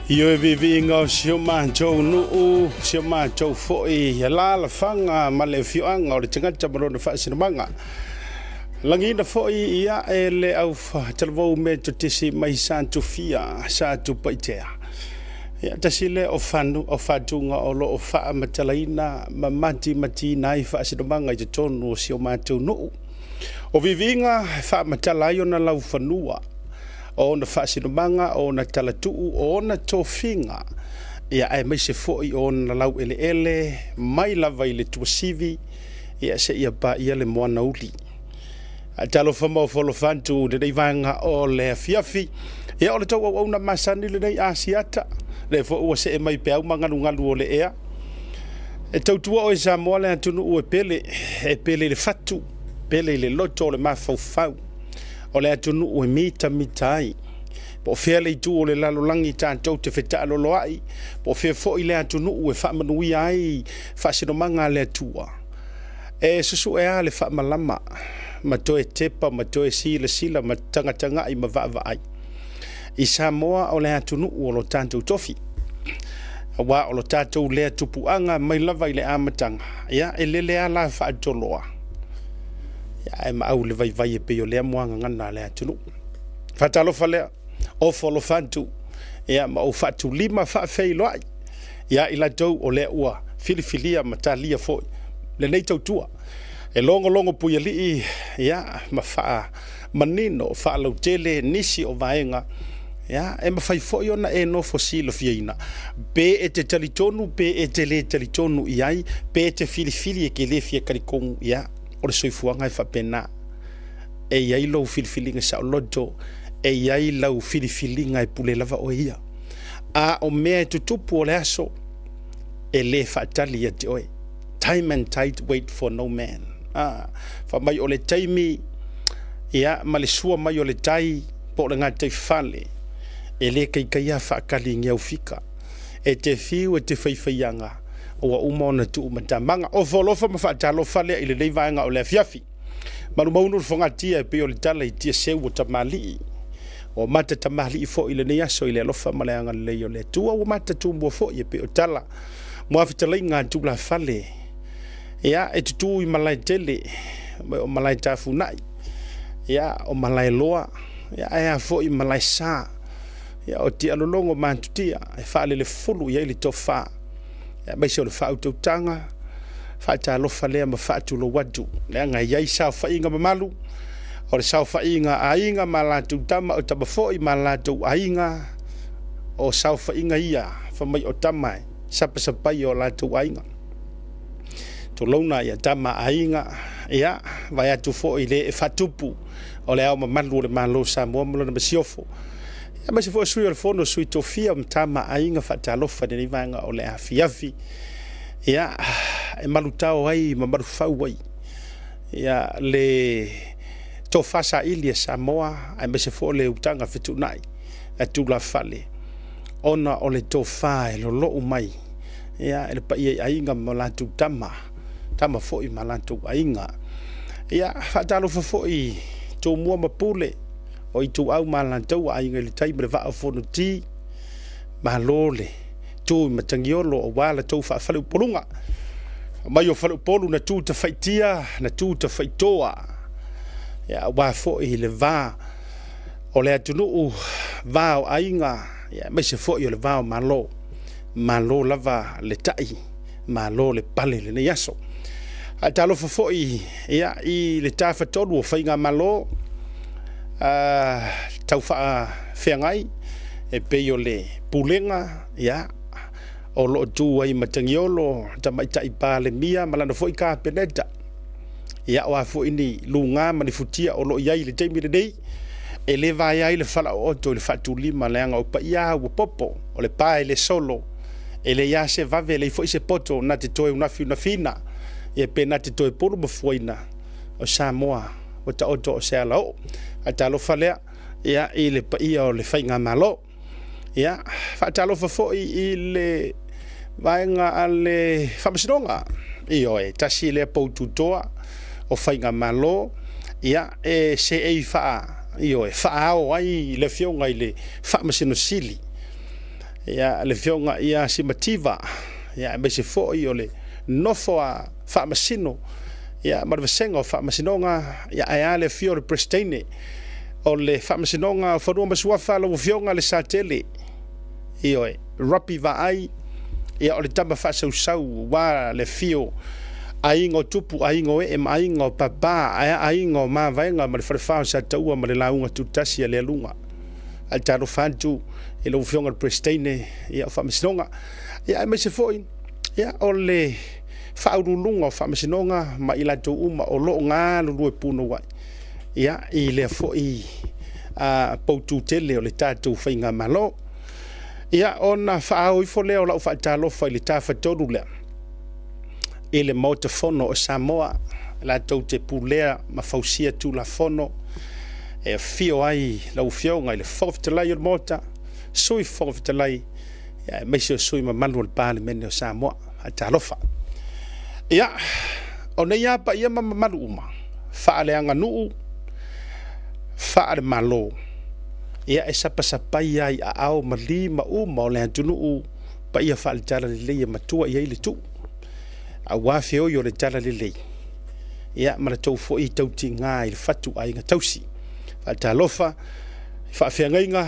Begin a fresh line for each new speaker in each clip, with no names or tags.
Ioe viiviiga o si o matou nuu, si o matou foi alaalafaga ma le afioaga o le tagata ma lona faasinomaga. Lagiina foi ia e le au talavou Metotisi mai Satufia, Satupaitea. Ia tasi lea o fanu o fatuga o lo o faamatalaina ma matimatiina ai faasinomaga i totonu o si o matou nuu. O viiviiga e faamatala ai ona laufanua, o ona faasinomaga, o ona talatuu, o ona tofiga, ia aemaise foi o ona laueleele mai lava i le tuasivi ia seia paia le moana uli. Ae talofa ma ofo alofa atu i lenei vaega o le afiafi. Ia o le tou auauna masani lenei Asiata, lea foi ua see mai peau ma galugalu o le ea. E tautua oe Samoa le atunuu e pele, e pele i le fatu, pele i le loto o le mafaufau. O le atunuu e mitamita ai. Po o fea le itu o le lalolagi tatou te fetaaloloai, po o fea foi le atunuu e faamanuia ai faasinomaga a le Atua, e susue lava le faamalama ma toe tepa ma toe silasila ma tagatagai ma vaavaai i Samoa o le atunuu o lo tatou tofi. Aua o lo tatou lea tupuaga mai lava i le amataga, ia e lele lava la faatoloa, ia ae maau le vaivai e pei o lea muagagana a le atunuu. Faatalofa lea, ofo alofa atu, ia ma ou faatulima faafeiloai ia i latou o lea ua filifilia ma talia foi lenei tautua e logologo puialii ia ma faamanino faalautele nisi o vaega ia e mafai foi ona e nofo silafiaina pe e te talitonu pe e te le talitonu i ai pe e te filifili e te le fia talitonu ia o le soifuaga e faapena e i ai lou filifiliga saoloto e i ai lau filifiliga e pule lava oe ia a o mea e tutupu o le aso e le faatali ia te oe. Time and tide wait for no man. Ah, fai mai o le taimi ia ma le sua mai o le tai po o le gataifale e le kaikaia faakali i geaufika. E te fiu e te faifaiaga ua uma ona tuu matamaga. Ofo alofa ma faatalofa lea i lenei vaega o le afiafi. Malumaunu le fogatia e pei o le tala i tiaseu o tamalii. Ua mata tamalii foi i lenei aso i le alofa ma le agalelei o le Atua. Ua mata tumua foi e pei o tala mua fetalaiga a tulafale. Ia, e tutū i malae tele, o malae tafunai, ia, o malae loa, ia, ae a foi malae sa. Ia, o tialologo matutia e faalelefulu i ai le tofa, aemaise o le faautautaga, faatalofa lea ma faatulou atu, leaga e i ai saofaiga mamalu, o le saofaiga a aiga ma latou tama, o tama foi ma latou aiga, o saofaiga ia fai mai o tama e sapasapai o latou aiga. Tulouna ia tama aiga, ia vae atu foi le e faatupu o le ao mamalu o le Malo o Samoa ma lona masiofo. Aemaise foi o sui o le fono, sui tofia ma tama aiga faatalofa i lenei vaega o le afiafi. Ia, e malutao ai ma malufau ai ia le tofa saili a Samoa aemaise foi o le utaga fetuunai a tulafale ona o le tofa e lolou mai ia e le paia i aiga ma latou tama, tama foi ma latou aiga. Ia, faatalofa foi Tumua ma Pule, o Ituau ma Alataua, Aiga i le Tai ma le Vaa o Fonoti, malo le tu i Matagiolo aua la tou faafaleupoluga. Mai o faleupolu na tu tafaitia, na tu tafaitoa, ia, aua foi le va o le atunuu, va o aiga, ia, aemaise foi o le va o Malo. Malo lava le tai, malo le pale i lenei aso. Ae talofa foi ia, i le tafatolu o Faigamalo tau faafeagai e pei o le Pulega ia, o lo o tu ai Matagiolo, Tamaitai Palemia ma lana foi Kapeneta. Ia, o a foi ni luga ma ni futia o lo o i ai i le taimi lenei, e le vaea ai le falaooto i le faatulima leaga o paia lava ua popo, o le pa e le solo, e leai lava se vave, e leai foi se poto na te toe unafiunafiina, ia pe na te toe pulu ma fuaina, o Samoa ua taoto o se alaoo. Faatalofa lea ia, i le paia o le Faigamalo. Ia, faatalofa foi i le vaega a le Faamasinoga. Ioe, tasi lea poututoa o Faigamalo, ia, e seei faa, ioe, faaao ai le afioga i le Faamasino Sili. Ia, le Afioga ia Simativa, ia, aemaise foi o le nofo a Faamasino, ia, ma le Vasega o Faamasinoga, ia, ae a le afio o le Peresetene o le Faamasinoga o Fanua ma Suafa, lau Afioga Lesatele, ioe, Robbie Vaai, ia, o le tama faasausau aua le afio aiga o tupu, aiga o ee ma aiga o papa, ae a aiga o Mavaega ma le Falefa o Sataua ma le lauga tutasi a Lealuga. Ae talofa atu i lau Afioga i le Peresetene o Faamasinoga, ia aemaise foi ia, o le Faauluuluga o Faamasinoga ma i latou uma o lo o galulue punouai ia, i lea foi poutu tele o le tatou faigamalo. Ia, ona faaao ifo lea o lau faatalofa i le tafatolu lea i le Maota Fono o Samoa, latou te pulea ma fausia Tulafono e afio ai lau Afioga i le Fofoga Fetalai o le Maota, Sui Fofoga Fetalai, aemaise o sui usufono mamalu o le Palemene o Samoa. Talofa. Ia, o nei lava paia ma mamalu uma, faaleaganuu, faale-Malo, ia e sapasapai lava i aao ma lima uma o le atunuu paia faale-Talalelei e matua i ai le tuu, aua feoi o le Talalelei, ia ma le tou foi tautiga i le fatu aiga tausi. Faatalofa i faafeagaiga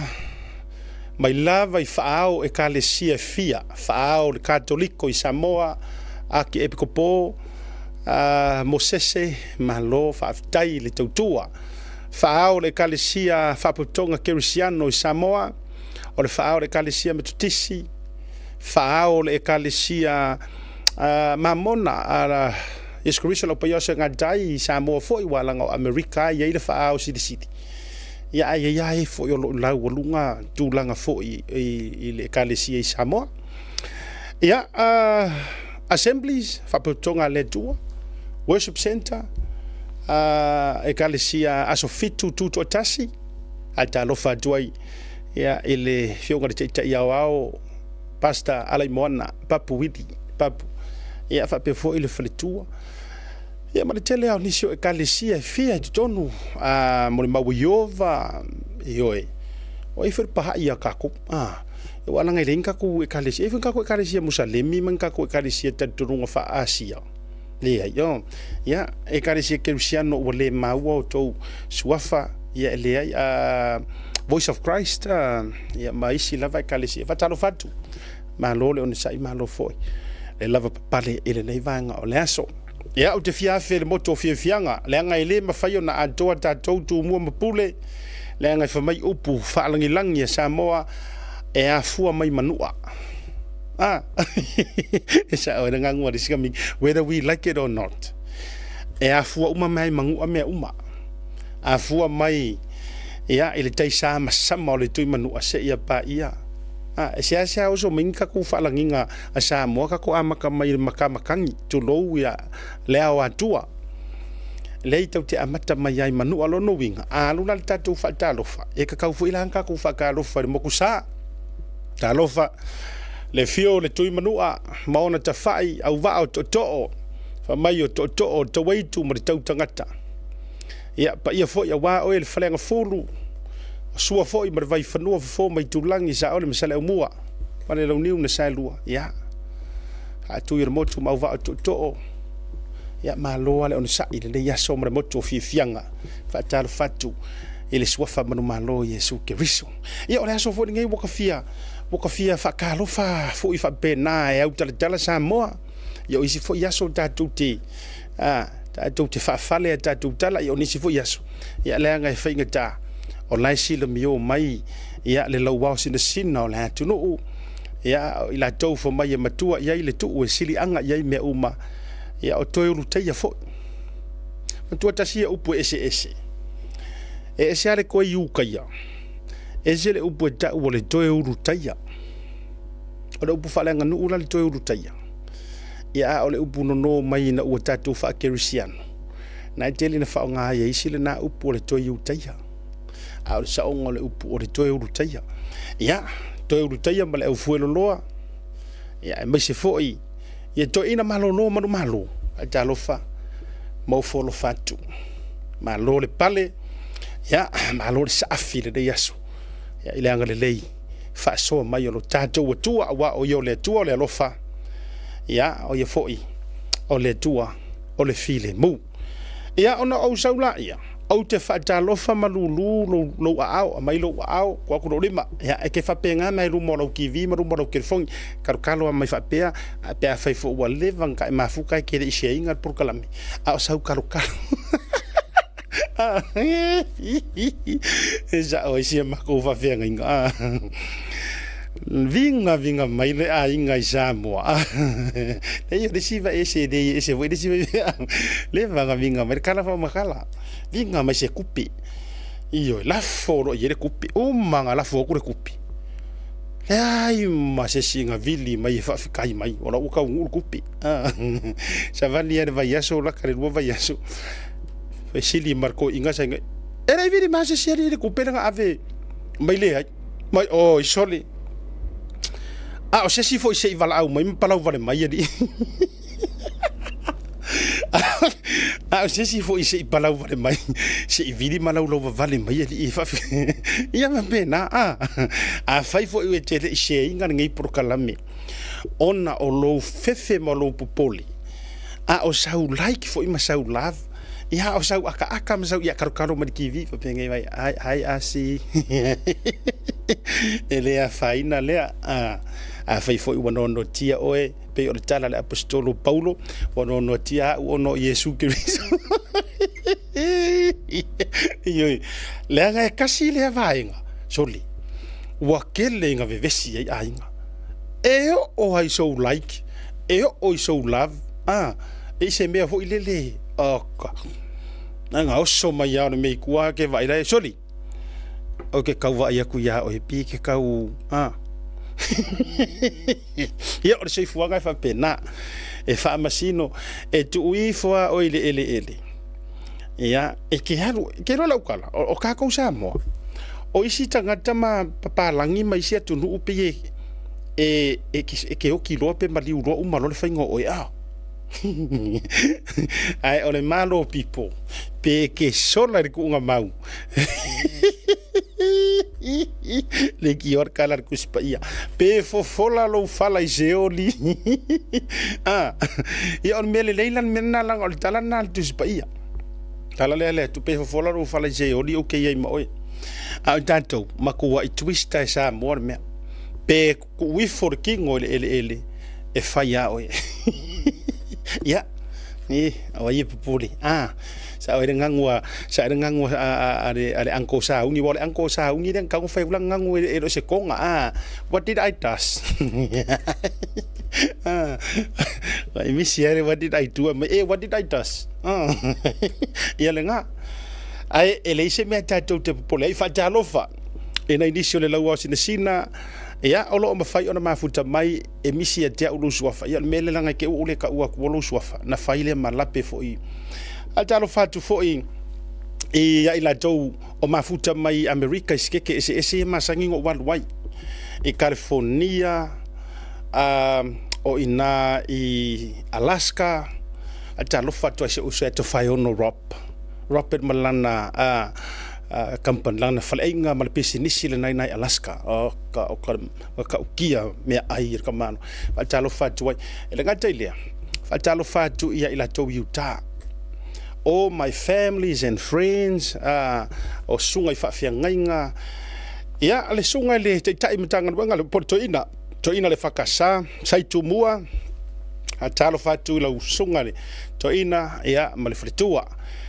mai lava i faaao ekalesia e fia, faaao le Katoliko i Samoa, Akiepikopo, Mosese, malo faafetai i le tautua. Faaao le ekalesia Faapotopotoga Kerisiano i Samoa, o le faaao le ekalesia Metotisi, faaao le ekalesia Mamona a Iesu Keriso o le Aupaia o Segatai i Samoa foi, ua leaga o Amerika e i ai le faaao silisili. Ia ae i ai lava e foi o lo o laualuga tulaga foi i le ekalesia i Samoa. Ia, Assemblies, Faapotopotoga a le Atua, Worship Center, ekalesia Aso Fitu Tutoatasi, ae talofa atu ai ia, i le Afioga i le Taitai Aoao Pastor Alaimoana Papu Wili Papu, ia faapea foi le faletua, ia ma le tele lava o nisi o ekalesia e fia i totonu, mo le mau o Ieova, ioe, o ai foi le Pahaʻi a kākou, aua leaga e leai ni tatou ekalesia, e i ai foi ni tatou ekalesia Musalemi ma ni tatou ekalesia talitonuga faa-Asia, leai, o, ia, ekalesia Kerisiano ua le maua outou suafa, ia e leai, Voice of Christ, ia ma isi lava ekalesia. Faatalofa atu, malo le onosai, malo foi le lavapapale i lenei vaega o le aso. Ia, ou te fia afe i le motu o fiafiaga, leaga e le mafai ona atoa tatou Tumua ma Pule, leaga e fai mai upu faalagilagi a Samoa, e afua mai Manua. Ah, e sao e le gagu a le isi whether we like it or not. E afua uma mai Manua mea uma. Afua mai ia i le taisamasama o le Tuimanua seia paia. E seasea oso mai ni tatou faalagiga a Samoa tatou amata mai i le matamatagi, tulou ia le ao atua. Lea i tau te amata mai ai Manua lona uiga, a alu la le tatou faatalofa, e tatau foi la ona tatou faatalofa i le motusa. Talofa le afio o le Tuimanua ma ona tafai auvaa o tootoo, fai mai o tootoo o le tauaitu ma le tautagata. Ia, paia foi aua oe le Faleagafulu, o Sua foi ma le Vaifanua, Fofo ma Itulagi, Saole ma Saleaaumua ma le Launiu na Saelua. Ia, Faatui o le Motu ma Auvaa o Tootoo. Ia, malo lava le onosai i lenei aso ma le motu o fiafiaga. Faatalofa atu i le suafa manumalo o Iesu Keriso. Ia, o le aso foi lenei ua ta fia faatalofa foi faapena e autalatala Samoa. Ia, o isi foi aso tatou te tatou te faafale a tatou tala, ia o nisi foi aso, ia leaga e faigata, o la e silamio mai ia le lauao sinasina o le atunuu, ia o i latou fai mai e matua i ai le tuu e siliaga i ai mea uma, ia o toe ulutaia foi. Matua tasi ia upu e eseese. E ese lava le toe iutaia, ese le upu e tau o le toe ulutaia. O le upu faaleaganuu la le toe ulutaia. Ia, a o le upu nono mai ina ua tatou faakerisiano, na e tele na faaaoga ai e isi lena upu o le toe Iutaia. A o le saoga o le upu o le toe Ulutaia. Ia, toe Ulutaia ma le aufueloloa, ia, aemaise foi ia toeaina malolo manumalo, ae talofa ma ofo alofa atu. Malo le pale, ia, malo le saafi i lenei aso, ia, i le agalelei. faasoa mai o lo tatou Atua, aua o Ia o le Atua o le alofa, ia, o Ia foi o le Atua o le filemu. Ia, ona ou sau laia, ou te faatalofa ma lulu lou, lou aao, aumai lou aao, tuu atu lou lima. Ia, e te faapena mai luma o lau TV ma luma o lau telefoni. Kalokalo mai faapea, pe afai foi ua leva ona tae mafuta e te le i share ina le polokalame, a o sau kalokalo. E sao ai si a matou faafeagaiga. Viga viga mai le aiga i Samoa. Leai, o le isi ese le ese foi le isi faifeau. Leva na viga mai le kala faamakala. Viga mai se kupe. Ioe, lafo loa i ai le kupe. Uma na lafo atu le kupe. Leai ma se isi na vili mai e faafetai mai, o la ua taunuu le kupe. Savali lava i le vaiaso lata i le 2 vaiaso, fesili ma le toeaina sa i ina, e le i vili mai lava se isi alii i le kupe lea na ave mai leai. Mai oi sole. A o se isi foi se i valaau mai ma palau vale mai alii. A o se isi foi se i palau vale mai, se i vili ma laulau vavale mai alii e faafe. Ia faapena, a. Afai foi e te le i share ina lenei polokalame ona o lou fefe ma lou popole, a o sau like foi ma sau love, ia o sau akaaka ma sau ia kalokalo mai le TV faapea mai ai ai asi. E le afaina lea. Afai foi ua noanoatia oe, pei o le tala a le Aposetolo Paulo, ua noanoatia au ona o Iesu Keriso. Ioe, leaga e kasi lea vaega, sole, ua kele ina vevesi ai aiga. E oo ai sou like, e oo i sou love, a, e i se mea foi lele, oka, na oso mai lava o le mea i tua ke vaai lae, sole, Ou te tau vaai atu iā oe pi ke tau a. Ia o le soifuaga e faapena. E faamasino, e tuu ifo lava oe i le eleele. Ia, e te alu, e te iloa lau tala, o tatou Samoa, o isi tagata ma papalagi ma isi atunuu pei e, e, e te oti loa pe maliu loa uma loa le faiga o oe a. Ae o le Malo people, pe e te sola i le tuuga mau. Le kioa le kala le Tusi Paia. Pe fofola lou fala i Seoli. Ah, ia o le mea lelei la le mea lena leaga o le tala lena a le Tusi Paia. Tala lea le atu pe fofola lou fala i Seoli ou te i ai ma oe. A o tatou, matuai twist e Samoa le mea. Pe tuu ifo le tino i le eleele e fai a oe. Ia, e, o ai e popole. Ah, sa oe le gagu a, sa le gagu a, a, le, a le uncle Sauni. Ua o le uncle Sauni lea na tau fai ula gagu e, e le o se koga. Ah, what did I does? ah, e misi ai le what did I do? E, what did I does? Ah, ia le ngā. Ae, e leai se mea tatou te popole ai, faatalofa. E nai nisi o le lauao sinasina, ia, o lo o mafai ona mafuta mai e misi ia te au lou suafa. Ia, o le mea lea leaga e te ua ou le taua atua lou suafa, na fai lea ma lape foi. Ae talofa atu foi ia i latou o mafuta mai i Amerika i sikeke eseese ia masani ona ou alu ai. I California, o i ina i Alaska, ae talofa atu ai si ou uso ia Tofaeono Rob. Robert ma lana company, lana faleaiga ma le pisinisi lena i ina i Alaska. O ka, o ka, o ka ukia meaai e le kamano. Faatalofa atu ai. E le gata i lea, faatalofa atu ia i latou i Utah. All my families and friends, o susuga i faafeagaiga, ia, le susuga i le Taitai Matagaluega, le po o le Toeaina, Toeaina le Fakasa, sa i Tumua, faatalofa atu i lau susuga i le Toeaina, ia, ma le faletua.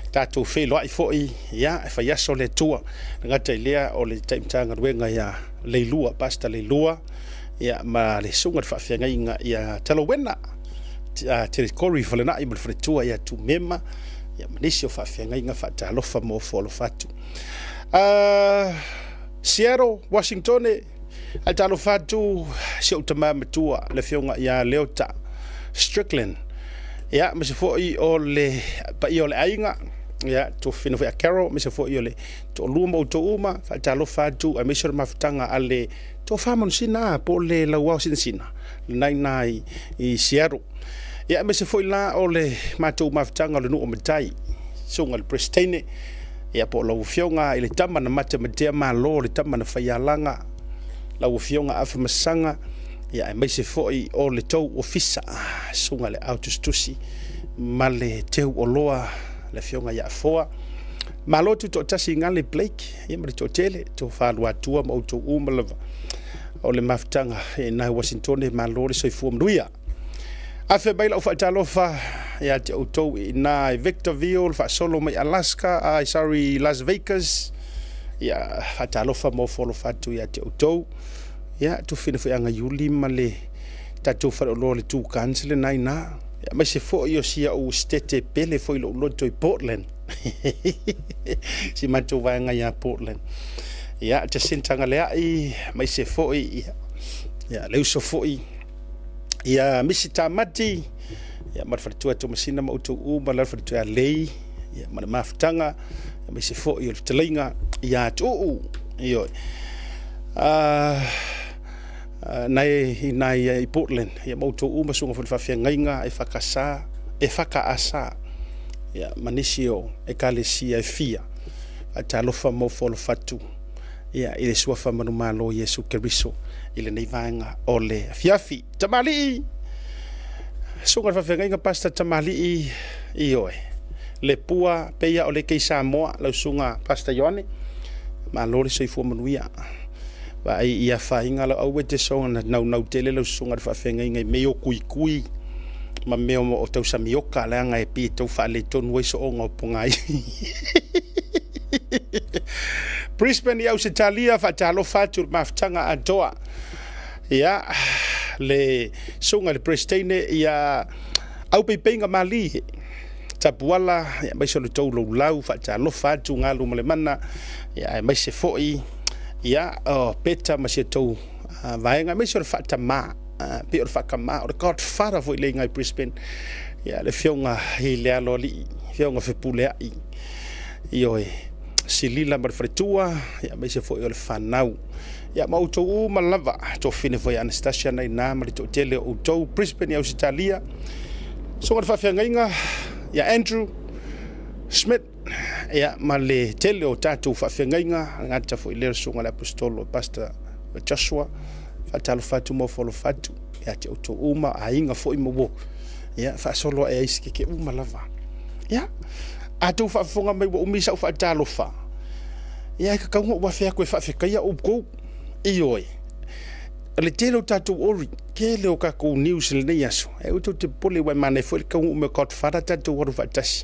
Tatou feiloai foi, ia, e fai aso le Atua. Le gata i lea o le Taitai Matagaluega ia Leilua, Pastor Leilua, ia, ma le susuga i le faafeagaiga ia Talowena, Terikori Falenai ma le faletua ia Tumema, ia, ma nisi o faafeagaiga faatalofa ma ofo alofa atu. Seattle, Washington, Ae talofa atu si ou tama matua le afioga ia Leota Strickland. Ia, ma se foi o le paia o le aiga, ia, tuafafine foi a Carol, ma se foi o le toalua ma outou uma, faatalofa atu aemaise o le mafutaga a le tofa manusina po o le lauao sinasina, lena i ina i Seattle. Ia, aemaise foi la o le matou mafutaga o le nuu o Matai, susuga i le Peresetene, ia po o lau afioga i le tama na matematea malo, le tama na faialaga, Lau Afioga Afamasaga, ia aemaise foi o le tou ofisa, susuga i le Au Tusitusi ma le Teu Oloa, le Afioga ia Afoa. Malo tutoatasi i Gale Blake ia ma le toatele, Tofa Luatua ma outou uma lava o le mafutaga i na i Uasintone, malo le soifua manuia. Afe mai lau faatalofa ia te outou i ina i Victorville, faasolo mai Alaska, sorry, Las Vegas. Ia, faatalofa ma ofo alofa atu ia te outou. Ia, tufina foi Agaiuli ma le tatou faleoloa le Two Guns lena ina. Ia, aemaise foi o si au stete pele foi lou loto i Portland. Si matou vaega ia Portland. Ia, Jacinta Galeai, aemaise foi, ia, ia le uso foi ia Misi Tamati, ia ma le faletua Tomasina ma outou uma la le faletua ia Lei, ia ma le mafutaga, aemaise foi o le fetalaiga ia Tuuu. Ioe. Nai i nai i Portland, ia ma outou uma susuga foi i le faafeagaiga e whakasa, e whakaasa, ia ma nisi o ekalesia e fia, faatalofa ma ofo alofa atu ia i le suafa manumalo Iesu Keriso i lenei vaega o le afiafi. Tamalii, susuga i le faafeagaiga Pastor Tamalii, ioe, le pua peia o le kei Samoa, lau susuga Pastor Ioane, malo le soifua manuia. Vaai i afaina lau aua e te soona naunau tele lau susuga i le faafeagaiga i mea o kuikui ma mea o tausamioka leaga e pei e tau faaletonu ai sooga o pogai. Brisbane i Ausetalia, faatalofa atu i le mafutaga atoa. Ia, le susuga i le Peresetene ia Aupeipeiga Malie Tapuala, ia, aemaise o le tou loulau, faatalofa atu galu ma le mana, ia, aemaise foi ia o Peta ma si tou vaega, aemaise o le faatama, pei o le faatama, o le Godfather foi le iga i Brisbane, ia, le afioga i le Aloalii, afioga Fepuleai, ioe, Silila ma le faletua, ia, aemaise foi o le fanau. Ia, ma outou uma lava, tofine foi Anastasia na ina ma le toatele o outou, Brisbane i Ausetalia, susuga i le faafeagaiga ia Andrew Smith, ia, ma le tele o tatou faafeagaiga, gata foi lea o le susuga i le Aposetolo Pastor Joshua, faatalofa atu ma ofo alofa atu ia te outou uma, aiga foi ma uo, ia, faasolo ae ai se keke uma lava. Ia, a tou faafofoga mai ua umi sau faatalofa, ia, e tatau ona ou afe atu e faafetaia outou. Ioe, o le tele o tatou ori, tele o tatou news i lenei aso, e aua tou te popole ua e manaia foi le taunuu mai o Godfather tatou alu faatasi.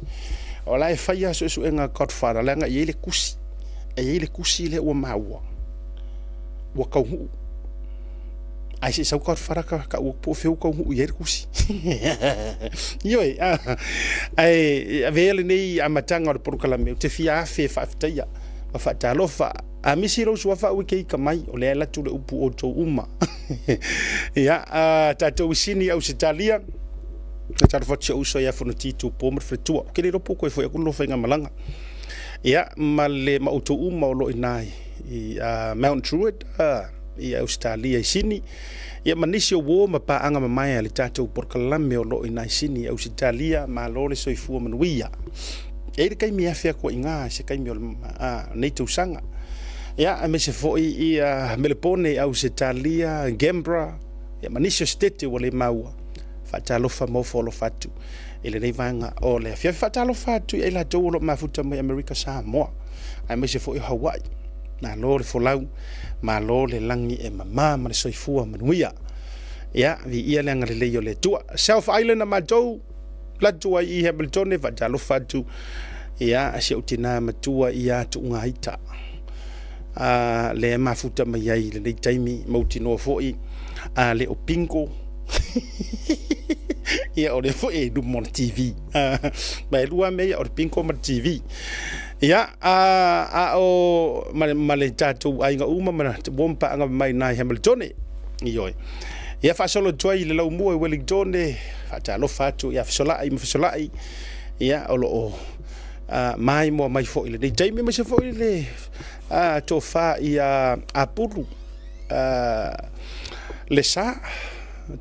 O la e fai lava suesuega a Godfather leaga e i ai le tusi, e i ai le tusi lea ua maua ua taunuu. Ae se i sau Godfather ka tau atu po o fea ua taunuu i ai le tusi. Ioe, ae avea lenei amataga o le polokalame ou te fia afe e faafetaia ma faatalofa. A misi lou suafa aua e te ita mai, o lea e alu atu le upu outou uma. Ia, tatou i Sini, Ausetalia, talofa atu si ou uso ia Fonoti Tupo ma le faletua. Ou te le iloa po o toe foi atu le faigamalaga. Ia, ma le ma outou uma o lo o i ina i Mount Druitt, i Ausetalia i Sini, ia ma nisi o uo ma paaga mamae a le tatou polokalame o lo o i ina i Sini, Ausetalia, malo le soifua manuia. E i ai le taimi e afe atu ai i ina i se taimi o lenei tausaga. Ia, aemaise foi i Melepone i Ausetalia, Canberra, ia ma nisi o setete ua le maua. Faatalofa ma ofo alofa atu i lenei vaega o le afiafi. Faatalofa atu ia i latou o lo o mafuta mai Amerika Samoa, aemaise foi o Hawaii. Malo le folau, malo le lagi e mama ma le soifua manuia. Ia, viia le agalelei o le Atua. South Island a matou latu ai i Hamiltone, faatalofa atu ia si ou tina matua ia Tuugaita, lea e mafuta mai ai i lenei taimi, mautinoa foi a le o bingo. Ia o lea foi e luma o le TV. Ma e lua mea ia, o le bingo ma le TV. Ia, a o ma le tatou aiga uma ma uo ma paaga mai i Hamiltone. Ioe. Ia faasolo atu ai i le laumua i Wellington, faatalofa atu ia Fesolai ma Fesolai, ia o lo o maimoa mai foi i lenei taimi, aemaise foi le tofa ia Apulu Lesa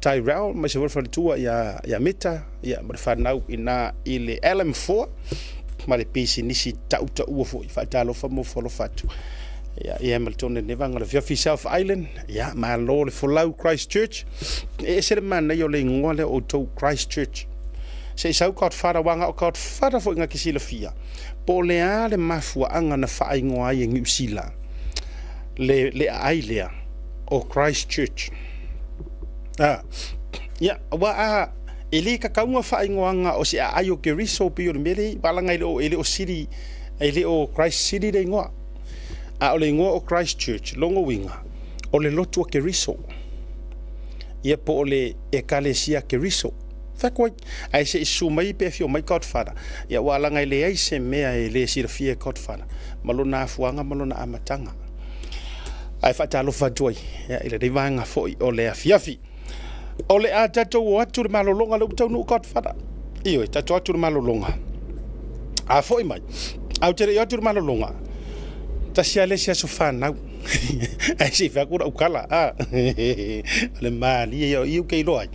Tyrell, aemaise foi le faletua ia Mita, ia ma le fanau i ina i le LM4 ma le pisinisi tautaua foi. Faatalofa ma ofo alofa atu. Ia, ia ma le tone ne vanga le fiafi South Island. Ia, malo le folau Christchurch. E ese le manaia o le ingoa lea o outou Christchurch. Se i sau Godfather wanga o Godfather foi nga ke silafia. Po o le a le mafuaaga na faaigoa ai e Niu Sila le, le aai lea o Christchurch. Ah, ia, ua a, e le kakauga faaigoaga o se aai o Keriso pei o le mea lea, valaga e le o, e le o City, e le o Christ City le igoa. A o le igoa o Christchurch, lona uiga, o le lotu a Keriso. Ia po o le Ekalesia Keriso. Fai atu ai, ae se i susu mai pe afio mai Godfather. Ia ua alaga e leai se mea e le silafia e Godfather ma lona afuaga ma lona amataga. Ae faatalofa atu ai ia, i lenei vaega foi o le afiafi. O le a tatou o atu le malologa lea ua taunuu Godfather. Ioe, tatou atu le malologa. A foi mai, a ou te le i o atu le malologa, tasi lava le isi aso fanau. Ae se i fai atu lau tala, a. O le malie ia o i ou te iloa ai,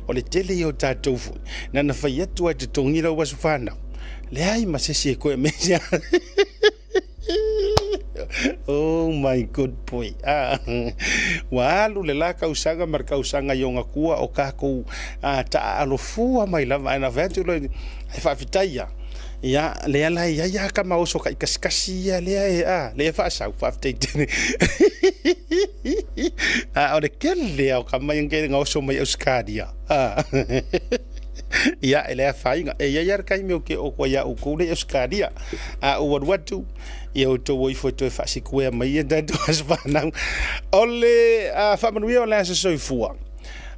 o le tele ia o tatou foi, na ona fai atu lava e totogi lau aso fanau, leai ma se isi e toe aemaise. Oh my good boy. Ah, ua alu le la tausaga ma le tausaga i ona tua o tatou ah, taaalo fua mai lava. Ae na fai atu loa, e faafetai ia. Ia, lea la e i ai lava tama oso taikasikasi ia lea e, a, lea e faasau, faafetai tele. A o le tele lava o tama ia na oso mai Ausetalia. A. Ia, e le afaina. E i ai lava le taimi ou te oo atu ai ia outou lea i Ausetalia. A ou alu atu, ia outou o ifo e toe faasikuea mai ia tatou aso fanau. O le faamanuia o le aso soifua,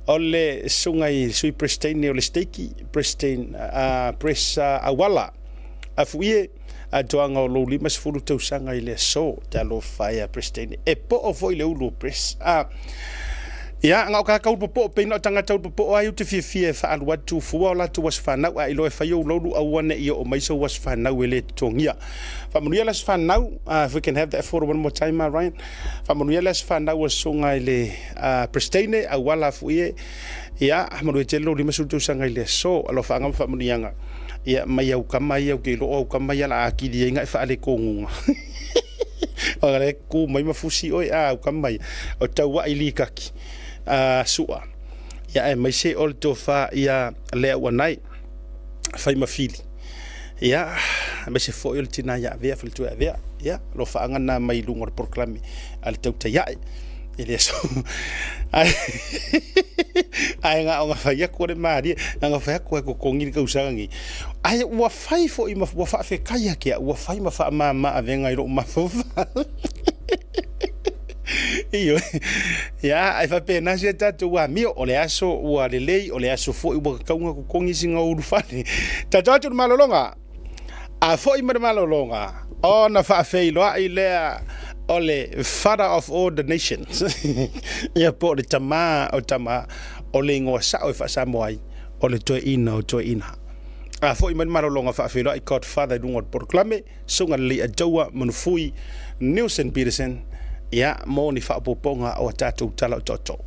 o le susuga i le Sui Peresetene o le Steiki, President, Pres Auala Afuie, atoaga o lou 50 tausaga i le aso. Talofa e a President. E poo foi le ulu o Pres. Ia, na o tagata ulu popoo, pei na o tagata ulu popoo ai ou te fiafia e faaalu atu fua o latou aso fanau, a iloa e fai ou loulu aua ne i oo mai sou aso fanau e le totogia. Faamanuia le aso fanau, if we can have that photo one more time, Ryan. Faamanuia le aso fanau o le susuga i le President, Auala Afuie. Ia, manuia tele lou 50 tausaga i le aso. Alofaaga ma faamanuiaga. Ia, mai au kama ia, ou te iloa o au kama ia la atili ai na e faaletonuga. O le ku mai ma fusi oe a au kama ia. O tauai likaki a sua. Ia, aemaise o le tofa ia le auanai fai ma fili. Ia, aemaise foi o le tina ia avea faletua e avea. Ia, alofaaga na mai luga o le polokalame a le tautai ae. E le aso. Ae, ae na ona fai atu o le malie, na ona fai atu e totogi le tausaga nei. Ae ua fai foi ma, ua faafetai ia te au, ua fai ma faamama avega i lou mafaufau. Ioe. Ia, ae faapena si a tatou amio, o le aso ua lelei, o le aso foi ua tatau ona totogi sina ulu fale. Tatou atu i le malologa. A foi mai le malologa, ona faafeiloai lea o le Father of all the nations, ia po o le Tama o tama, o le igoa sao e faa-Samoa ai, o le Toeaina o toeaiina. A foi mai le malologa faafeiloai Godfather i luga o le polokalame, Susuga Lelei Adoua Manufui Neilson Peterson, ia, mo ni faaopoopoga o a tatou tala otootoo.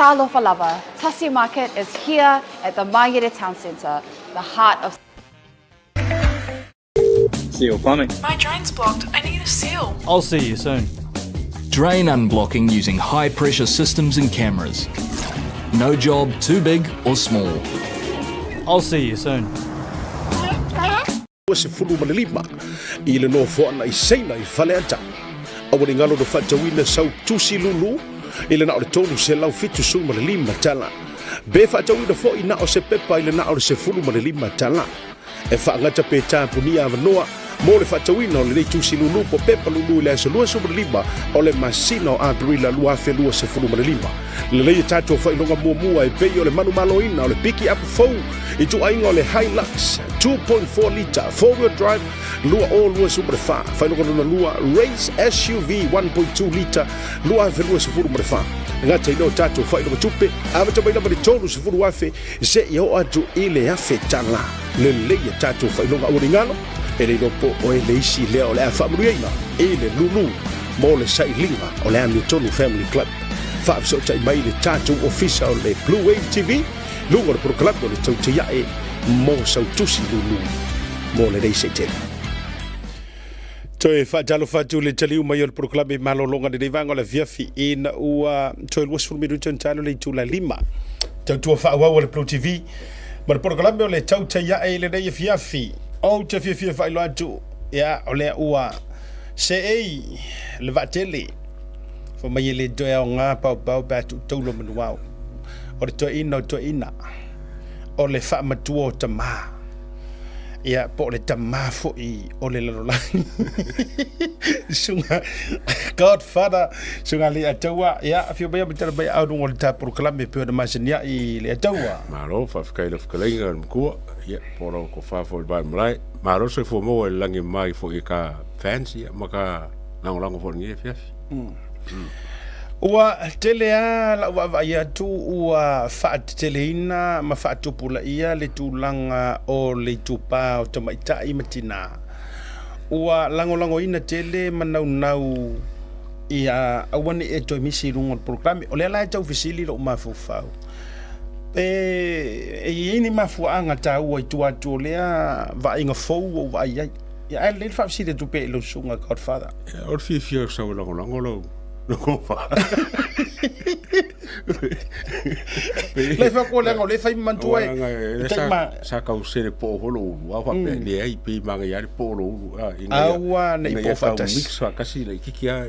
Talofa lava, Tasi Market is here at the Mangere Town Centre, the heart of
Seal plumbing.
My drain's blocked. I need a seal.
I'll see you soon.
Drain unblocking using high pressure systems and cameras. No job too big or small.
I'll see you soon.
25 i le nofoaga i Saina i Faleata. Aua ne i galo na faatauina sau tusi lulu i le na o le $375 tala. Pe faatauina foi na o se pepa i le na o le $15 tala. E faagata pe tapunia avanoa Mo le faatauina o lenei tusi lulu po pepa lulu i le aso 25 o le masina o Aperila 2025. Lelei e tatou faailoga muamua e pei o le manumaloina o le piki apu fou i ituaiga o le Hilux 2.4 lita four-wheel drive 2024, faailoga lona lua Race SUV 1.2 lita 2024. E gata i lea o tatou faailoga tupe, amata mai lava i le $30,000 seia oo atu i le $1,000. Lelei a tatou faailoga aualigalo, e le iloa po o e le isi lea o le a faamanuiaina i le lulu mo le sailiga o le Amiotonu Family Club. Faafesootai mai i le tatou ofisa o le Blue Wave TV, luga o le polokalame o le Tautaiae mo sau tusi lulu mo lenei seitele. Toe faatalofa atu le taliu mai o le polokalame malologa lenei vaega o le afiafi ina ua toe 20 minute ona talo le itula 5. Tautua faaauau a le Blue TV ma le polokalame o le Tautai Ae i lenei afiafi. Ou te fiafia faailoa atu, ia, o lea ua seei le vaatele. Fai mai e le toe aoga paopao pe a tuutaula manuao. O le toeaina o toeaina, o le faamatua o tamā. Ia, po o le tamā foi o le lalolagi. Susuga Godfather, Susuga Leiataua, ia, afio mai ma tala mai au luga o le ta polokalame e pei ona masani ai Leiataua.
Malo, faafetai i lau fetalaiga le matua, ia, po o lau tofa foi i le vae malae. Malo le soifua maua i le lagi e mama ai foi i ka fans, ia, ma ka lagolago foi i lenei afiafi.
Ua tele lava lau vaavaai atu ua faateteleina ma faatupulaia le tulaga o le itupa o tamaitai ma tinā. Ua lagolagoina tele ma naunau ia aua ne i e toe misi i luga o le polokalame. O lea la e tau fesili lou mafaufau, pe e i ai ni mafuaaga taua i tua atu o lea vaaiga fou ua ou vaai ai. Ia, ae lelei le faafesili atu pea i lau susuga Godfather.
Ia, o le fiafia o sau e lagolago lau tofa.
Lei fa ko leaga o le fai mantua e
tai ma sa kau sele po ho lo ulu a fa pe le ai pe ma ngai ale po lo ulu a
ina aua nei po faatasi
mix faatasi le kiki a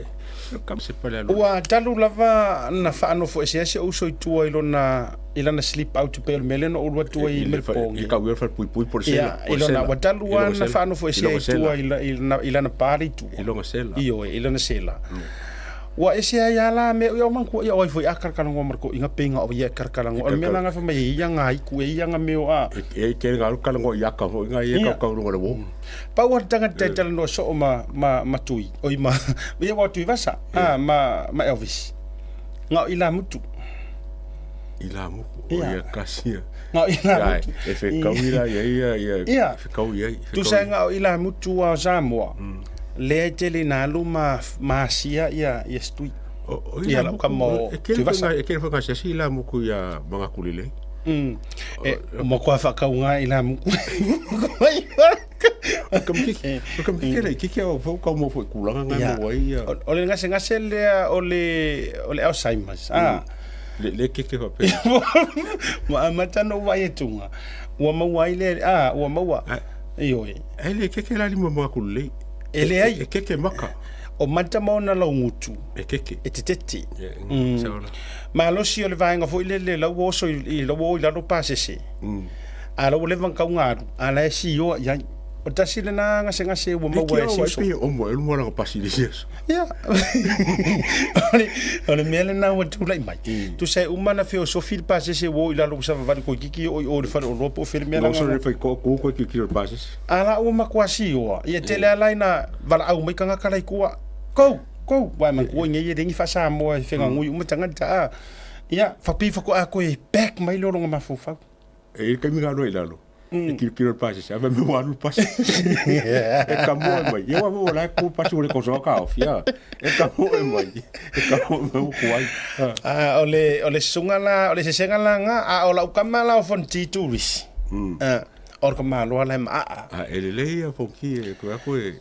kam se pale
alo. Ua talu lava na faanofo eseese ou uso i tua i lona i lana slip out pei o le mea lea na ou alu atu ai i Melbourne.
I kau ia puipui po le sela.
Ia, i lona ua talu lava na faanofo ese ai i tua i lana pa le i tua.
I lona sela.
Ioe, i lona sela. Ua ese ai lava la mea ia o manku ia o ai foi a kalakalagoa ma le toʻiga pei na o ia e kalakalanoa. O le mea la na fai mai e ia nga aiku e ia nga mea o a.
E tele nga alu kalanoa i aka foi nga ia kaukau i luga o le uo.
Pau lava le tagata e talanoa soo ma ma ma Tui, oi ma ia ua Tuivasa, a ma ma Elvis. Nga o Ilamutu.
Ilamutu, o ia kasi ia.
Nga o Ilamutu.
E whekau i la ia ia ia.
Ia.
Whekau i ai.
Tusa nga o Ilamutu a o Samoa. Lea e tele ina alu ma ma asia ia ia Stui.
O, o
Ia lau kama o
E kele
Tuivasa.
e kele whanga siasi Ilamutu ia Mangakulilei.
E mo koa whakau ngā Ilamutu.
Ka miki le kiki au fau kau mo foi kulanga ngai mo ai ia.
O le gasegase lea o le o le Alzheimer's. Ah.
Le le keke fa pe.
Ua amata ona ou vaai atuga. Ua maua ai le ah ua maua. Ioe.
Ai le keke la lima mo aku lelei.
E leai.
E keke maka.
O mata ma ona laugutu.
E keke.
E tetete. Malosi o le vaega foi lele la ua oso i la ua o i lalo pasese. A la ua leva ona tau galu, a la e sioa i ai. O tasi lena gasegase ua maua e si uso.
Pei e omo e luma langa pasi le isi aso.
Ia. O le mea lena ua tulai mai. Tusa e uma ona feosofi le pasese ua o i lalo ua savavali koikiki o i o i le fale oloa po o fea le mea
la. Oso le fai ko ku koe kikilo le pasese.
A la ua matua sioa. Ia tele a la ina valaau mai tagata la i tua. Go! Go! Uae manatua i nei e le ni faa-Samoa e fegagoi uma tagata a. Ia, faapei faatoa toe back mai lea o lona mafaufau.
E i le taimi na alu ai i lalo, e tilotilo i le pasese, a fai mai ua alu le pasi. E kamoe mai. Ia ua ua la e ku pasi ua le kosoa ka ofi, a. E kamoe mai. E kamoe mai ua kuai.
A, o le, o le susuga la, o le sesega la nga, a o lau tama la o Fonti Turisi. A, o le tamaloa la e maaa.
A e lelei ia Fonti e toe atu e.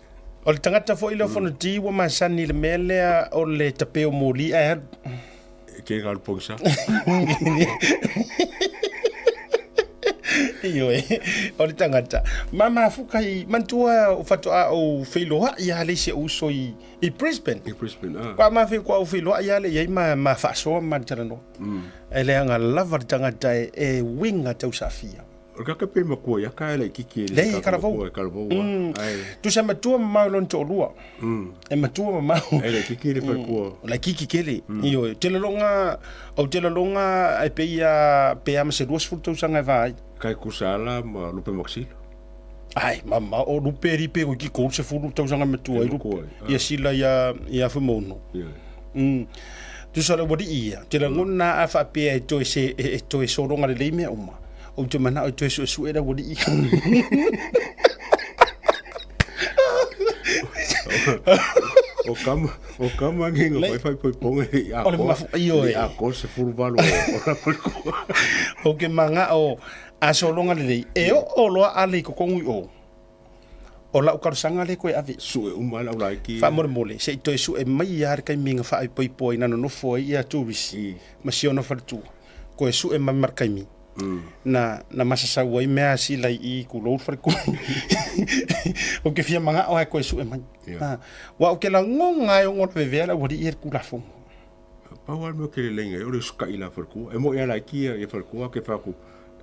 O le tagata foi lea o Fonoti ua masani i le mea lea o le tape o moli ae alu.
E ke galu pongisa.
Ioe, o le tagata. Ma mafuka i manatua o faatoa ou feiloai lava le isi ou uso i, i Brisbane.
I Brisbane, ah.
Kwa ma fei kwa ou feiloai lava le i ai ma, ma faasoa ma talanoa. E leaga lava le tagata e, e uiga tau saafia.
O le kaka pe matua ia ka e laititi e le
Leai, e talavou.
E talavou lava. Ae.
Tusa e matua mamao i lona toalua. E matua mamao.
Ae laititi le faletua.
Laititi tele. Ioe. Ou te lagona, ou te lagona e pei a, pe a ma se 20 tausaga e va ai.
Kai Kusala ma Lupe Makasila.
Ai, mamao, o Lupe e lipe koe ki 30 tausaga e matua ai Lupe. Ia sila ia, ia Fuimono. Tusa o le ualii ia, te lagona a faapea e toe se, e toe sologa lelei mea uma. Ou te manao e toe suesue le aualii.
O kama, o kama ngi nga fai fai poi ponga i a
O le mafu, ioe.
I a ko se furu valu o la poi ko.
O ke mangao a sologa lelei, e oo loa ale i kokogu i o. O lau talosaga lea koe ave.
Sue uma lau laiki.
Faamolemole, se i toe sue mai lava le taimi na faaipoipo ai na nonofo ai ia Turisi ma si ona faletua. Koe sue mai ma le taimi na na masasau ai mea sila i i kulou le falekui. Ou te fia manao lava e koe sue mai. Aua ou te lagona lava e ono lavevea le aualii ia i le Tulafono.
Pau lava le mea ou te lelei ai o le usukai i la falekua. E moi lava laiti ia falekua ke fai atu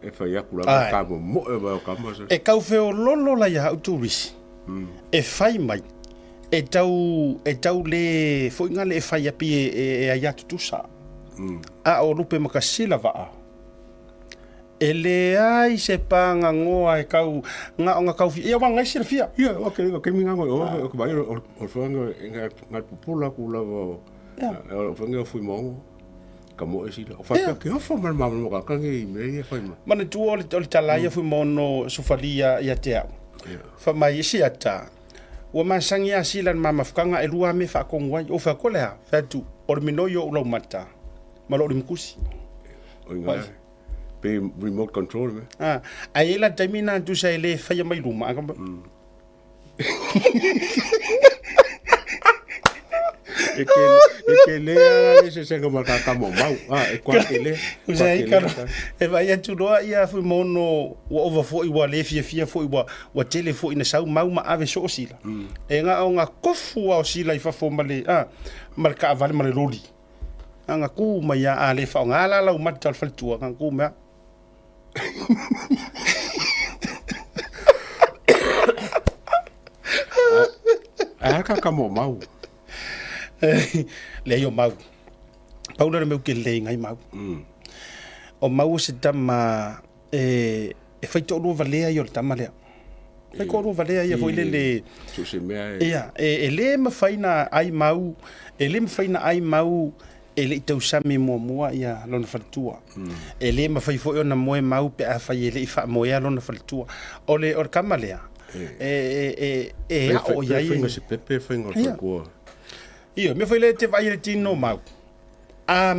e fai atu lava ka momoe mai o kama sa.
E tau feololo la ia au turisi e fai mai e tau e tau le foi nga le e fai api e e aia tutusa. A o lupe makasila vaa. E leai se pagagoa e kau nga o nga kau fia. Ia wa ngai silafia.
Ia, o ke ke mi nga o ke vai o o fa nga nga pupula ku lava o o fa nga fui mo ka mo e sila. O fa ke o fa ma ma mo ka ka ngi me ia fai ma.
Manatua o le o le tala ia fui mono sufali ia ia te au. Fa mai isi ata. Ua masangi a sila na mamafukaga e lua me whaakongu ai. O wha ko lea, wha o le minoi o ulau mata. Ma lo limkusi.
O inga. Pe remote control me.
Ah, ai la taimi na tusa e le whaia mai luma.
E ke e ke le ala le se senga ma ka ka mo mau. Ah, e kwa ke le.
Usa ai ka e vai atu loa ia fui mono ua ova foi ua le fia fia foi ua ua tele foi na sau mau ma ave so sila. E nga o nga kofu o sila i fafo ma le ah ma le kaavale ma le loli. Aga ku mai a a le whaonga la lau mata o le faletua nga ku mea.
Ai ka ka mo mau.
Leai o mau. Pau lea o le mea ou te lelei ai mau. O mau o se tama e, e fai toalua valea ia o le tama lea. Fai toalua valea ia foi lele.
So se mea e.
Ia, e, e le mafai na ai mau, e le mafai na ai mau e le i tausami muamua ia lona faletua. E le mafai foi ona moe mau pe afai e le i faamoea lona faletua. O le, o le tama lea, e, e, e, e ao i ai.
Faiga se pepe, faiga o le faletua.
Ia, mea foi lea e te vaai i le tino o mau. A,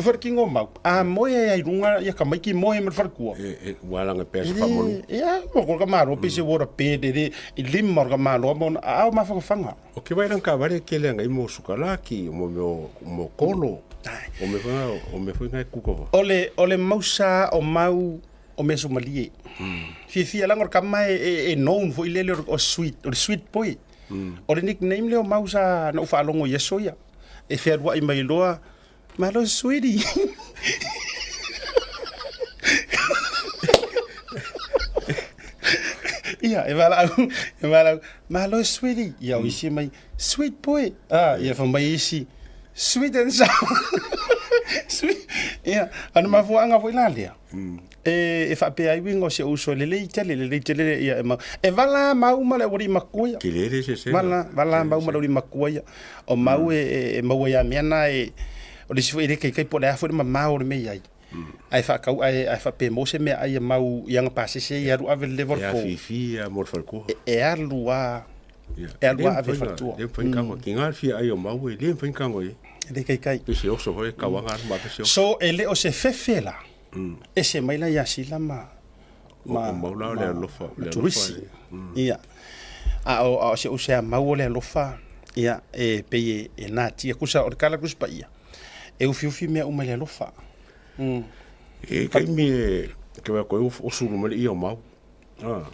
foi le tino o mau, a moe ai ai runga ia tamaiti moe ma le falekua.
E, e, ua langa pea se faamalu.
Ia, ua ko le tamaloa pei se ua pe le le, i lima o le tamaloa ma ona aao mafanafana.
O ke vai ranga vare ke le anga i mo sukalaki, o mo meo, mo kolo. O me foi o me foi ngai kuka fa.
O le, o le mausa o mau o mea sumalie. Fiafia laga o le tama e, e, e known foi lele o sweet, o le sweet boy. O le nickname lea o mau sa na ou faalogo i aso ia. E fealuai mai loa, Malo sweetie. Ia, e valaau, e valaau, Malo sweetie. Ia, o isi mai, sweet boy. Ah, ia fai mai isi, sweet and sour. Sweet. Ia, ana mafuaaga foi la lea. E, e faapea ai uiga o si ou uso e lelei tele, lelei tele ia e mau. E vala mau ma le aualii matua ia.
Ke lele se se.
Vala, vala mau ma le aualii matua ia. O mau e, e, e maua ia mea na e, o le isi foi e le kaikai po o le a foi le mamao o le mea i ai. Ae faakau, ae, ae faapea mo se mea ai e mau i aga pasese ia alu ave le level
E
po.
afifi ia mo le faletua.
E, e alu a, e alu a ave faletua.
Le mawhai kango. Ki ngā whia ai o mau e, le mawhai kango e.
E le kaikai.
Pe se oso hoi, kawanga anu ma pe se oso.
So e le o se fefe la, ese mai la ia sila ma, ma,
O mau la o le alofa.
ma turisi. Ia. A o, a o se use a mau o le alofa, ia, e pei e, e natia. Kusa o le kala kusi paia. E ufiufi mea uma i le alofa.
E kaimi e, ke wea koe o sulu mai le ia o mau. Ah.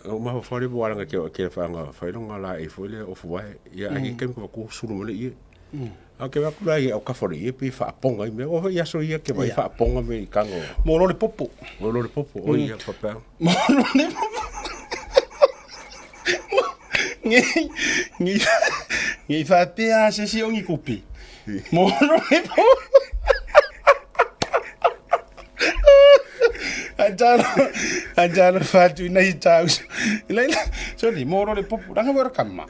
O mafa whare po aranga ke ke whanga whailonga la e foi le ofu wae. Ia ai ke kaimi ko ku sulu mai le ia. A ke aku la i au kafa le ia pe faapoga i mea. Ua foi aso ia ke vai faapoga me i kago.
Mo lo le popo.
Mo lo le popo, oi ia faapea.
Mo lo le popo. Nge nge nge faapea se si ongi kupi. Mo lo le popo. Atalo, atalo fatu ina i tau. Ila ila, sorry, mo lo le popo. Ranga wera kama.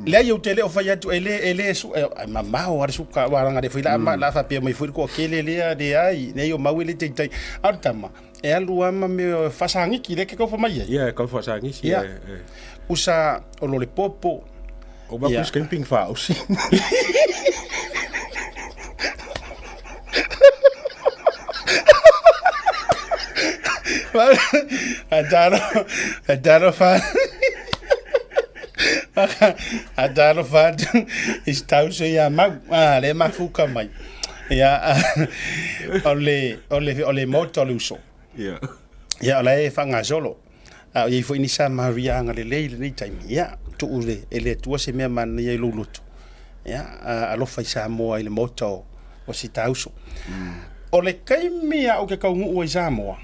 Leai ou te le o fai atu e le e le su e mamao a le suka wa langa le foi la ma la fa pe mai foi ko kele le a le ai nei o mau le tei tei a tama e alu ama me fasangiki le ke ko fa mai ai
ia ko fasangiki ia
usa o lo le popo
o ba yeah. camping fa usi
Atalo, atalo fa. Atalofa atu i se tauso ia Mau, a, le mafuka mai. Ia, o le, o le, o le maota o le uso.
Ia.
Ia, o la e faagasolo. A o iai foi ni sa Maria agalelei i lenei taimi. Ia, tuu le, e le Atua se mea manaia i lou loto. Ia, alofa i Samoa i le maota o, o si tauso. O le taimi a ou ke taunuu ai Samoa,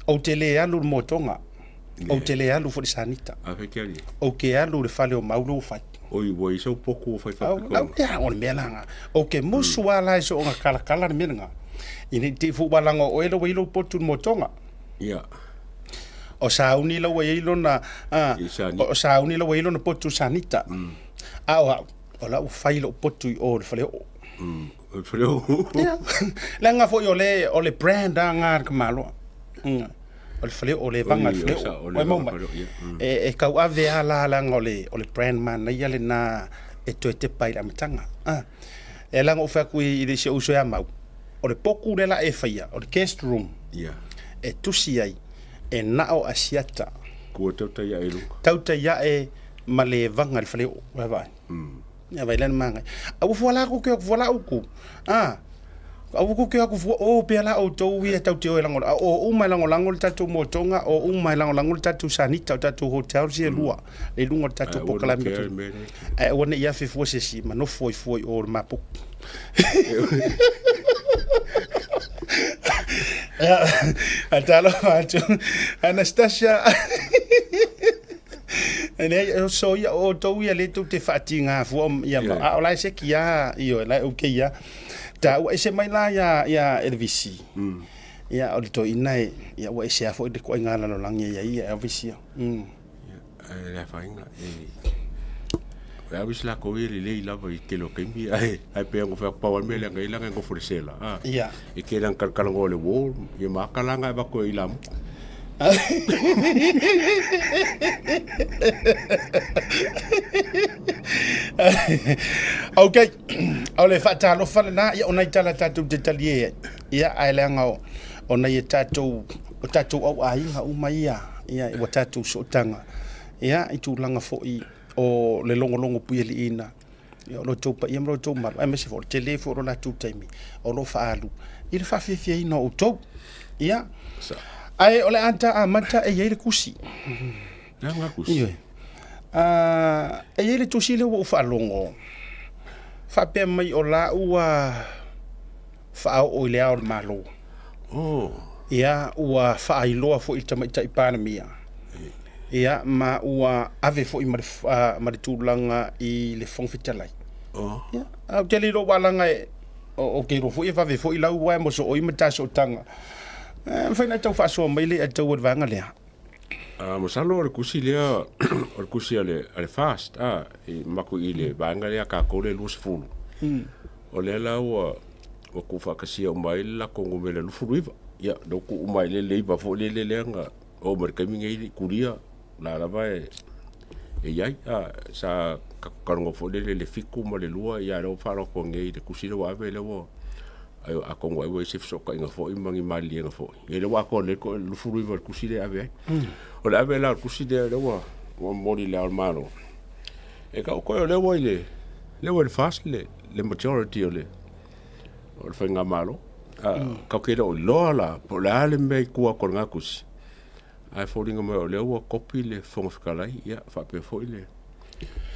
ou te le alu i le motoga. Ou te le alu foi i le sanita. Ou te alu i le fale o Maulu ua fai.
Oi, ua i sau poku ua fai faapitoa.
Au, ia, o le mea la nga. Ou te musu a la i so nga kalakala le mea nga. I nei te fu walanga o oe ua i lou potu i le motoga.
Ia.
O sauni la ua i lona, a, o sauni la ua i lona potu sanita. A o au, o la ua fai lou potu i o le fale oo.
O le fale oo.
Ia. Leaga foi o le, o le brand a nga le kamaloa. O le fale o le vaga le fale o le mau mai. E e tauave a la leaga o le o le brand manaia lena e toe tepa i le amataga. A e ala ona ou fai atu i le si ou uso ia Mau, o le poku lea la e faia, o le guest room.
Ia.
E tusi ai e na o Asiata.
Kua tautai ae i luga.
Tautai ae ma le vaga i le fale oo. Ua vaai. Ia vai lana mangai. Aua fua la ku ke fua la uku. Ah. Aua ku ke aku fua o pea la outou ia tau te o e lango. O uma e langolango le tatou motoga, o uma e langolango le tatou sanita, o tatou hotel sia lua. Le lunga o le tatou pokalame. Ae aua ne i afe fua se isi ma nofo ai fua i o le mapuku. Ia, talofa atu. Anastasia. E leai, e so ia o outou ia le tou te faatiga fua ia ma, a o la e seki a, ioe, la e okay a. Ta ua ese mai la ia, ia Elvisi. Ia, o le toeaina e, ia ua ese a foi le koaiga lalolagi ia ia Elvis ia.
Ia, e le afaina, e, o Elvis lakou ia e lelei lava i tele o taimi, ae, ae pei ona fai atu, pau lava le mea leaga ai leaga e nofo i le sela, a.
Ia.
E tele ana talatalanoa i le wall, ia ma ata la na e avatu e ilamutu.
Ok, o le faatalofa lena, ia o nai tala tatou te talie ai. Ia, ae leaga o, o nai e tatou, o tatou auaiga uma ia, ia, ua tatou sootaga, ia, i tulaga foi o le logologo puialiiina, ia, o lo outou paia ma lo outou mamalu, aemaise foi o le tele foi o lo latou taimi o lo o faaalu i le faafiafiaina o outou. Ia, ae o le a ta amata e i ai le tusi. Ioe. E i ai le tusi lea ua ou faalogo, faapea mai o la ua faaoo i le Ao o le Malo. Ia, ua faailoa foi i le Tamaitai Palemia. Ia, ma ua ave foi ma le, ma le tulaga i le Fofoga Fetalai. Ia, ae ou te le iloa aua leaga e, ou te iloa foi e vave foi lau uaea mosooi ma ta sootaga. E mafai ona e tau faasoa mai le tau o le vaega lea.
Masalo o le tusi lea o le tusi a le, a le FAST a, i maku i le vaega lea a tatou le 20. O lea la ua ua tuufaatasia uma ai le latou numera 29. Ia, lea ua tuu uma ai le le 9 foi lele lea na oo mai le taimi nei i Kulia, la lava e e i ai. A, sa tatou talanoa foi lele i le 7 ma le 2, ia lea ua faalogo atu nei i le tusi lea ua ave lea ua atonu ai ua i ai se fesootaiga foi ma ni maliliega foi. Ia lea ua atoa lelei le 29 o le tusi lea e ave ai. O le ave la o le tusi lea lea ua ua momoli i le Ao o le Malo. E tau koe o lea ua i le lea ua i le FAST le le majority o le o le faigamalo. Tatou te le o iloa la po o le a le mea i tua atu o lena tusi, ae foliga mai o lea ua kopi le Fofoga Fetalai, ia faapea foi le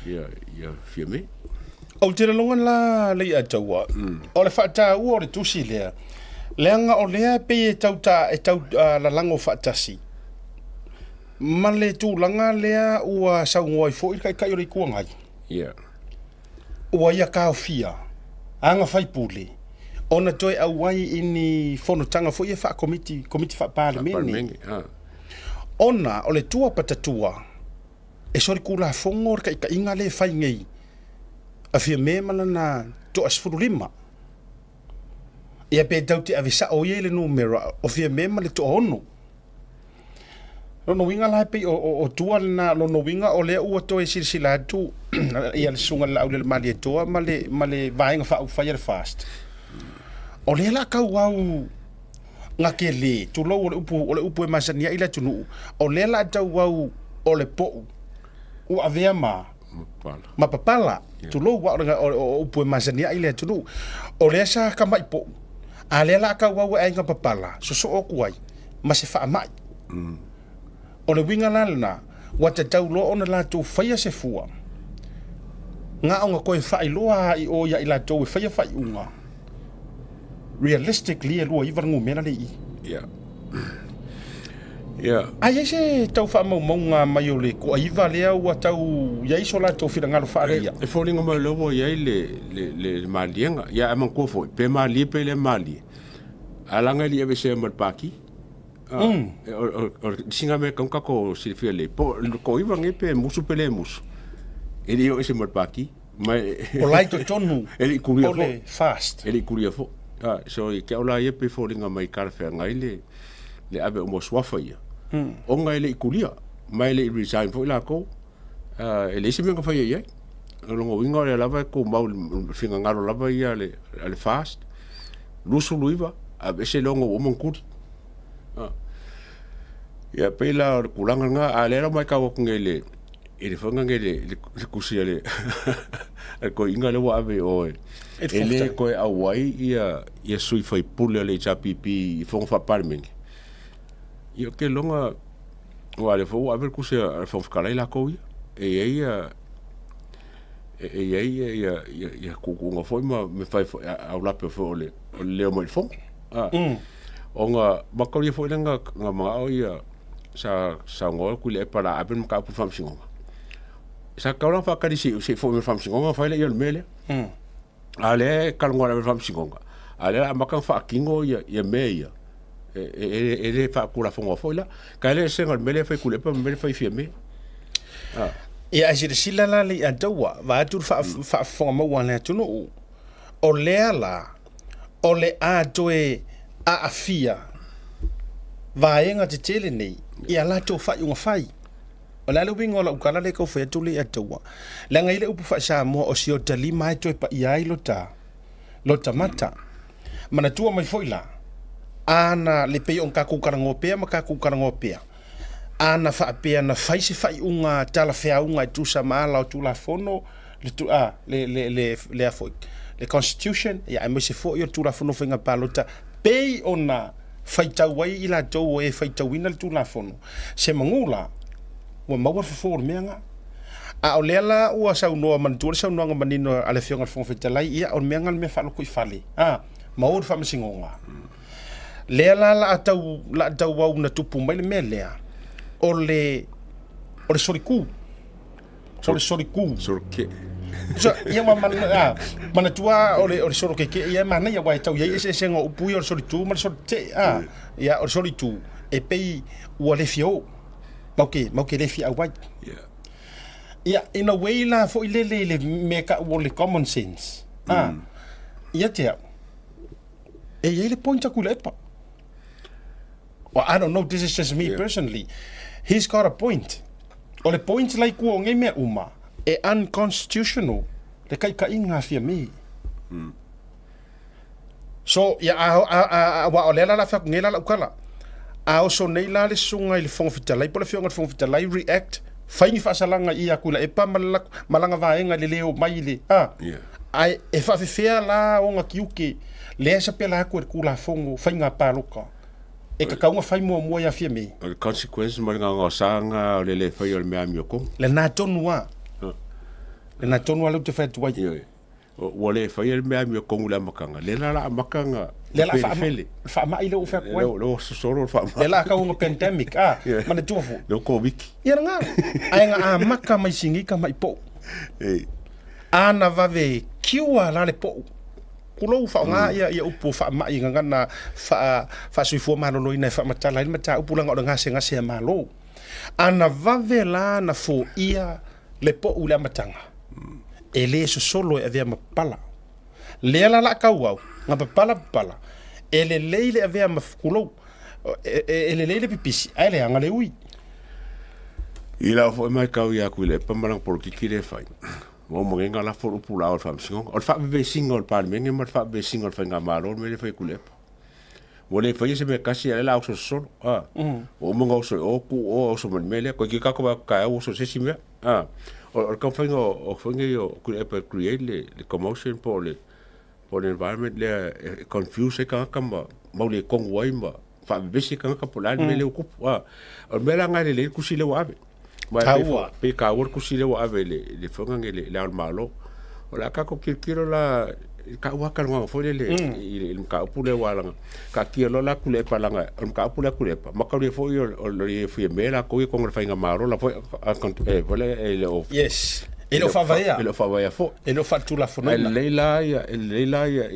ia ia Fiame.
Ou te lagona la Leiataua, o le faataua o le tusi lea, leaga o lea e pei e tau ta, e tau lalago faatasi ma le tulaga lea ua saunoa ai foi le Taitai o le Itu Agai.
Yeah.
Ua ia taofia ana faipule ona toe auai i ni fonotaga foi ia faa-komiti, komiti faa-Palemene. Ona o le tua patatua, e solitulafono le taitaiga lea e fai nei a Fiame ma lana toa 15. Ia pe tau te ave sao ia i le numera o Fiame ma le toa 6. Lona uiga la e pei o tua lena, lona uiga o lea ua toe silasila atu ia le susuga i le Laaulialemalietoa ma le, ma le Vaega Faaupufai a le FAST. O lea la tau au gakele, tulou o le upu, o le upu e masani ai le atunuu, o lea la tau au o le pou ua avea ma ma papala, tulou o, o, o upu e masani ai le atunuu. O lea sa tamai pou, a lea la tau au e aiga papala, sosoo atu ai ma se faamai. O le uiga la lena, ua tatau loa ona latou faia se fua, na ona toe faailoa i o ia i latou e faia faaiuga. Realistically, e 29 le numera le i.
Yeah. Yeah.
A i ai se tau faamaumauga mai o le toaiva lea ua tau i ai so latou finagalo faaalia?
E foliga mai o lea ua i ai le, le, le, le maliega. Ia, ae manatua foi, pe malie pe le malie, a laga e le i aveesea ma le Pati. O le isi mea e tatau ona tatou silafia lelei, po o le toaiva lenei pe musu pe le musu, e le i o ese ma le Pati. Ma
o la i totonu
e le i kulia
o le FAST.
E le i kulia foi. So i te au la ia pei foliga mai talafeagai le, le ave uma o suafa ia, ona e le i kulia, ma e le i resign foi latou. E leai se mea na faia i ai. O lona uiga o lea lava e tumau i le finagalo lava ia a le FAST, 29, aveese le 6 ua uma ona tuli. Ia pei la o le tulaga lena, a o lea la ua matau atu nei i le i le faiga nei le tusi a le toeaina lea ua ave i o e le toe auai ia ia sui faipule a le HRPP i fono faa-Palemene. Ia ou te iloa aua o lea foi ua ave le tusi a le Fofoga Fetalai latou ia. E i ai ia e i ai ia ia ia tuutuuga foi ma mea fai foi aulape foi o le o le leo mai i le fono. Ona mataulia foi lea na manao ia sa saunoa Tuilaepa o le a ave le mataupu i le Faamasinoga. Sa tatau la ona faatali se i foi mai le Faamasinoga ona fai lea o le mea lea. A o lea e talanoa lava i le Faamasinoga, a o lea o le a amata ona faatino ia mea ia, e le faatulafonoa foi la. Kai le eseesega o le mea lea e fai Tuilaepa ma le mea lea e fai Fiame.
Ia ae silasila la Leiataua, vaeatu le faafofoga maua a le atunuu, o lea la o le a toe aafia vaega tetele nei i a latou faaiuga fai. O le a le uiga o lau tala lea e tau fai atu Leiataua? Leaga e i ai le upu faa-Samoa o si ota lima e toe paia ai lota, lota mata. Manatua mai foi la, ana le pei ona tatou talanoa pea ma tatou talanoa pea, ana faapea na fai se faaiuga talafeauga e tusa ma ala o Tulafono, le, a, le, le, le, le, a foi, le Constitution, ia, aemaise foi o le Tulafono o Faiga Palota, pei ona faitau ai i latou o e faitauina le Tulafono, se manu la, ua maua le fofo o le mea lena. A o lea la ua saunoa, manatua le saunoaga manino a le Afioga i le Fofoga Fetalai, ia, o le mea lena le mea faalotoifale, a, maua le faamasinoga. Lea la la a tau, la a tau au na tupu mai le mea lea, o le, o le solitu. O le solitu.
Soloke'e.
So, ia ma man, a, manatua o le, o le solokeke'e ia e manaia, aua e tau i ai eseesega o upu ia o le solitu ma le solite'e, a. Ia, o le solitu, e pei ua le fia oo, mau ke, mau ke le fia auai.
Yeah.
Ia, in a way la foi lele i le mea e ta'u o le common sense, a, ia te au, e i ai le point a Tuilaepa. Well, I don't know, this is just me personally. He's got a point. O le point la i tua o nei mea uma, e unconstitutional le taitaiga a Fiame. So, ia, a, a, a, a, aua o lea la la fai atu nei la lau tala. A oso nei la le susuga i le Fofoga Fetalai po o le Afioga i le Fofoga Fetalai react, fai ni faasalaga i a Tuilaepa ma le ma lana vaega i le le omai i le, a,
Yeah.
ae e faafefea la ona tiute lea e sapela atu e le Tulafono Faiga Palota e tatau ona fai muamua ia Fiame.
O le consequence ma le gaogaosaga o le le faia o le mea amiotonu.
Lena tonu lava. Lena tonu lava lea ou te fai atu ai.
Ioe. Ua le faia le mea amiotonu i le amataga, lea la o le a amata ona
Lea la
felefele.
Faamai lea ua fai atu ai.
Lea ua sosolo le faamai.
Lea la tau ona pandemic a, manatua foi.
Lea ua Koviti.
Ia lena. Ae na amata mai Sigika mai pou. A na vave cure la le pou. Tulou faaaoga ia ia upu o faamai i gagana faa faasoifua maloloina e faamatala ai le mataupu leaga o le gasegase a Malo. A na vave la na foia le pou i le amataga, e le sosolo e avea ma papala. Lea la la tau au, na papala papala, e lelei le avea ma, tulou, e lelei le pipisi, ae leaga le ui.
I lau foi matau ia Tuilaepa ma lana polokiki lea e fai, ua uma nei ona lafo le upu laoa i le Faamasinoga. O le faavevesiga o le Palemene ma le faavevesiga o le Faigamalo le mea lea e fai e Tuilaepa. Ua le faia se mea tasi, a o lea o le a oso sosolo. A, ua uma ona oso i o, tuu o, oso ma le mea lea. Toeitiiti tatou vaai atu taeao ua oso i se isi mea. A, o le taumafaiga o faiga ia o Tuilaepa e create le commotion po o le po o le environment lea e confuse ai tagata ma mauletonu ai ma faavevesi tagata po o le a le mea lea ua tupu. A, o le mea la lena e lelei le tusi lea ua ave.
Taua.
Pei taua le tusi lea ua ave i le fofoga nei i Le Ao o le Malo. O le a tatou tilotilo la i le taua talanoaga foi lele i le mataupu lea aua leaga taatia loa la Tuilaepa leaga o le mataupu lea a Tuilaepa, mataulia foi o le Fiame latou ia i totonu o le faigamalo la foi e le o
Yes. E le o faavaea.
E le o faavaea foi.
E le o faaletulafonoina.
Ae lelei la ia, e lelei la ia,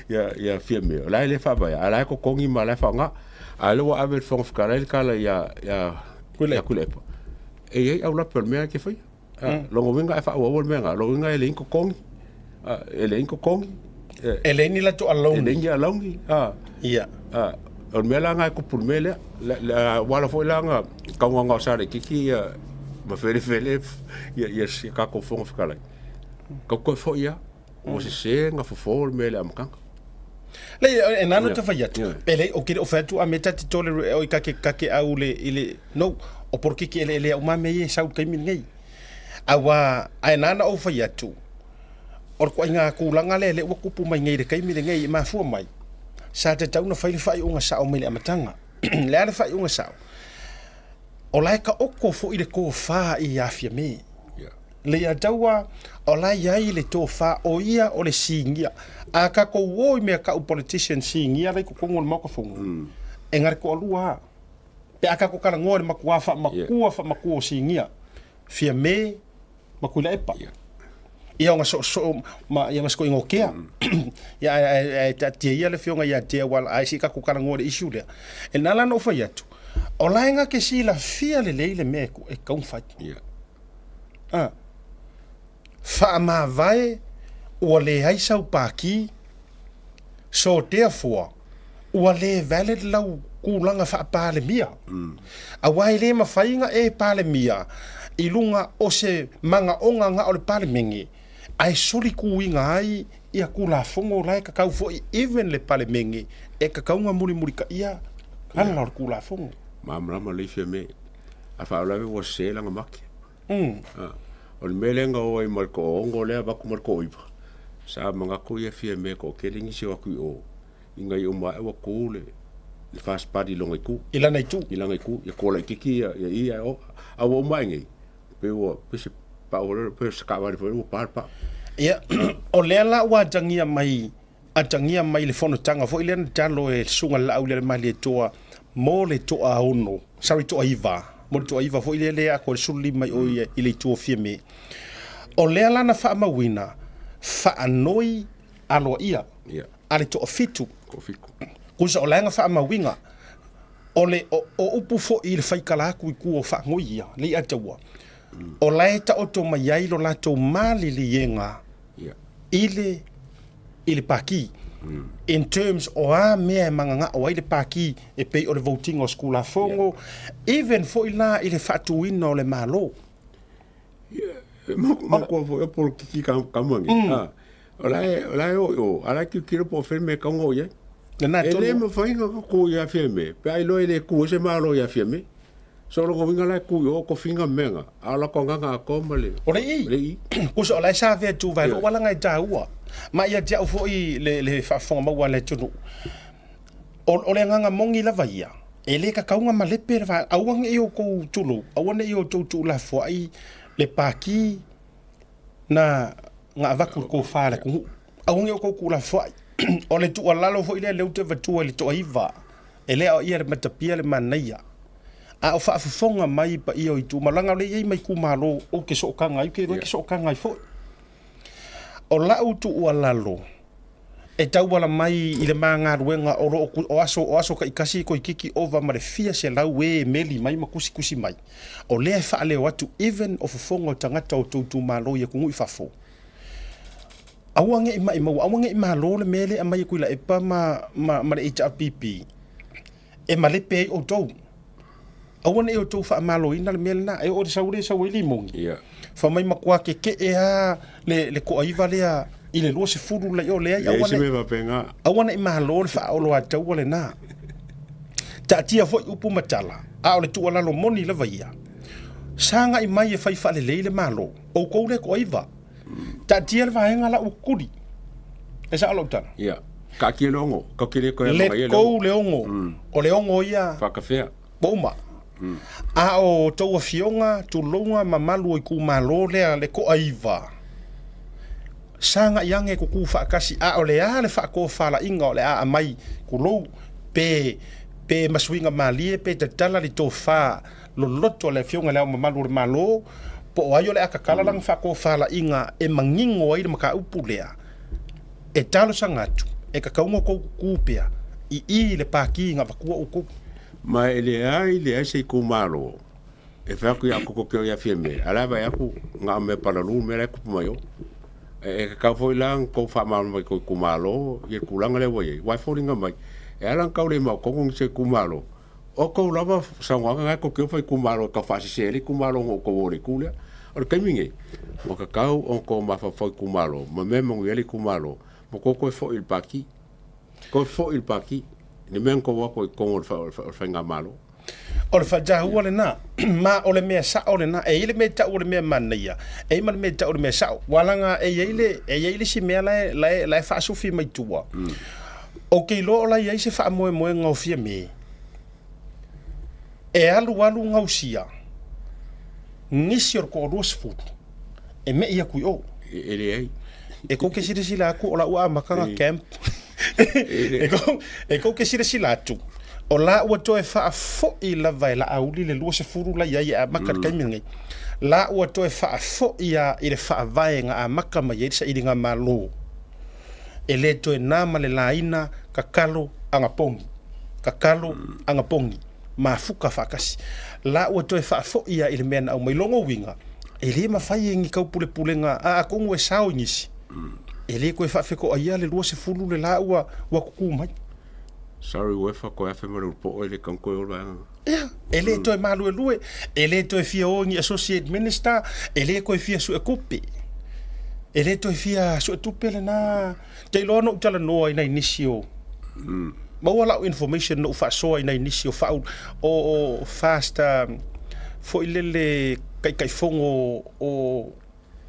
ia, ia Fiame, o la e le faavaea, a o la e totogi ma o la e faaaoga. A o lea ua ave e le Fofoga Fetalai le tala ia, ia, ia Tuilaepa, e i ai aulape o le mea e te faia. Lona uiga e faaauau le mea lena, lona uiga e leai ni totogi, e leai ni totogi.
E leai ni latou alauni.
E leai ni alauni.
Ia.
O le mea la lena e tupu i le mea lea. Ua ala foi la ona taugaoga o Sa Laitiiti ia ma Felefele ia si tatou Fofoga Fetalai. Tau toe foi lava, ua sese ona fofo le mea i le amataga.
Leai, e na ona fai atu, e leai, ou te le o fai atu a mea ta te tolerate oi ka te au le, i le, no, o polokiki eleele uma mea ia e sau i le taimi lenei. Aua, ae na ona ou fai atu, o le ituaiga tulaga lea lea ua tupu mai nei i le taimi lenei e mafua mai, sa tatau ona fai le faaiuga sao mai le amataga. O le a le faaiuga sao? O la e taoto foi le tofa i Fiame. Le ia taua, o la e i ai le tofa, o ia o le sinia. A tatou o i mea tau politician sinia la i totonu o le Maota Fono, e na o le toalua lava. Pe a tatou talanoa i le matua faamatua faamatua o sinia, Fiame ma Tuilaepa. Ia ona soosoo ma ia ma si toeaina o Tea. Ia ae taatia ia le afioga ia Tea aua ae se i tatou talanoa i le issue lea. E na ala ona ou fai atu, o la e na te silafia lelei le mea e tatau ona fai. A faamavae ua leai sau paki, so therefore ua le valid lau tulaga faa-Palemia. Aua e le mafai ona e Palemia i luga o se manaoga na o le Palemene ae solituina ai ia Tulafono la e tatau foi even le Palemene e tatau ona mulimulitaia ala o le Tulafono.
Malamalama lelei Fiame, a faalavelave ua sese lana mate. O le mea lea na o ai ma le toaono lea avatu ma le toaiva, sa manatu ia Fiame e toatele nisi o atu i o, ina ia uma ae ua tu le first party i lona itu.
I lana itu.
I lana itu, ia toa laitiiti ia ia e o. A ua uma ae nei, pei ua, pei se pau lea, pei o se taavale foi lea ua pa le pau.
Ia, o lea la ua atagia mai, atagia mai le fonotaga foi lea na talo e le Susuga i le Laaulialemalietoa mo le toaono, sorry, toaiva, mo le toaiva foi lea lea atoa i le 15 i o i le itu o Fiame. O lea la na faamauina, faanoi aloaia a le toafitu. Kusa o la e na faamauina, o le o, o upu foi i le faikala atu i tua o faanoi ia, le i ataua, o la e taoto mai ai lo latou maliliega i le i le paki. In terms o a mea e magagao ai le paki e pei o le voting o se Tulafono, even foi la i le faatuina o le Malo.
Makoa foi o polokiki ka mange. O la e o la e o o a la tilotilo po o fea le mea e tatau ona oo i ai.
Lena
E le mafai ona ku ia Fiame pe a iloa e le ku ai se Malo ia Fiame. So o lona uiga la e ku i o tofiga ma mea na, a o latou agaga atoa ma le
O le i.
Le i.
Kusa o la e sa avea tu vae lou ala e taua. Ma ia te au foi le faafofoga maua a le atunuu. O le agaga moni lava ia, e le tatau ona malepe le vaega. Aua ne i outou tulou, aua ne i outou tuulafoai le paki na na avatu le tofa a le atunuu. Aua ne i outou tuulafoai. O le tuualalo foi lea lea ou te avatua i le toaiva, e le aoaia e le matapia le manaia. A o faafofoga mai paia o itumalo, leaga o lea e i ai ma itumalo ou te sootaga ai, ou te iloa e te sootaga ai foi. O lau tuualalo, e tauala mai i le ma galuega o lo o o aso o aso taitasi toeitiiti ova ma le fia selau e meli mai ma tusitusi mai. O lea e faaleo atu even o fofoga o tagata o tou itumalo i atunuu i fafo, aua ne i maimau, aua ne i malo le mea lea e aumai e Tuilaepa ma ma le HRPP e malepe ai outou. Aua ne i outou faamaloina le mea lena, e oo i le sau lea e sau ai limoni, fai mai matua tetee lava le toaiva lea i le 20 la i o, leai, aua ne i, aua ne i malo le faaoloataua lena. Taatia foi upu ma tala, a o le tuualalo moni lava ia, sagai mai e fai faalelei le Malo, outou lea toaiva, taatia le vaega la ua tutuli. E sao lau tala?
Ia. Taatia le ogo, tatou te le toe
Let go le ogo, o le ogo ia.
Faatafea.
Ua uma. A o tou afioga, tulouga ma malu o itumalo lea le toaiva, sagai age tutu faatasi, a o le a le faatofalaiga o le a aumai, tulou, pe pe ma suiga malie pe tatala le tofa loloto a le Afioga i Le Ao Mamalu o le Malo, po o ai o le a tatala lana faatofalaiga e manino ai le mataupu lea, e talosaga atu, e tatau ona outou tutu pea i i i le Pati na avatua outou.
Ma e leai leai se itumalo e fai atu ia koko ke ia Fiame, a la e vaai atu na o mea palalu mea la e tupu mai o. E tatau foi la ona tou faamalamalama i tou itumalo ia le tulaga lea ua i ai, aua e foliga mai e ala ona tau le mautonu nisi o itumalo, o tou lava saunoaga na e tou te o fai itumalo e tau faasese ai le itumalo na outou o i le itu lea. O le taimi nei, ua tatau ona outou mafaufau i itumalo ma mea e manuia ai le itumalo, ma outou toe foi i le Pati. Toe foi i le Pati, i le mea na outou o atu ai i totonu o le Faigamalo.
O le faataua lena, ma o le mea sao lena. E i ai le mea e tau o le mea manaia, e i ai ma le mea e tau o le mea sao. Ua laga e i ai le, e i ai le isi mea la e, la e, la e faasufi mai tua. Ou te iloa o la e i ai se faamoemoega o Fiame e alualu gausia nisi o le toalua sefulu e me'i atu i o.
E leai.
E kou te silasila atu o la ua amata ona camp. E kou te silasila atu o la ua toe faafoi lava e Laauli le 20 la i ai e amata i le taimi lenei. La ua toe faafoi lava i le faavae na amata mai ai le sailiga malo. E le toe na ma le laina tatalo anapogi, tatalo anapogi, mafuka faatasi. La ua toe faafoi lava i le mea na aumai. Lona uiga, e le mafai e ni taupulepulega, a atonu e sao i nisi, e le toe faafetoaia le 20 le la ua tutu mai.
Sorry Uefa, koe afe ma le ulupo'o e le tau toe o le vaega.
Ia, e le toe maluelue, e le toe fia o i ni associate minister, e le toe fia suetupe. E le toe fia suetupe lena. Te iloa na ou talanoa i nai nisi o maua lau information na ou faasoa i nai nisi o faaulu o, o fast foi lele taitaifono o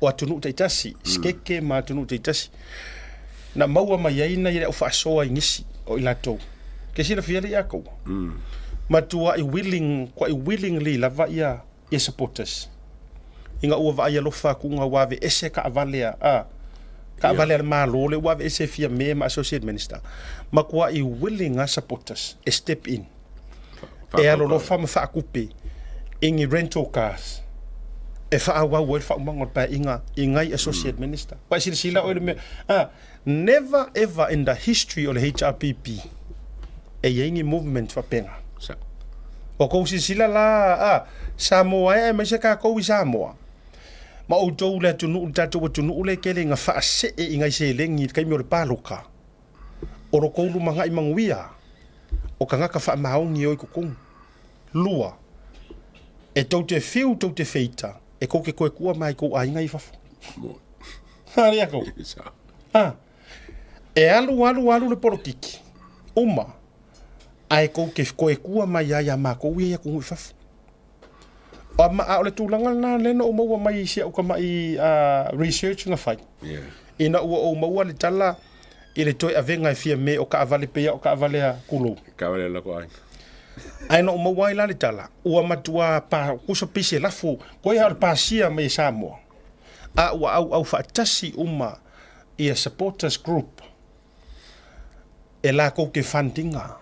o atunuu taitasi, sikeke ma atunuu taitasi, na maua mai ai nai au faasoa i nisi o i latou. Ke silafia le ia kou. Matuai willing, kuai willingly lava ia ia supporters. Ina ua vaai alofa atu nga ua aveese taavale a, a taavale a le Malo le ua aveese e Fiame ma Associate Minister. Matuai willing a supporters e step in. E alolofa ma faatupe i ni rental cars e faaauau ai le faaumaga o le paeaiga i nai Associate Minister. Ua e silasila oe i le mea, a, never ever in the history o le HRPP e i ai ni movement faapena. Ua tou silasila la, a, Samoa e aemaise tatou i Samoa, ma outou le atunuu, le tatou atunuu lea e tele ina faasee i nai seleni i le taimi o le paloka, o lo tou lumanai manuia o tagata faamaoni e o i totonu. Lua, e tou te fiu tou te feita, e kou te toe kua mai kou aiga i fafo. Ha, rea kou. Ha. E alu, alu, alu le polokiki. Uma. Ae kou te koe kua mai ai a mākou ia i atunuu i fafo. A, ma, a o le tulaga lena lea na ou maua mai i si au tama'i research na fai.
Yeah.
Ina ua ou maua le tala i le toe avega e Fiame o taavale pei a o taavale a Kulou.
Taavale a lako aiga.
Ae na ou maua ai la le tala, ua matua pa, kusa pei se lafo, koe a o le pasia mai e Samoa. A ua auau faatasi uma ia supporters group e lakou ke fund ina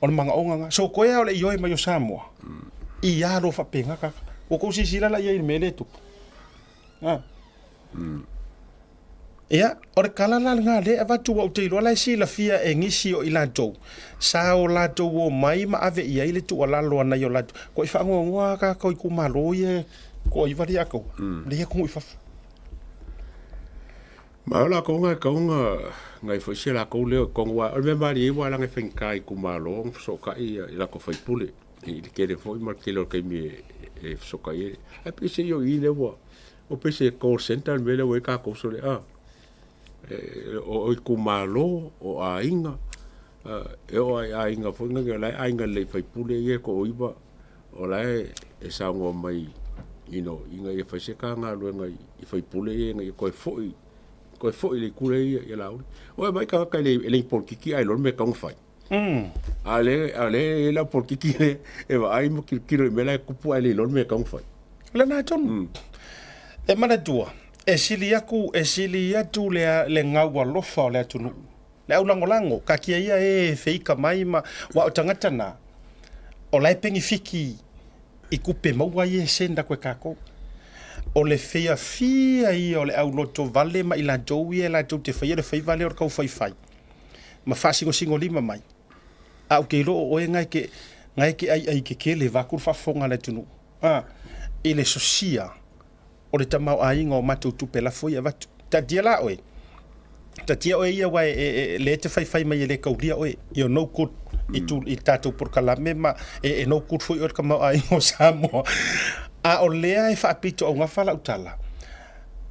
o le magaoga na. So koe a o le ioe mai o Samoa i a lo faapena kaka. Ua kou silasila la i ai i le mea lea e tupu. A. Ia, o le kala la lena lea e avatu ua ou te iloa la e silafia e nisi o i latou sa o latou omai ma ave i ai le tuualalo a nai o latou. Ko i faanoanoa a tatou itumalo ia e toaiva lea atoa, lea e atunuu i fafo.
Ma o lakou nga e tau na nai foi se lakou leo i totonu aua o le mea malie ua laga e faigata i itumalo ona fesootai i latou faipule i le tele foi ma le tele o le taimi e fesootai ai. Ae pei se i o i lea ua ua pei se call centre le mea lea ua i ai tatou sole a o itumalo, o aiga, e oo lava i aiga foi nei o la e aiga lelei faipule ia e toaiva o la e saunoa mai you know, ina ia fai se ta galuega i faipule ia ina ia toe foi toe foi i le itu lea ia Laauli. Ua vaai tagata e le e le polokiki ae iloa le mea e tatau ona fai. A le a le e lau polokiki le e vaai ma tilotilo i mea la e tupu ae le iloa le mea e tatau ona fai.
Lena tonu. E manatua, e sili aku, e sili atu le, le gau alofa o le atunuu. Le au lagolago, kakia ia e feika mai ma, ua o tagata na, o la e penifiki i tupe maua ia e send aku e tatou. O le fiafia ia o le au loto vale ma i latou ia e latou te faia le faiva lea o le taufaifai ma faasinosinolima mai. A ou te iloa o oe na e te, na e te aiai tetele vaeatu le faafofoga a le atunuu, a, i le sosia o le tamaoaiga o matou tupe lafo ia e avatu. Taatia la oe, taatia oe ia aua e, lea e te faifai mai e le taulia oe, you're no good i, tu, i tatou polokalame ma e, e no good foi oe le tamaoaiga o Samoa. A o lea e faapito augafa lau tala,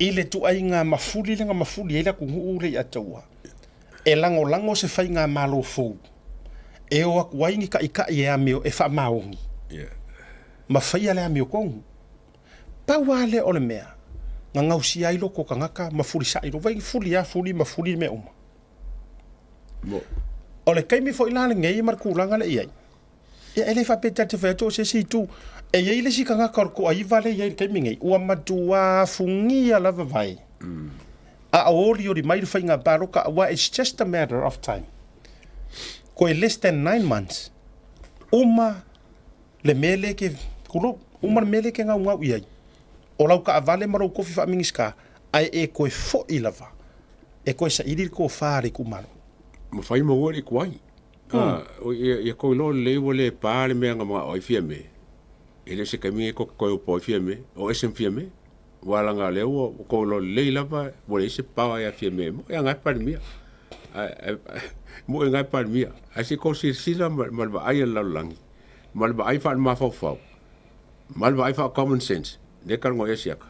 i le tuaiga mafuli lea na mafuli ai le atunuu lea i Ataua, e lagolago se faigamalo fou e o atu ai ni taitai e amio e faamaoni
Yeah.
ma faia le amiotonu. Pau lava lea o le mea na gausia ai loko tagata ma fulisai lo vai fuli a fuli ma fuli mea uma.
Mo.
O le taimi foi la lenei ma le tulaga lea e i ai, ia e le faapea ta te fai atu o se isi itu. E i ai le isi tagata o le toaiva lea e i ai i le taimi nei, ua matua afugia lava vae. A o olioli mai le faiga palota, aua it's just a matter of time. Koe less than 9 months, uma le mea lea ke, tulou, uma le mea lea ke gaugau i ai, o lau taavale ma lou tofi faa-Minisita, ae e toe foi lava e toe saili le tofa a le itumalo.
Ma fai maua le tuai. O ia ia kou iloa lelei ua le pa le mea na manao ai Fiame. E le o se taimi e tou te toe opo ai Fiame, o ese ma Fiame. Ua laga lea ua kou iloa lelei lava ua leai se power ia Fiame mo e agai Palemia. Ae mo e agai Palemia. Ae se i tou silasila ma le vaai a le lalolagi, ma le vaai faale-mafaufau, ma le vaai faa-common sense, lea e talanoa ai Asiata,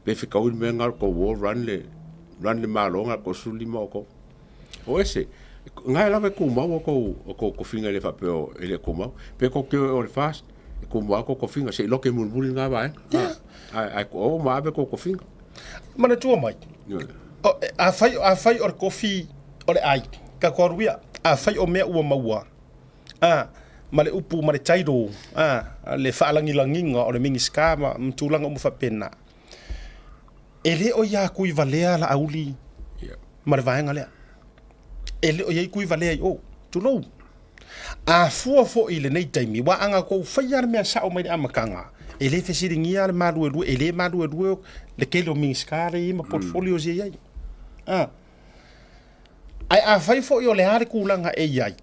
pe fetaui le mea lena o le tou o run le, run le Malo na o le 35 o outou. O ese, na e lava e tumau o tou, o tou tofiga e le faapea e le tumau. Pe tou te o e o i le FAST, e tumau lava tou tofiga, se i loke mulimuli lena vaega. Ae, ae o ma ave tou tofiga.
Manatua mai, o, afai, afai o le tofi o le ai, tatou alu ia, afai o mea ua maua, a, ma le upu ma le title, a, le faalagilagiga o le Minisita ma, ma tulaga uma faapena, e le o ia Tuivalea Laauli ma le vaega lea. E le o i ai Tuivalea i o. Tulou. A fua foi i lenei taimi, ua ana tou faia le mea sao mai le amataga, e le fesiligia le maluelue, e le maluelue le tele o Minisita lea e i ai ma portfolios ia e i ai. A. Ae afai foi o le a le tulaga e i ai,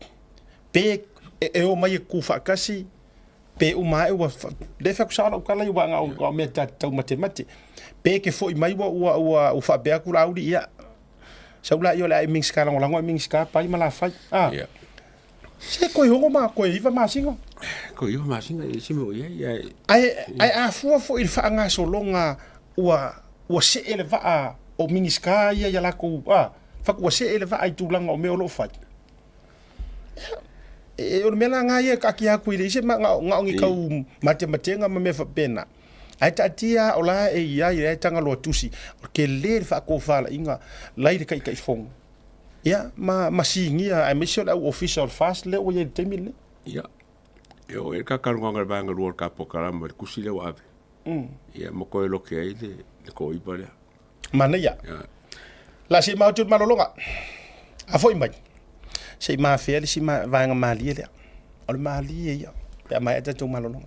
pe e omai e tutu faatasi, pe uma ae ua le fai atu sao lau tala ia ua na o mea ta te taumatemate. Pe ke foi mai ua ua ua ua faapea atu Laauli, ia, sau laia o le a e Minisita lagolago ae Minisita pai ma la fai. A.
Yeah.
Se koe 6 ma koe 9 masina.
Koe 9 masina e se mea o i ai. Ae,
Ae, ae a fua foi i le faagasologa ua ua see le vaa o Minisita ia ia latou, a, fatu ua see le vaa i tulaga o mea o lo o fai. E, o le mea la lena ia e taatia atu i le isi ma na o ni tau matematega ma mea faapena. Ae taatia o la e i ai e Tagaloa tusi, o le tele le faatofalaiga la i le Taitaifono. Ia, ma sinia aemaise o le au ofisa o le FAST lea ua i ai i le taimi lenei.
Ia, e oo i ai le kakaloganga i le vaega lua o le ka polokalame i le tusi lea ua ave. Ia, ma toe loke ai le toaiva lea.
Manaia. La se mau tu malologa. A foi mai. Se i mafea le si vaega malie lea. O le malie ia. Pe a maea tatou malologa.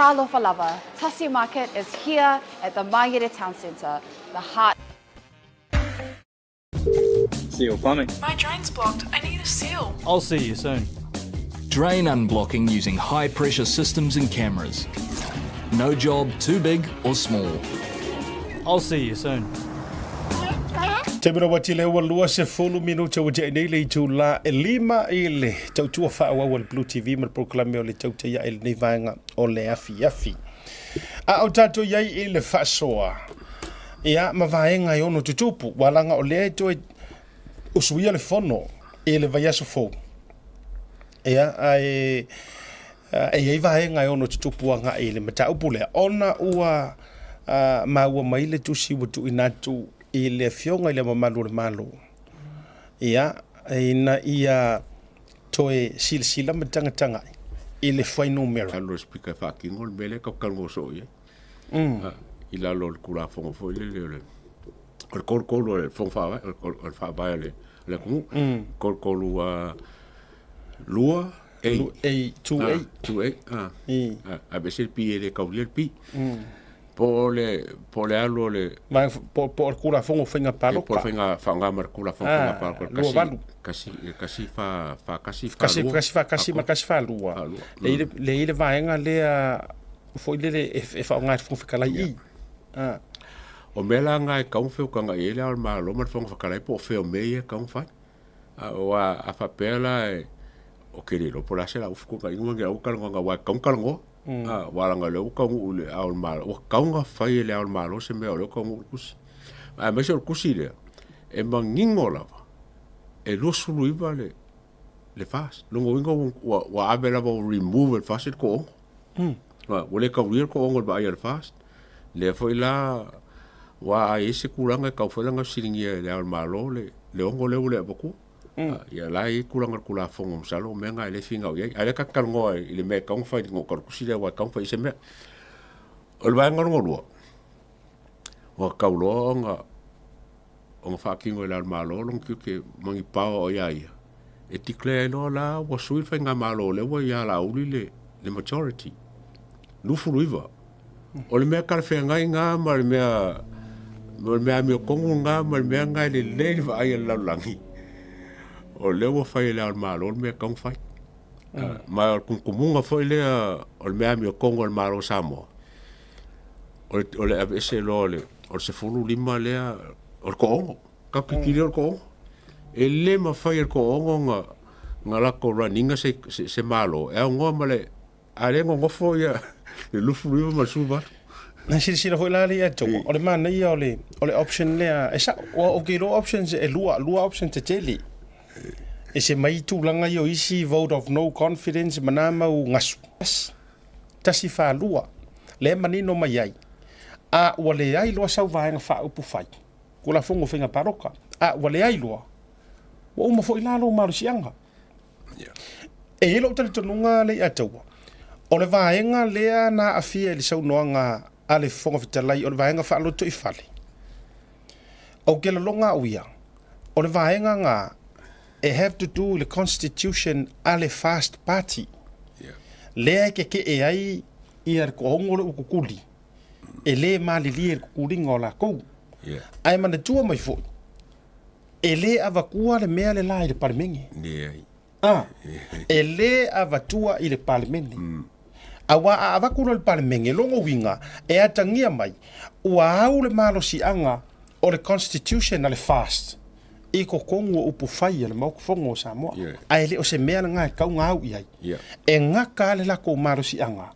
Talofa lava, Tasi Market is here at the Mangere Town Centre, the heart.
Seal plumbing.
My drain's blocked. I need a seal.
I'll see you soon.
Drain unblocking using high pressure systems and cameras. No job too big or small.
I'll see you soon.
Taimi ua tile ua 20 minute ua tea nei le itulā e lima i le tautua faaauau a le Blue TV ma le polokalame o le Tautai Ae i lenei vaega o le afiafi. A o tatou i ai i le faasoa, ia ma vaega e ono tutupu, ua laga o lea e toe usuia le fono i le vaiaso fou. Ia, ae e i ai vaega e ono tutupu agai i le mataupu lea, ona ua maua mai le tusi ua tuuina atu i le Afioga i le Mamalu o le Malo, ia, ina ia toe silasila ma tagatagai i le fuainumera.
Alu le Speaker e faatino le mea lea e tau talanoa soo i ai. I lalo o le Tulafono foi lele o le o le 33 o le Fono Faavae, o le Faavae o le atunuu, 33 2 A.
A, 2 A.
2 A, a. Aveese le P e le taulia le P. Po o le, po o le alu o le...
Po, po o le Tulafono o Faiga Palota.
Po o le faiga faaaoga ma le Tulafono o Faiga Palota.
Lua valu.
Kasi, kasi, fa, fa kasi, fa lua.
Kasi fa kasi ma kasi fa lua. Le i le vaega lea foi lele e faaaoga e le Fofoga Fetalai i.
O mea la na e tatau ona feutagai i ai le Ao o le Malo ma le Fofoga Fetalai po o fea o mea ia e tatau ona fai. Aua a faapea la ou te le iloa po o le a se lau fetuunaiga ma ni au talanoaga aua e tatau ona talanoa. Aua leaga o lea ua taunuu i le Ao o le Malo, ua tatau ona fai e le Ao o le Malo se mea o lea ua taunuu le tusi. Aemaise o le tusi lea, e manino lava e 29 le FAST. Lona uiga ua ave lava ua remove e le FAST le toaono. Ua le taulia le toaono i le vaai a le FAST. Lea foi la ua i ai se tulaga e tatau foi la ona fesiligia e Le Ao o le Malo le ono lea ua le avatua. Ia la e i ai tulaga o le Tulafono masalo o mea na e le finau i ai. A o lea ta te talanoa i le mea e tatau ona fai i luga o le tusi lea aua e tatau ona fai i se mea. O le vaega lona lua, ua tatau loa ona ona faatino e Le Ao o le Malo lona tiute ma ni power o ia ia e declare ai loa la ua sui le faigamalo lea ua ia Laauli le majority. 29. O le mea talafeagai lena ma le mea ma le mea amiotonu lena ma le mea lena e lelei le vaai a le lalolagi, o lea ua fai e Le Ao o le Malo le mea e tatau ona fai. Ma o le tumutumuga foi lea o le mea amiotonu a le Malo o Samoa, o le aveese loa o le 15 lea o le toaono, tatou te tilotilo i le toaono. E le mafai e le toaono ona latou run ina se Malo e aunoa ma le A lea e nonofo ia le 29 ma le 18.
Na silasila foi la le ia te o le manaia o le o le option lea e sao ua ou te iloa options e lua lua option tetele e se mai tulaga ia o isi vote of no confidence ma na mau gasu tasi falua lea e manino mai ai a ua leai loa sau vaega faaupufai Tulafono o Faiga Palota a ua leai loa ua uma foi la lou malosiaga. E i ai lou talitonuga Leiataua, o le vaega lea na aafia i le saunoaga a le Fofoga Fetalai o le vaega faalotoifale. Ou te lagona au ia, o le vaega na e have to do i le constitution a le Fast Party, lea e kekee ai ia le toaono lea ua kukuli, e le malilie i le kukuliga o lakou. Ae manatua mai foi, E le avatua le mea le la i le Palemene.
Leai.
A, e le avatua i le Palemene. Aua a avatu loa i le Palemene, lona uiga, e atagia mai, ua au le malosiaga o le Constitution a le FAST i totonu o upufai a le Maota Fono o Samoa. Ae le o se mea lena e tatau ona au i ai. E gata lava le latou malosiaga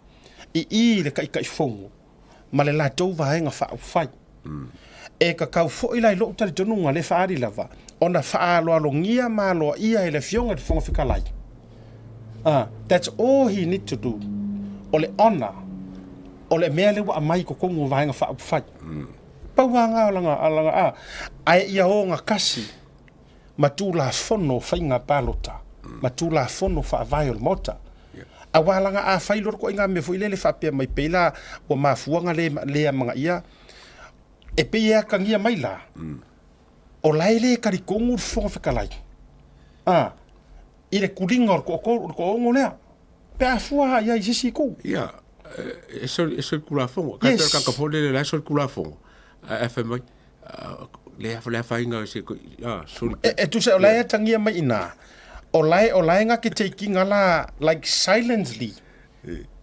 i i i le Taitaifono. ma le latou vaega faaupufai. E kakau foi la i lou talitonuga le faaali lava ona faaaloalogia ma aloaia e le Afioga i le Fofoga Fetalai. Ah, that's all he need to do. O le honour o le mea lea ua aumai i totonu o Vaega Faaupufai. Pau lava lena o lana, a lana, a, ae ia ogatasi ma Tulafono o Faiga Palota ma Tulafono Faavae o le Maota. Aua leaga a fai loa le ituaiga mea foi lele faapea mai pei la ua mafua ona le, le amanaia, e pei e atagia mai la, o la e le talitonu le Fofoga Fetalai, a, i le tuliga o le toatolu, o le toaono lea, pe a fua lava i ai i se isi itu.
Ia, e solitulafono. Yes. Ka ka foi lele la e solitulafono. Ae fai mai, le le afaina se a soli.
E tusa o la e atagia mai i ina, o la e, o la e na te taking la like silently.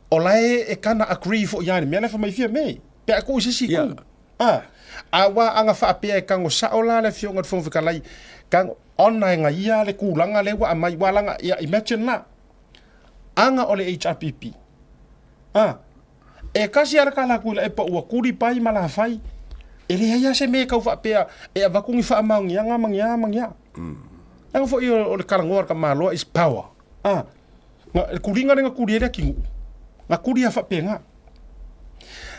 O la e e kana agree foi ia i le mea la e fai mai fia me, pe a tuu i se isi itu. A, aua a na faapea e tago sao la le Afioga i le Fofoga Fetalai, tago, ona e na ia le tulaga lea ua aumai, ua laga, ia imagine la, aga o le HRPP, a, e tasi lava le tala atu i Laepa ua tuli pai ma lafai, e leai lava se mea e tau faapea e avatu ni faamaoniaga ma ni a ma ni a. Leaga foi o le talanoa a le tamaloa is power. A, na, le tuliga lea na tuli ai le atinuu, na tuli lava faapena.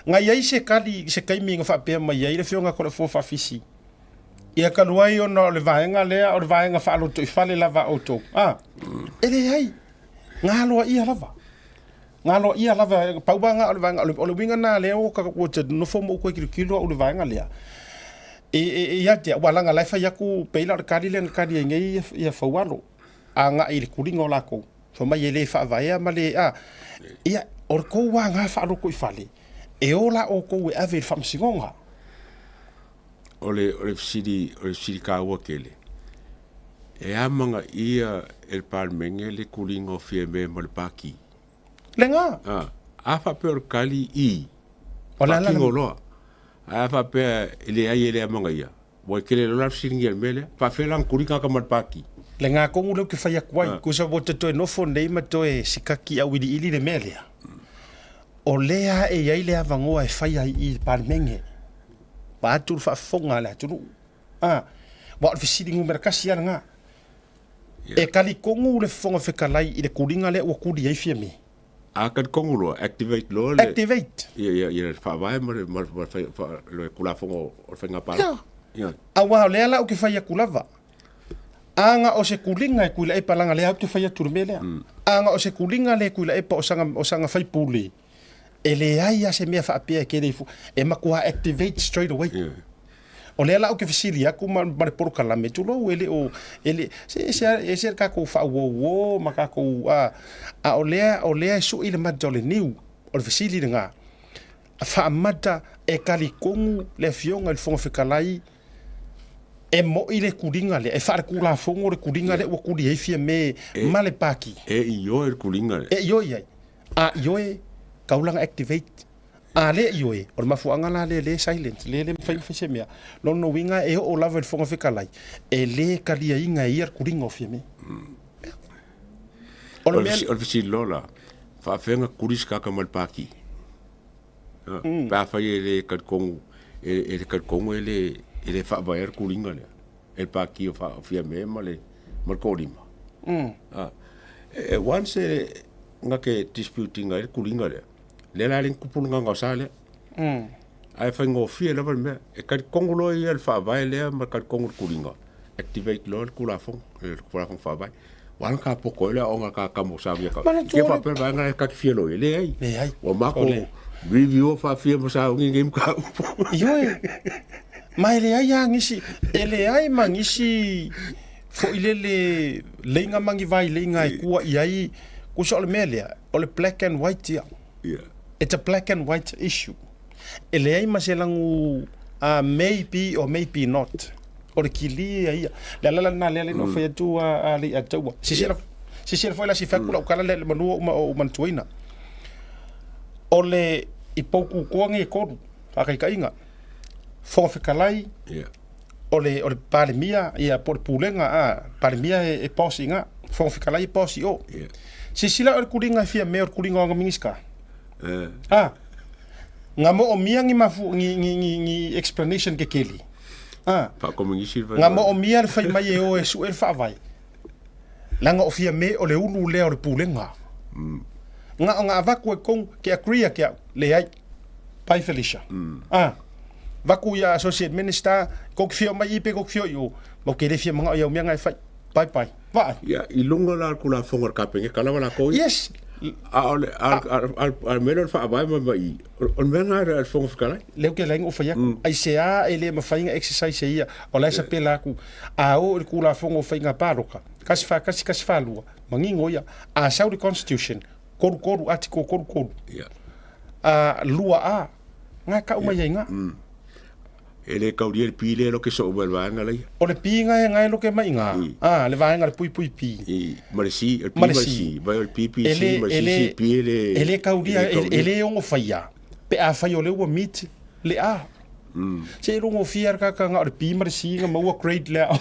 Na i ai se tali i se taimi na faapea mai ai le Afioga ia Toleafoa Faafisi, ia talu ai ona o le vaega lea o le vaega faalotoifale lava a outou, a, e leai, na aloaia lava. Na aloaia lava, pau lava na o le vaega, o le uiga lena lea ua ua te nofo ma ou toe tilotilo au i le vaega lea, e, e, e ia te au, aua leaga o la e fai atu, pei la o le tali lea na tali ai nei ia Faualo, agai i le tuliga o latou, fai mai e le faavaea ma le, a, ia, o le tou lava na faalotoifale, e o la outou e ave i le faamasinoga.
O le, o le fesili, o le fesili taua tele, e amanaia e le Palemene le tuliga o Fiame ma le Pati?
Lena.
A, a faapea o le tali i,
O le ala
faatino loa. Ae a faapea e leai e le amanaia, ua tele loa la le fesiligia i le mea lea. Faapefea la ona tuli tagata ma le Pati?
Lena tonu lea ou te fai atu ai, tusa ua te toe nofo nei ma toe sikaki auiliili le mea lea, o lea e i ai le avanoa e fai ai i le Palemene. Vaeatu le faafofoga a le atunuu. A, aua o le fesili numera tasi lava lena. E talitonu le Fofoga Fetalai i le tuliga lea ua tuli ai Fiame?
A talitonu loa, activate loa le...
Activate.
Ia, ia, ia le faavae ma le, ma le, ma le Tulafono o le Faiga Palota.
Ia. Aua o lea la ou te fai atu lava, a na o se tuliga e Tuilaepa leaga lea ou te fai atu i le mea lea. A na o se tuliga lea e Tuilaepa o saga, o saga faipule, E leai lava se mea faapea e kele ifo, e matua activate straight away. Yeah. O lea la ou te fesili atu ma, ma le polokalame, tulou e le o, e le, se ese, ese le tatou faauouo ma tatou, a, a o lea, o lea e sui le mata o le niu, o le fesili lena, faamata e talitonu le Afioga i le Fofoga Fetalai e moi le tuliga lea, e faaletulafono le tuliga lea ua tuli ai Fiame ma le Pati.
E ioe le tuliga lea.
E ioe i ai. A ioe, taulaga activate. A le ioe, o le mafuaaga la lea lea e silent, lea e le mafai ona fai se mea. Lona uiga e oo lava i le Fofoga Fetalai, e le taliaina e ia le tuliga o Fiame.
O le mea... O le fesili loa la, faapefea ona tuli se tagata mai le Pati? Pe afai e le talitonu, e le talitonu e le, e le faavaea le tuliga lea e le Pati o Fiame ma le, ma le toalima. Once e na te dispute ina ai le tuliga lea, lea la e le ni tupu le gaogaosa lea. Ae faigofie lava le mea, e talitonu loa ia le faavae lea ma talitonu i le tuliga, activate loa le Tulafono, le Tulafono Faavae. Ua ala ta poto ai le aoga ta tama o saunia ka. Ke faapea vaega e ta te fia loia, leai.
Leai.
Ua mako review faafia ma sauni nei mataupu.
Ioe. Ma e leai lava nisi, e leai ma nisi foi lele leiga ma ni vai leiga e kua i ai, kusa o le mea lea, o le black and white ia.
Yeah.
It's a black and white issue. E leai ma se lagu maybe or maybe not. O le kili ia ia. Le ala la lena lea le na fai atu a le ia taua. Sisiela, sisiela foi la si fai atu lau kala lea le manua uma o manatuaina. O le i poukukoa nei e tolu, faataitaiga, Fofoga Fetalai,
Yeah.
o le, o le Palemia, ia, po o le Pulega, a, Palemia e, e boss i ina, Fofoga Fetalai e boss i o.
Yeah.
Silasila o le tuliga e fia mea o le tuliga o ana Minisita.
Eh.
A. Nga moomia ni mafu ni ni ni, ni explanation kekeli. Ah.
Faakominisi le
Nga moomia le fai mai e o e su'e le faavae. Leaga o Fiame o le ulu lea o le pulega. Nga o nga avaku e kong ke agree ke au leai. Bye Felicia. Ah. Vaku ia associate minister ko ki fia mai i pe ko ki fia i o. Mau ke le fia manga o iau mea ngai fai. Bye bye. Vaai.
Ia, i luga la o le Tulafono a le Kapeneta lava lakou ia.
Yes.
A o le a a a le mea lea o le faavae ma ma i, o le mea lena a le Fofoga Fetalai.
Lea ou te laina ou fai atu, aisea e le mafai ona exercise e ia, o la e sapela atu, a o i le Tulafono o Faiga Palota, 141, 142, manino ia, a sau le Constitution, 33, Article 33,
Ia.
a, 2A, nga e kau mai ai nga.
E le kaulia le pi lea loke soo mai le vaega laia.
O le pi nga e nga e loke mai nga. A, le vaega le puipui pi.
I, ma le C, o le pi ma le C. Vai o le P, P, C, ma le C, C, P e le...
E le kaulia, e le ono whaia. Pe a whai o le ua meet le A. Se i rongo fia le kaka nga o le P ma le C nga maua grade lea.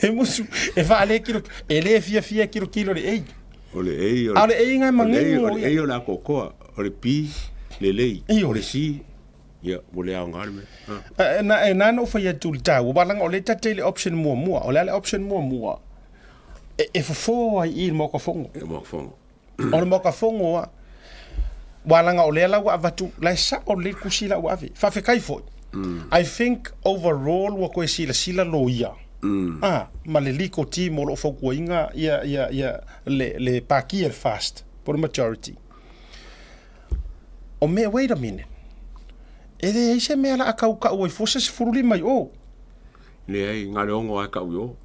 E musu, e wha le kilo, e le fia fia kilo kilo le A.
O le A, o le...
A o le A nga e manino.
O le A o le akokoa, o le P, le lei. O le C, Ia, ua le aoga le mea.
E na, e na na ou fai atu i le taua, aua leaga o lea ta te i le option muamua. O le a le option muamua? E, e fofo ai i le Maoka Fono.
E Maoka Fono.
O le Maoka Fono a, aua leaga o lea la ua avatu, la e sao lelei le tusi la ua ave. Faafetai foi. I think overall ua toe silasila loia. Ah, ma le legal team o lo o fautuaina ia, ia, ia le, le Pāti e le FAST, po o le majority. O mea, wait a minute. E leai se mea la a kau kau ai fua se 15 i o.
Leai, nga le ono a kau i o.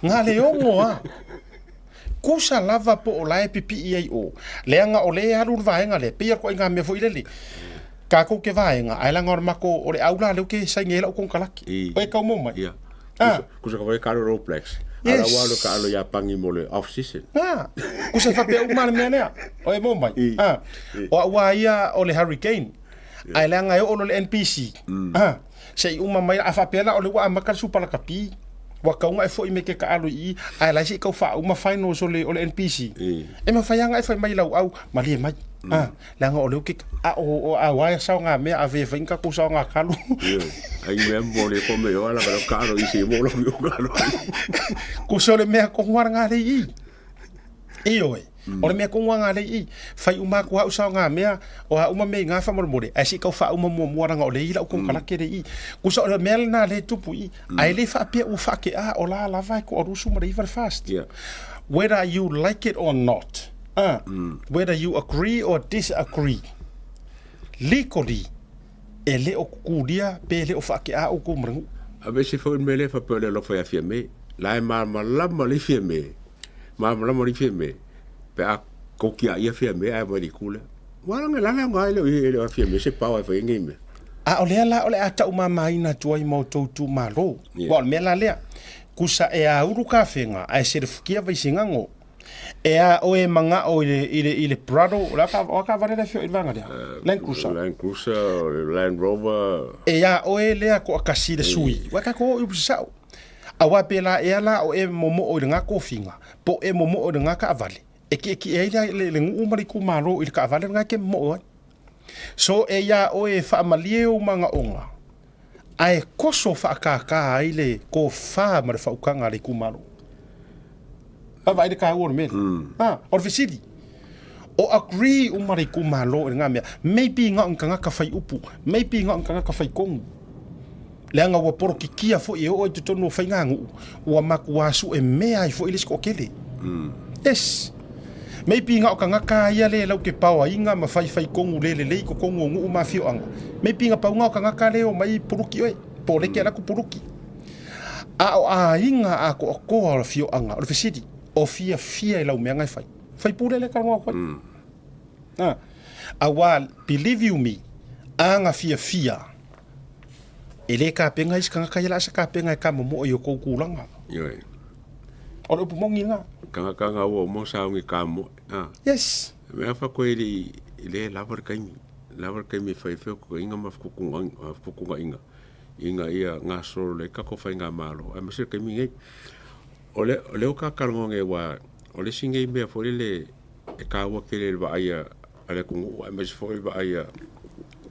Nga le ono a. Kusa lava po o lae pipi i ai o. Leaga o le alu le vaega lea, pei a koe ngā mea foi lele. Kākou ke vaega, ae laga o le mako o le au la leo ke saini ai lau konekaraki.
I.
O e kau mo mai.
Ia.
Ah.
Kusa ka whai kalo Rolex.
Yes.
Ala wa lo ka alo ia pangi mo le off season.
Ah, kusa whapea uma le mea nea. O e mo mai.
I.
Ah.
I.
O ua ia o le Hurricane. Ae leaga e oo loa le NPC. Ah. Se i uma mai a faapea la o le ua amata le supalakapi. Ua tau na e foi me ke taalo i i, ae la se i tau faauma finals o le, o le NPC.
I.
E mafai lava ona e fai mai lau au, malie mai. Ah, leaga o lea ou te, a o, o a wae sao ngā mea a ve fai ka ku sao ngā kalu.
Ioe. Ai mea mo le ko me o ala ka kalo i se mo lo yo kalo.
Ku so le mea ko ngā ngā lei i. Ioe. O le mea ko ngā ngā lei i. Fai uma ku hau sao ngā mea, o ha uma me i ngā whamoremore. Ai si kau wha uma mua mua ranga o le i lau konekarake le i. Ku so le mea lena le tupu i. Ai le whaapea ua whaake a o la lava e ko arusu ma le iwa le fast.
Yeah.
Whether you like it or not. Ah, whether you agree or disagree, legally, e le o kukulia pe le o whaake a o kou marangu.
A me se foi le mea lea faapea o le alofa ia Fiame. La e malamalama le Fiame. Malamalama le Fiame. Pe a koki a ia Fiame ae mai le itu lea. Ua langa lala nga e le o e le o Fiame se pao e fai nei mea.
A o lea la o le a tau mamaina atu ai ma o tou itumalo.
Yeah.
Ua o le mea la lea. Kusa e āuru ka whenga, ae serefukia vaisingango. E a oe e mangao i le, i le, i le Prado, o le a ka, o a ka vale le fio i le vanga lea? Land Cruiser.
Land Cruiser, Land Rover.
E a oe lea ko akasi le sui. Ua ka ko o upu sao. A wa pe la ea la o e momoo i le ngā kōwhinga, po e momoo i le ngā kaavale. E ki e ki e ai le, le nguu ma le itumalo i le kaavale le ngā ke momoo ai. So e ia oe e whaamalie o mangaonga, ae koso whaakākā ai le kōwhā ma le whaukanga a le itumalo. Vaavaai le kāua o le mea lea. Ha, o le fesili, o agree uma le itumalo i le ngā mea, maybe ngā o ni tagata whai upu, maybe ngā o ni tagata whai kongu. Leaga ua porokikia foi e oo ai totonu o faiganuu, ua makuā sue mea ai foi le isi toatele. Yes. Maybe ngā o tagata ia le lau ke paoaiga ma faifai kongu le lelei i totonu o nuu ma afioaga. Maybe ngā pauga o tagata le omai puluki oe, po o le ke alaku puluki. A o aiga atoatoa o le afioaga, o le fesili, o fiafia i lau meaga e fai. Fai pule le talanoa atu ai. Ha. Auā, believe you me, aga fiafia, e le kapenga isi tagata ia la asa kapenga e kamomoo i o kou tulaga.
Ioe.
O le upu moni lena.
Tagata ga ua uma saogi kamoe. Ha.
Yes.
Mea fa koe le i le lava le kaimi. Lava le kaimi e fai fai o kukuinga ma fukukunga inga. Inga ia ngā solo le kako fai ngā malo. Ai ma se kaimi nei. O le o le o ka kalongo nge wa o le singe mea fo le e kāua kele le vaai a le atunuu aemaise foi le vaai a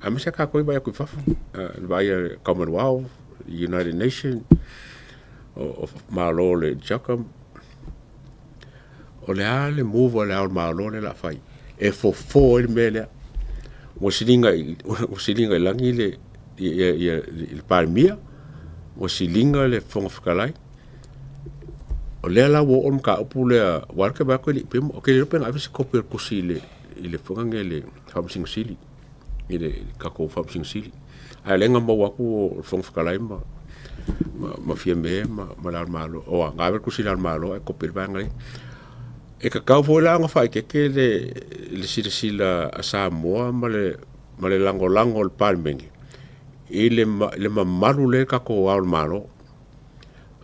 Aemaise a tatou ia vaai atu i fafo, le vaai a le Commonwealth, United Nation, o Malo o le JOGM. O le a le move a le Ao o le Malo lea o le a fai e fofo ai le mea lea? Ua siliga i, ua siliga i lagi le, ia, ia, le Palemia, ua siliga le Fofoga Fetalai. O lea la ua oo le mataupu lea, aua o lea ou te vaai atu e le i pe, ou te le iloa pe na ave se kopi o le tusi i le, i le foi le Faamasino Sili, i le tatou Faamasino Sili. Ae o lea na maua atu o le Fofoga Fetalai ma, ma, ma Fiame ma, ma Le Ao o le Malo, o na ave le tusi i Le Ao o le Malo ae kopi le vaega lea. E tatau foi la ona faaeteete le, le silasila a Samoa ma le, ma le lagolago a le Palemene i le, le mamalu lea i le tatou Ao o le Malo.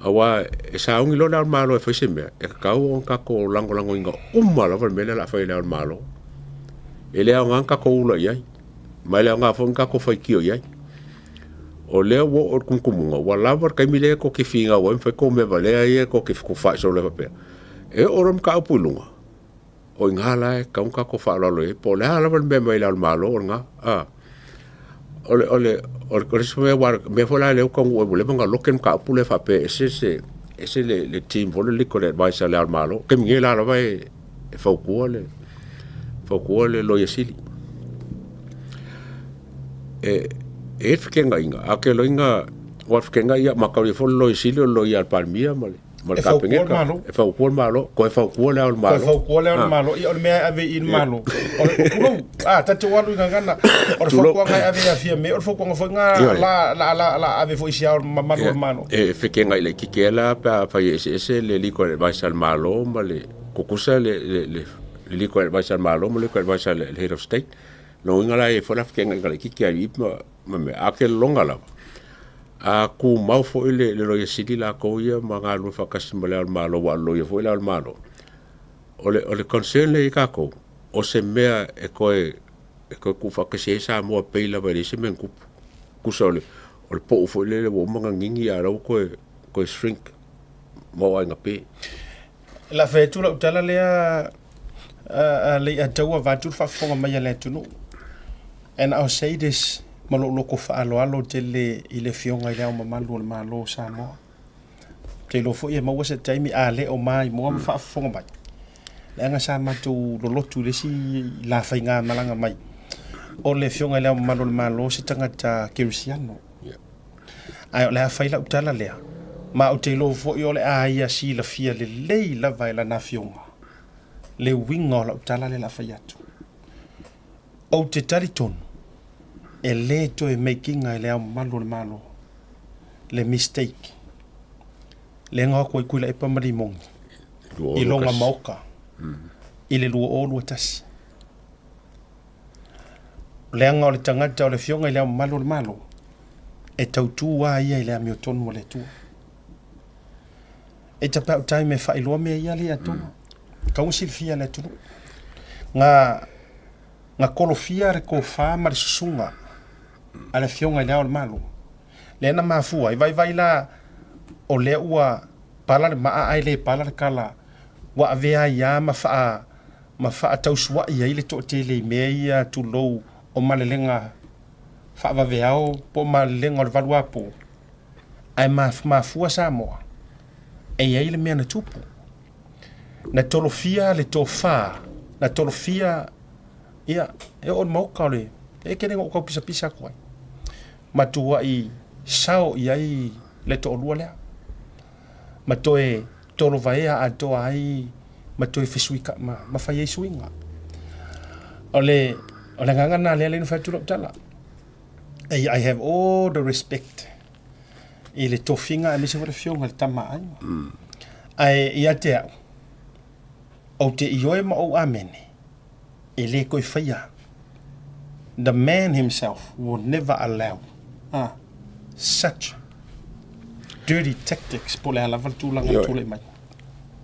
Aua e sauni loa Le Ao o le Malo e fai se mea, e tatau ona tatou lagolagoina uma lava le mea lea o le a fai e Le Ao o le Malo. E le aoga ona tatou ula i ai, ma e le aoga foi ona tatou faitio i ai. O lea ua oo i le tumutumuga, ua lava le taimi lea tou te finau ai ma fai tou mea valea ia tou te fetufaai solo ai faapea. E oo loa le mataupu i luga, o i ina la e tatau ona tatou faaaloalo i ai, po o le a lava le mea e aumai e Le Ao o le Malo, o lena. O le, o le, o le isi mea, aua o le mea foi la lea ua taunuu ai, ua leva ona loke le mataupu lea faapea e ese se, ese le, le team foi lea legal advice a Le Ao o le Malo. O le taimi nei la lava e, e fautua le, fautua le Loia Sili. E, e i ai le feteenaiga, ae ou te iloaina, aua o le feteenai ia, mataulia foi le Loia Sili o le Loia a le Palemia ma le ma le
E fautua le
Kapeneta.
Malo.
E fautua le Malo, toe fautua le Ao o le Malo.
Toe fautua le Ao o le Malo. Ia, o le mea e ave i le Malo, o le, tulou, a, ta te o alu i gagana, o le fautuaga e ave ia Fiame, o le fautuaga foi lena la, la, la, la ave foi i si Ao mamalu o le Malo.
E fekegai laitiiti ai la pe afai e eseese le legal advice a le Malo ma le tutusa le, le, le, le legal advice a le Malo ma le legal advice a le Head of State. Lona uiga la e i ai foi la fekeagaiga laitiiti a alii ma, ma mea, a o ke lologa lava, a tumau foi le, le Loia Sili latou ia ma galulue faatasi ma Le Ao o le Malo, aua o le Loia foi Le Ao o le Malo. O le, o le concern lea i ai tatou, o se mea e toe, e toe tuufaatasi ai Samoa pei lava e leai se mea na tupu. Tusa o le, o le pou foi lele ua uma ona gigi a o la ua toe, toe shrink ma o aiga pe.
O le a fai atu lau tala lea a Leiataua vaeatu le faafofoga mai a le atunuu. And I'll say this ma lou loto faaaloalo tele i le Afioga i Le Ao Mamalu o le Malo o Samoa. Ou te iloa foi e maua se taimi a le o maimoa ma faafofoga mai, leaga sa matou lolotu i le isi la faigamalaga mai, o le Afioga i Le Ao Mamalu o le Malo se tagata kerisiano. Ae o le a fai lau tala lea, ma ou te iloa foi o le a ia silafia lelei lava e lana afioga le uiga o lau tala lea o le a fai atu. Ou te talitonu, e le toe make-ina e Le Ao Mamalu o le Malo le mistake lea na o atu ai Tuilaepa ma Limogi i loga maoka i le 2021. Leaga o le tagata o le Afioga i Le Ao Mamalu o le Malo, e tautu lava ia i le amiotonu a le Atua. It's about time e faailoa mea ia lea ia mm. Kau silafia e le atunuu. Nga, nga kolofia le tofa ma le susuga a le Afioga i Le Ao o le Malo. Lea na mafua ai, vaivai la o lea ua pala le maa ae le pala le kala, ua avea ai lava ma faa ma faatausuai ai le toatele i mea ia tulou o malelega faavaveao po o malelega o le valuapo, ae mafua Samoa e i ai le mea na tupu. Na tolofia le tofa, na tolofia, ia, e oo i le maoka o le, e tele na ou tau pisapisa atu ai, ma tuuai sao i ai le toalua lea, ma toe tolovaea atoa ai ma toe fesuika, ma, ma fai ai suiga. O le, o le agaga lena lea na fai atu lau tala. I have all the respect i le tofiga aemaise foi le afioga i le Tama a Aiga. Ae ia te au, ou te ioe ma ou amene, e le toe faia. The man himself will never allow such dirty tactics po o le a lava le tulaga e tulai mai.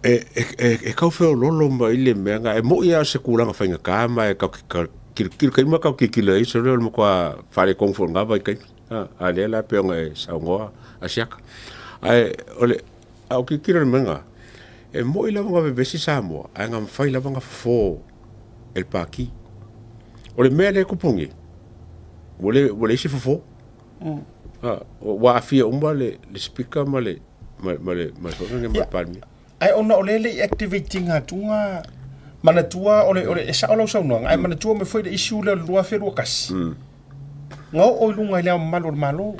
E tau feoloolo mai le mea na, e moi lava o se tulaga faigata ma e tatou te tilotilo taimi ma tatou tilotilo ai, sole o le matua faaletonu foi o lena vaitaimi, a o lea la pei ona e saunoa Asiata. Ae o le, a ou tilotilo i le mea lena, e moi lava ona vevesi Samoa, ae na mafai lava ona fofo e le Pati. O le mea lea e tupu nei, Ua le ua leai se fofo. A, ua aafia uma le le Speaker ma le ma ma le ma le ma le Palemia.
Ae ona o lea e le i activate ina atuga, manatua o le, o le, e sao lau saunoaga, ae manatua mai foi le issue lea o le 2021, na oo i luga i le Ao Mamalu o le Malo,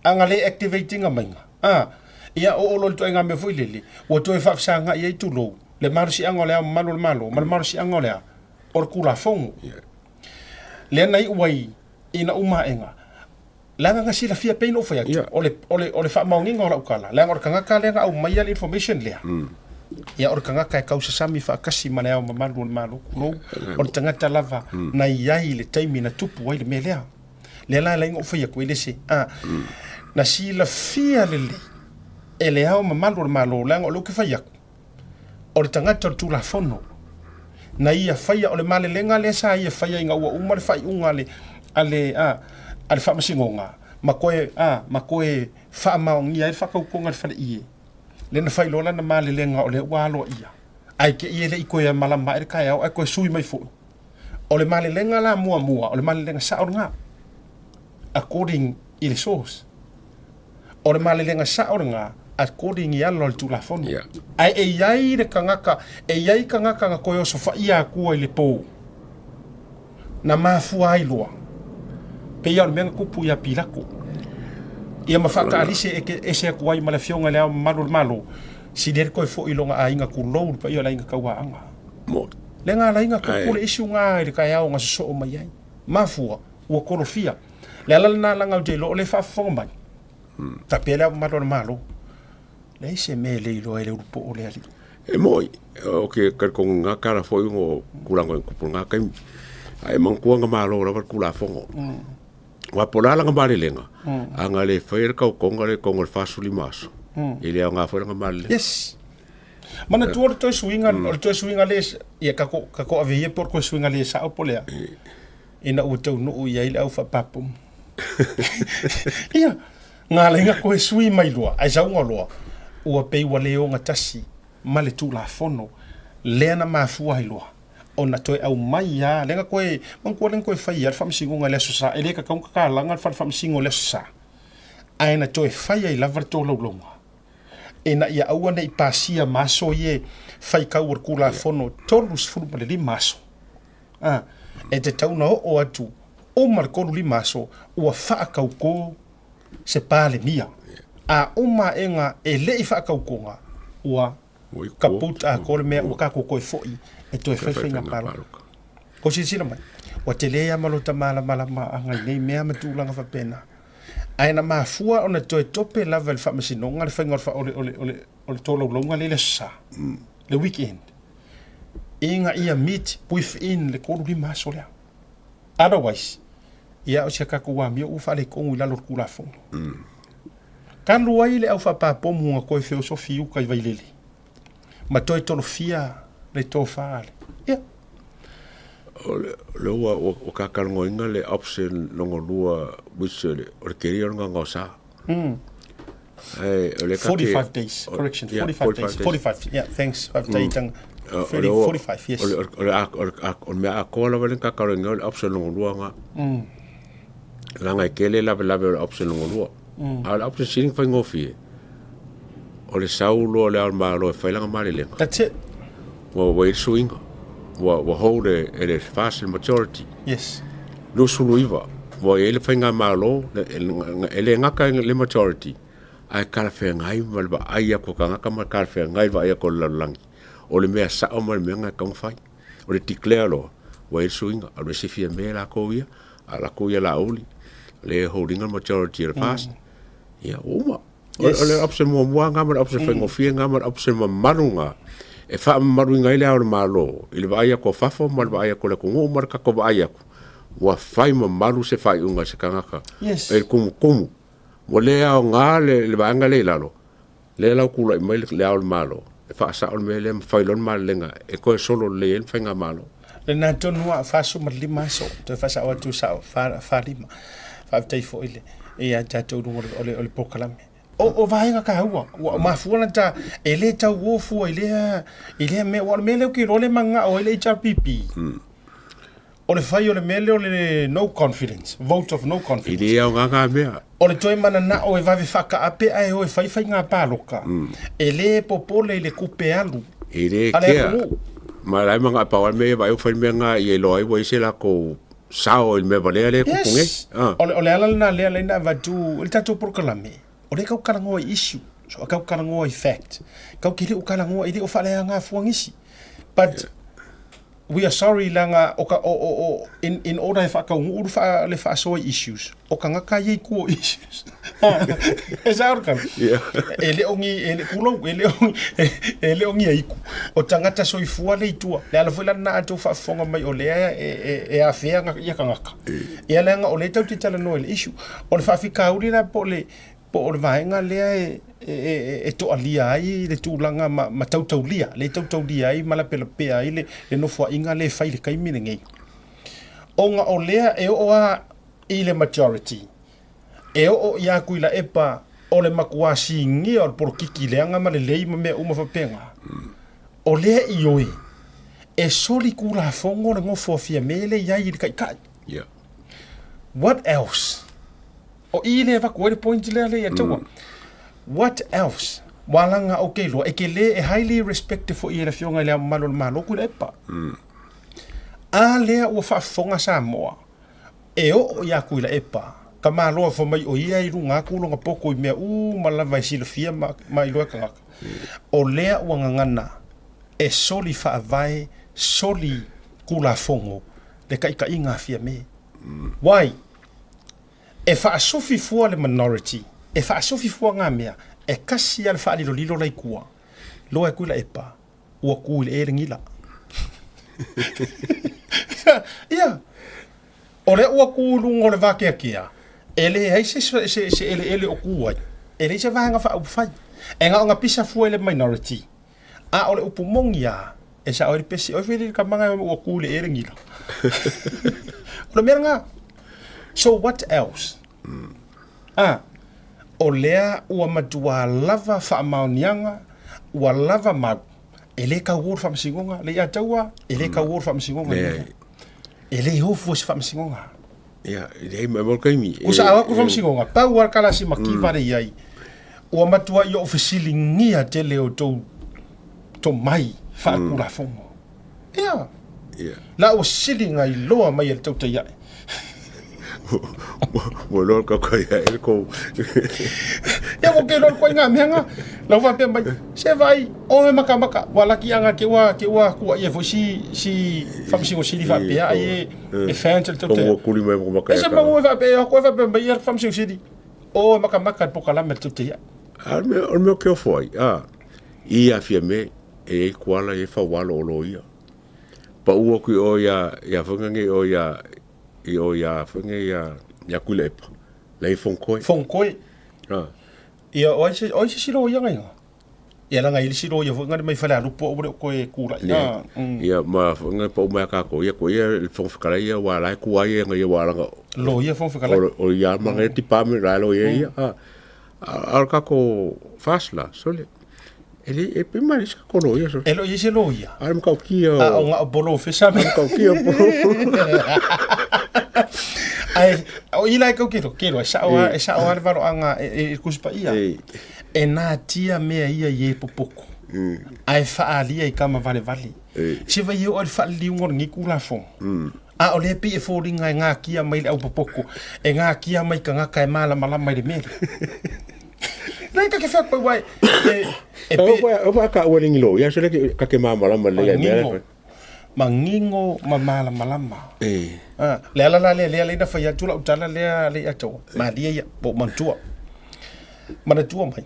a na le activate ina maiga, a, ia oo loa i le ituaiga mea foi lele, ua toe faafesagai ai tulou, le malosiaga o le Ao Mamalu o le Malo ma le malosiaga o le a? O le Tulafono. Lea na iu ai ina uma aega, leaga na silafia pei ona ou fai atu, yeah. o le, o le, o le faamaoniga o lau tala, leaga o le tagata lea na aumaia le information lea, mm. ia o le tagata e tausasami faatasi ma le ao mamalu o le Malo, tulou, o le tagata lava mm. na i ai i le taimi na tupu ai le mea lea. Lea la lai na ou fai atu ai le se, a, mm. na silafia lelei e le ao mamalu o le Malo, leaga o lea ou te fai atu, o le tagata o le Tulafono na ia faia, o le malelega lea sa ia faia ina ua uma le faaiuga a le, a le, a, a le Faamasinoga ma toe, a, ma toe faamaonia ai le faatautoga i le faleie, lea na fai loa lana malelega o lea ua aloaia, ae te i e le i toe malama ae le taeao ae toe sui mai foi. O le malelega la muamua, o le malelega sao lena, according i le source. O le malelega sao lena according i ala o le Tulafono.
Yeah.
Ae e i ai le tagata, e i ai tagata na toe osofaia atua i le po, na mafua ai loa, pei lava o le mea na tupu ia Pilato. Ia ma faataalise e te ese atu ai ma le Afioga i Le Ao Mamalu o le Malo, sili ai le toe foi i lona aiga tulou le paia o le aiga tauaana.
Mo.
Le ga ala ai na tupu le issue ga i le taeao na sosoo mai ai. Mafua, ua tolofia. Le ala lena laga ou te iloa o lea e faafofoga mai. Faapea le Ao Mamalu o le Malo, leai se mea e le iloa e le ulupoo o le alii.
E moi, o ke talitonu nga tala foi o tulaga i tupu nga taimi. Ae manatua na malo lava le Tulafono. Aua po o le a lana malelega, a na le faia le tautoga lea i totonu o le 45 aso, e le aoga foi lana malelega.
Yes. Manatua o le toe suiga, o le toe suiga le, ia kako, kako ave ia po o le toe suiga le sao po o le a. Ina ua taunuu i ai le au faapapomu. Ia, ngā lenga koe sui mai loa, ai sauga loa, ua pei ua le ogatasi ma le Tulafono lea na mafua ai loa ona toe aumai a lenga koe, manatua lenga koe fai a le faamasinoga i le Aso Sa, e le tatau ona tatalaga le fale faamasino i le Aso Sa, ae na toe fai ai lava le tolaulauga ina ia aua ne i pasia ma aso ia e faitau o le Tulafono 35 aso. A, e tatau ona oo atu uma le 35 aso ua faatautō se Palemia. A uma aʻega e le i faatautoga, ua kaput atoa le mea, ua tatou toe foi e toe fai faiga palota. Kou silasila mai, ua tele lava ma lota malamalamaaga i nei mea ma tulaga faapena. Ae na mafua ona toe tope lava e le Faamasinoga le faiga o le, o le, o le, o le tolaulauga lea i le Aso Sa, le weekend, ina ia meet within le 35 aso lea. Otherwise, ia o si a tatou amio ua faaletonu i lalo o le Tulafono. Talu ai le au faapapomu na toe feosofi i uta i Vailele, ma toe tolofia le tofa a le, ia.
O le ua ua kakalongoina le option longa lua which o le keria o le gaogaosa. Ae o le
45 days, correction, 45 days, 45, yeah, thanks, faafetai, 30, 45, yes.
O le mea atoa lava lea na kakaloina o le option longa lua na. Leaga e tele lavelave o le option longa lua. A o le option sili ona faigofie, o le sau loa o le Ao o le Malo e fai lana malelega.
That's it.
Ua i ai le suiga. Ua hold e le FAST le majority.
Yes.
29, ua i ai le faigamalo, e le gata i le majority, ae talafeagai ma le vaai atu a tagata ma talafeagai le vaai atu a le lalolagi. O le mea sao ma le mea na e tatau ona fai. O le declare loa, ua i ai le suiga, alu ese Fiame latou ia, a latou ia Laauli, lea e hold ina le majority a le FAST, ia ua uma. Yes. O le option muamua lena ma le option faigofie lena ma le option mamalu lena e faamamaluina ai le Ao o le Malo i le vaai atu a fafo ma le vaai atu a le atunuu ma le tatou vaai atu ua fai mamalu se faaiuga a se tagata
yes.
e tumutumu. Ua le aoga le, le vaega lea i lalo, lea la ua tulai mai le Ao o le Malo e faasao le mea lea ma fai loa le malelega e toe solo lelei ai le faigamalo.
Lena tonu a 45 aso, toe faasao atu sao, 45. Faafetai foi le ia tatou luga o le, o le polokalame. O, o vaega taua, ua mafua ona ta, e le tau o fua i lea, i lea mea, ua o le mea lea ou te iloa le manao ai le HRPP. O le fai o le mea lea o le no confidence, vote of no confidence.
E le aoga ngā mea.
O le toe mananao e vave whakaape ae o e whai whai ngā pāloka. E le popole i le kupe alu.
E le
A le
kea.
atunuu.
Ma lai manga pa wa me vai o fai mea ngā i e loa ai wa i se lako sao i le mea valea le kupu nge.
Yes. O le ala lena lea lena avatu i le tatou polokalame, o lea kau kalangoa i issue, so a kau kalangoa i fact. Kau ke le o kalangoa i le o whaaleanga fuangisi. But we are sorry leaga o ka o o o in in order e faatauguu le faa le faasoa i issues o tagata ia i tua o issues e sao le tala e le o ni e le kulou e le o e le o ni aiku o tagata soifua le i tua le ala foi la lena a tou faafofoga mai o lea e e e afea ia tagata ia leaga o lea tatou te talanoa i le issue o le faafitauli la po o le po o le vaega lea e, e, e, e toalia ai le tulaga ma, ma tautaulia, le tautaulia ai ma lapelapea ai le, le nofoaiga le fai le taimi lenei. Ona o lea e oo a i le majority, e oo ia Tuilaepa o le matua sigia o le polokiki leaga ma lelei ma mea uma faapena. O lea ioe, e soli Tulafono le nofo a Fiame le i ai i le taitai.
Yeah.
What else? O i le avatu ai le point lea le ia taua. What else? Ua laga ou ke iloa, e ke lē e highly respected foi e le Afioga i Le Ao Mamalu o le Malo Tuilaepa. A lea ua faafofoga Samoa, e oo ia Tuilaepa, ka Malo e fai mai o ia i luga atu lona poto i mea uma lava e silafia ma, ma iloa e tagata. O lea ua gagana e soli faavae, soli Tulafono le taitaiga a Fiame. Why? E faasufi fua le minority, e faasufi fua ngā mea, e kasi a le faalilolilo la i kua. Loa e kui la epa, ua ku i le e le ngila. Ia, o lea ua ku i luga o le vakeakea, e leai se, se, se, se eleele o ku ai, e leai se vaega faaupufai. E na ona pisa fua i le minority, a o le upu moni a, e sao ai le pesi, oi fai le kamaga ua ku i le e le ngila. O le mea lena. So what else? Ah, o lea ua matua lava faamaoniaga, ua lava mau, e le tau o le faamasinoga, le ia taua, e le tau o le faamasinoga.
Leai.
E le o fua se faamasinoga.
Ia, e leai ma mo le taimi.
Kusa au atu faamasinoga, pau lava le kalasi mativa le i ai, ua matua i ou fesiligia tele o tou tomai faatulafono. Ia.
Ia.
La ua sili ngai loa mai e le tautai ae.
Ua loa ka kai e le kou.
Ia ua ke loa le koe ngā mea ngā. La ua faapea mai, se vai, o e maka maka, ua laki anga ke ua, ke ua kua ia foi si, si whamsingo sili faapea ai e, e fans le tautai.
Ua kuli mai mo maka
E se mangu e faapea, koe faapea mai ia le whamsingo sili. O e maka maka le pokalame le tautai ae.
A o le mea o ke ofo ai, a, i afia me, e iai kuala e faualo o loia. Pau aku i o ia, ia whanga nge o ia, i o ia whanga ia, ia Kuilaepa. Lei Fongkoe.
Fongkoe.
Ah.
Ia, o ai se, o ai se silo ia ngai Ia langa i le silo ia whanga mai whale alupo o le koe kula.
Ia, ia ma whanga pa umea kako ia ko ia le whanga whakala ia wa lai kua ia ngai ia wa langa.
Lo ia whanga whakala.
O, o ia manga mm. ti pame lai lo ia ia. Ah. A, a kako fasla, sole. E le e pe mai sa kolo ia so.
E lo ia se lo ia.
A mo kau kia.
A o nga o bolo fesa me.
Kau kia bolo.
Ai o ila kau kilo kilo e sa o e sa o le valo anga e kuspa ia. E nā tia mea ia i e popoko. Ai whaalia i kama vale vale. Se vai o le whaaliliunga o le ngiku la fo. A o le pi e fōringa e ngā kia mai le au popoko. E ngā kia mai ka ngaka e mālamalama i le mele. Nei ka ke whea koe wai. E, e
pe... O wha ka ua ringi lo. Ia so le ka ke māmalama le ia mea.
Mangingo ma mālamalama.
E.
Ah, le ala la lea lea leina whai atu la utala lea le atua. Malia ia, po manatua. Manatua mai.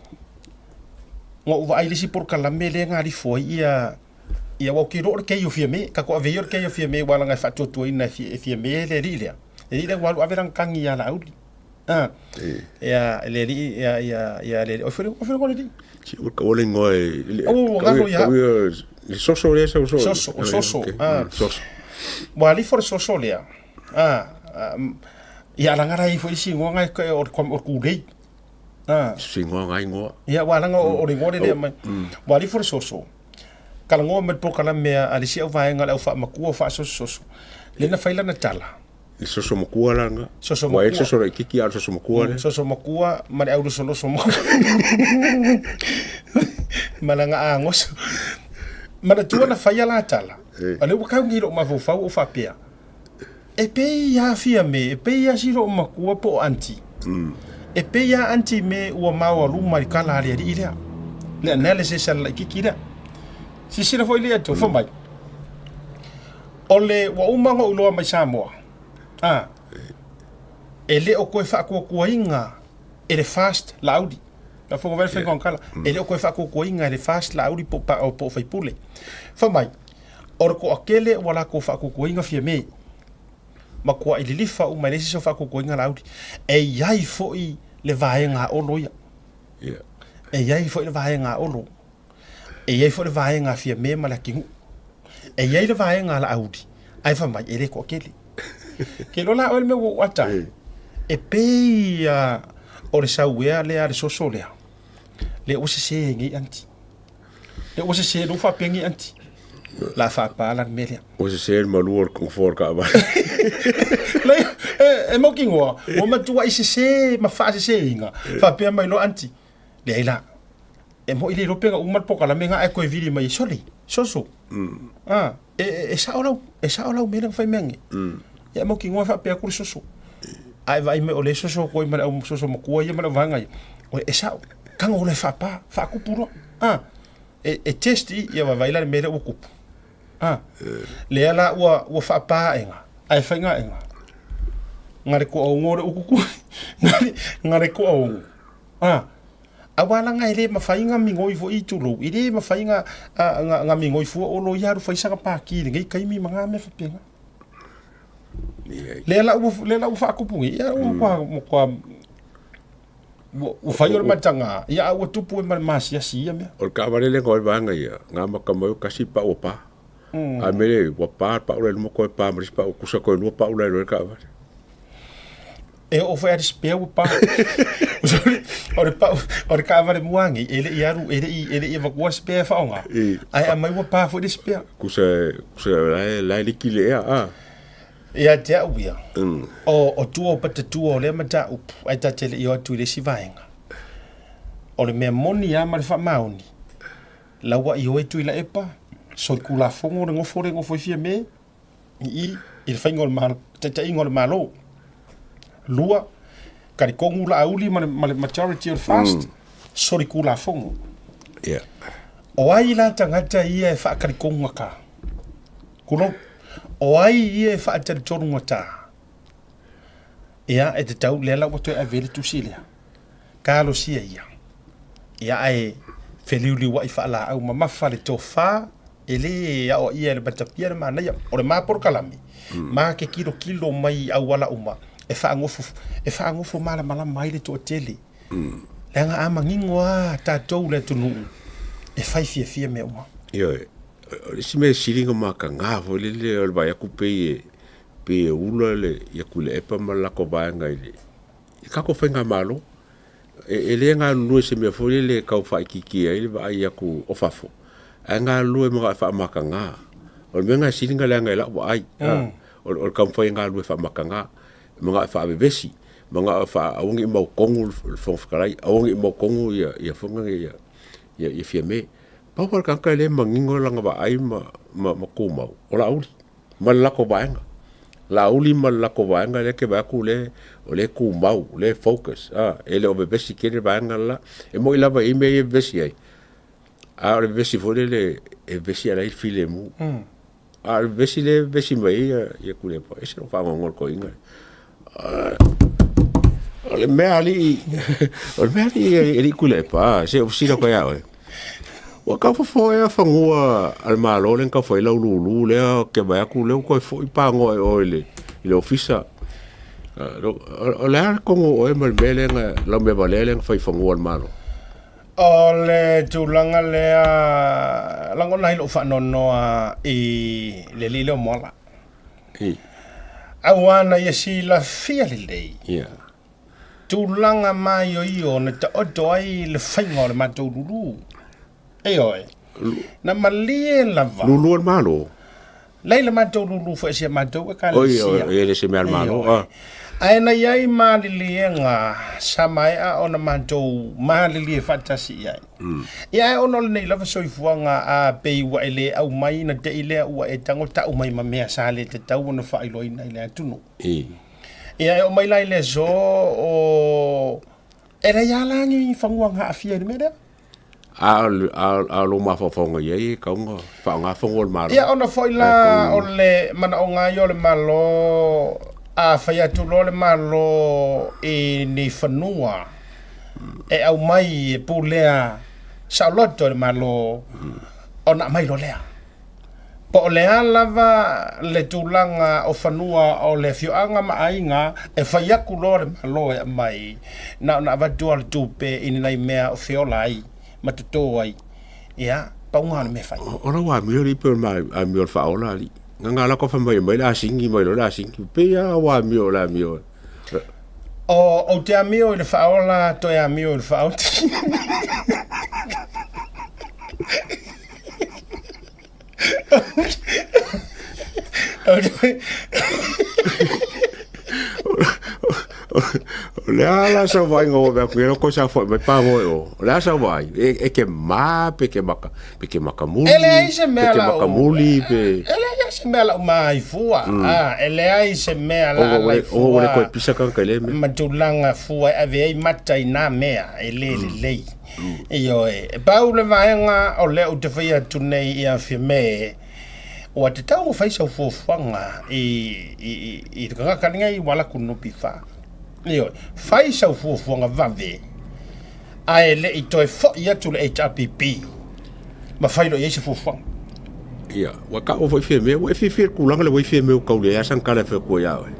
Ngā uwa ai lisi porokalame lea ngā rifo ai ia ia wau ki ro le kei o fia me, ka ko ave ia le kei o fia me wala ngai whaatuatua ina e fia me le ri lea. E ri lea walu ave rang kangi ia la auli. Ah. Ia le ri ia ia ia le o fere o fere ko le ri.
Si o ka ole ngoi.
O ngaro ia.
Le soso le soso.
Soso, o soso. Ah.
Soso.
Wa li for soso lea. Ah. Ia la ngara i fo isi ngoa ngai ko o o ku lei. Ah.
Si ngoa ngai ngoa.
Ia wa langa o le ngoa le mai. Wa li for soso. Talanoa ma le polokalame a le isi auvaega o le au faamatua o faasosososo, lea na fai lana tala.
Le soso makua la lena.
Soso
Ua i ai le
makua.
soso laitiiti a o le soso makua lea.
Soso makua ma le au losoloso makua ma lana agoso. Manatua na faia la tala, o lea ua tau nei i lou mafaufau o faapea, e pei lava Fiame, e pei lava si lou matua po o aunty, e pei lava aunty me ua maoaluma i le tala a le alii lea, le analysis a le laitiiti lea. Silasila foi lea tou, fai mai, o le ua uma ona ou iloa mai Samoa, a, e le o toe faatuatuaina e le FAST Laauli. Faafofoga mai le faiga o tala, e le o toe faatuatuaina e le FAST Laauli po o faipule. Fai mai, o le toatele ua latou faatuatuaina Fiame, matuai lilifa uma e leai se isi o faatuatuaina Laauli. E i ai foi le vaega a Olo ia. E i ai foi le vaega a Olo. E i ai foi le vaega a Fiame ma Leatinuu. E i ai le vaega a Laauli, ae fai mai, e le toatele. Ke iloa la oe le mea ua ou ata ai, e pei lava o le sauea lea a le soso lea, lea ua sese ai nei aunty. Lea ua sese, lea ua faapea nei aunty, o le a faapa la le mea lea.
Ua sese le malu o le nofoa o le taavale.
Leai, e mautinoa, ua matuai sese ma faaseseina, faapea mai loa aunty, Leai la. E moi le iloa pe na uma le polokalame na ae toe vili mai ai, sole, soso. A, e, e, e sao lau, e sao lau mea lea na fai mea nei. Ia e mautinoa e faapea atu le soso. Ae vaai mai o lea e soso atu ai ma le au soso matua ia ma le au vaega ia. O e sao, tago loa e faapa, faatupu loa. A, e, e test i, ia vaai la le mea lea ua tupu. A, lea la ua, ua faapa aega, ae faiga aega. Na le toaono le utu na le toaono. A, aua laga e le mafai na migoi foi tulou, e le mafai na, na, na migoi fua Olo ia alu fai sana pākī i lenei taimi ma na mea faapena. Lea la ua, lea la ua faatupu nei, ia ua matua, matua, ua, ua fai o le mataga, ia a ua tupu ai ma le masiasi i ia mea.
O le taavale lea na o ai vaega ia, na amata mai o tasi pau ua pa. A mele ua pa le pau la i luma toe pa ma le isi pau, tusa toe lua pau la i le taavale.
E oo foi a le spare ua pa. O le pau, o le taavale mua nei, e le i alu, e le i, e le i avatua spare e faaaoga, ae aumai ua pa foi le spare.
Tusa, tusa la e, la e liki le ea, a.
Ia te au ia, o tua o patatua o lea mataupu, ae ta te le i o atu i le isi vaega. O le mea moni lava ma le faamaoni, la ua ioe Tuilaepa, solitulafono le nofo lea e nofo ai Fiame, i i i le faiga o le Malo, taitaiga o le Malo. Lua, talitonu Laauli ma le, ma le majority o le FAST, solitulafono.
Yeah.
O ai la tagata ia e faatalitonugata? Tulou. O ai ia e faatalitonugata? Ia, e tatau, lea la ua toe ave ai le tusi lea. Talosia ia. Ia ae feliuliuai faalaau mamafa le tofa, e le aoaia e le matapia le manaia. O le ma polokalame, ma ke kilokilo mai i auala uma e faanofo, e faanofo malamalama ai le toatele. Leaga a manino lava tatou le atunuu e fai fiafia mea uma.
Ioe, o le isi mea e sili ona mataga foi lele o le vaai atu pei e, pei e ula le, ia Tuilaepa ma le latou vaega i le, i tatou faigamalo. E, e le galulue i se mea foi lele e tau faaitiitia ai le vaai atu o fafo, ae galulue ma e faamataga. O le mea lena e sili ona leaga i lau vaai, o, o le taumafai e galulue faamataga, manao e faavevesi, manao e faa, aua ne i mautonu le Fofoga Fetalai, aua ne i mautonu ia, ia foi lea, ia, ia, ia Fiame. Pau lava le tagata e le manino lana vaai ma, ma, ma tumau, o Laauli ma le latou vaega. Laauli ma le latou vaega lea ke vaai atu le, o lea e tumau, o lea e focus, a, e le o vevesi tele vaega le la. E moni lava e i ai mea ia e vevesi ai, a o le vevesi foi lele e vevesi a la e i ai le filemu. A o le vevesi lea e vevesi mai ai ia, ia Tuilaepa, e ese lou faanoanoa i le toeaina lea. O le mea alii, o le mea alii e alii Tuilaepa, se i ou fesili atu ai ia oe. Ua tau fofo ea fanua a le Malo lea na tau fai ai lau lulu lea ou te vaai atu lea ua toe foi panoa i o i le, i le ofisa. O le a le tonu o oe ma le mea lea na, lau mea valea lea na fai i fanua a le Malo?
O le tulaga lea, lagona ai lou faanoanoa i le alii lea o Moala. Aua na ia silafia lelei.
Yeah.
Tulaga maioio na taoto ai le faiga o le matou lulu. Ioe. Na malie lava.
Lulua le Malo.
Leai le matou lulu foi si a matou ekalesia.
Oi, e le se mea a le Malo.
Ah. Ae na i ai maliliega sa maea ona matou malilie faatasi i ai. Ia ae ona o lenei lava soifuaga a pei ua e le aumai na te i lea ua e tago tau mai ma mea sa le tatau ona faailoaina i le atunuu. Ia e oo mai la i le aso o e leai lava la ni fanua na aafia i le mea lea.
A o lou mafaufauga i ai e tatau ona faaaoga fanua o le Malo.
Ia ona foi la o le manaoga ia o le Malo, a fai atu loa le Malo i ni fanua e aumai e pulea saoloto e le Malo, ona aumai loa lea. Po o le a lava le tulaga o fanua o le afioaga ma aiga, e fai atu loa le Malo e aumai, na ona avatu lava o le tupe i ni nai mea o feola ai ma toto ai. Ia, pau lena o le mea e fai.
O lau amio alii pei o le amio o le faaola alii. Nga lako fai mai mai le asigi mai loa le asigi. Pei lava ua amio o le amio.
O ou te amio i le faaola, toe amio i le faaoti.
O le a la sau vaaiga ua avea atu nei ko sa foi mai pa moe o. O le a sau vaai e ke ma pe ke maka pe ke makamuli.
E leai se mea
pe ke makamuli pe.
E leai se mea lau maifua. Ah, e leai se mea la
lai fua. O le koe pisa ka ka le
me. Ma tulaga fua e ave ai mata i nā mea e le lelei. Ioe, e pau le vaega o lea ou te fai atu nei ia Fiame, ua tatau ona fai sau fuafuaga i, i, i, i le tagata lenei ua alu atu i le NPF. Ioe, fai sau fuafuaga vave, ae le i toe foi atu le HRPP ma fai loa i ai se fuafuaga.
Ia, ua taua foi Fiame, ua e fiafia i le tulaga lea ua i Fiame ua tau leai lava sana tala e fai atu ai ia oe.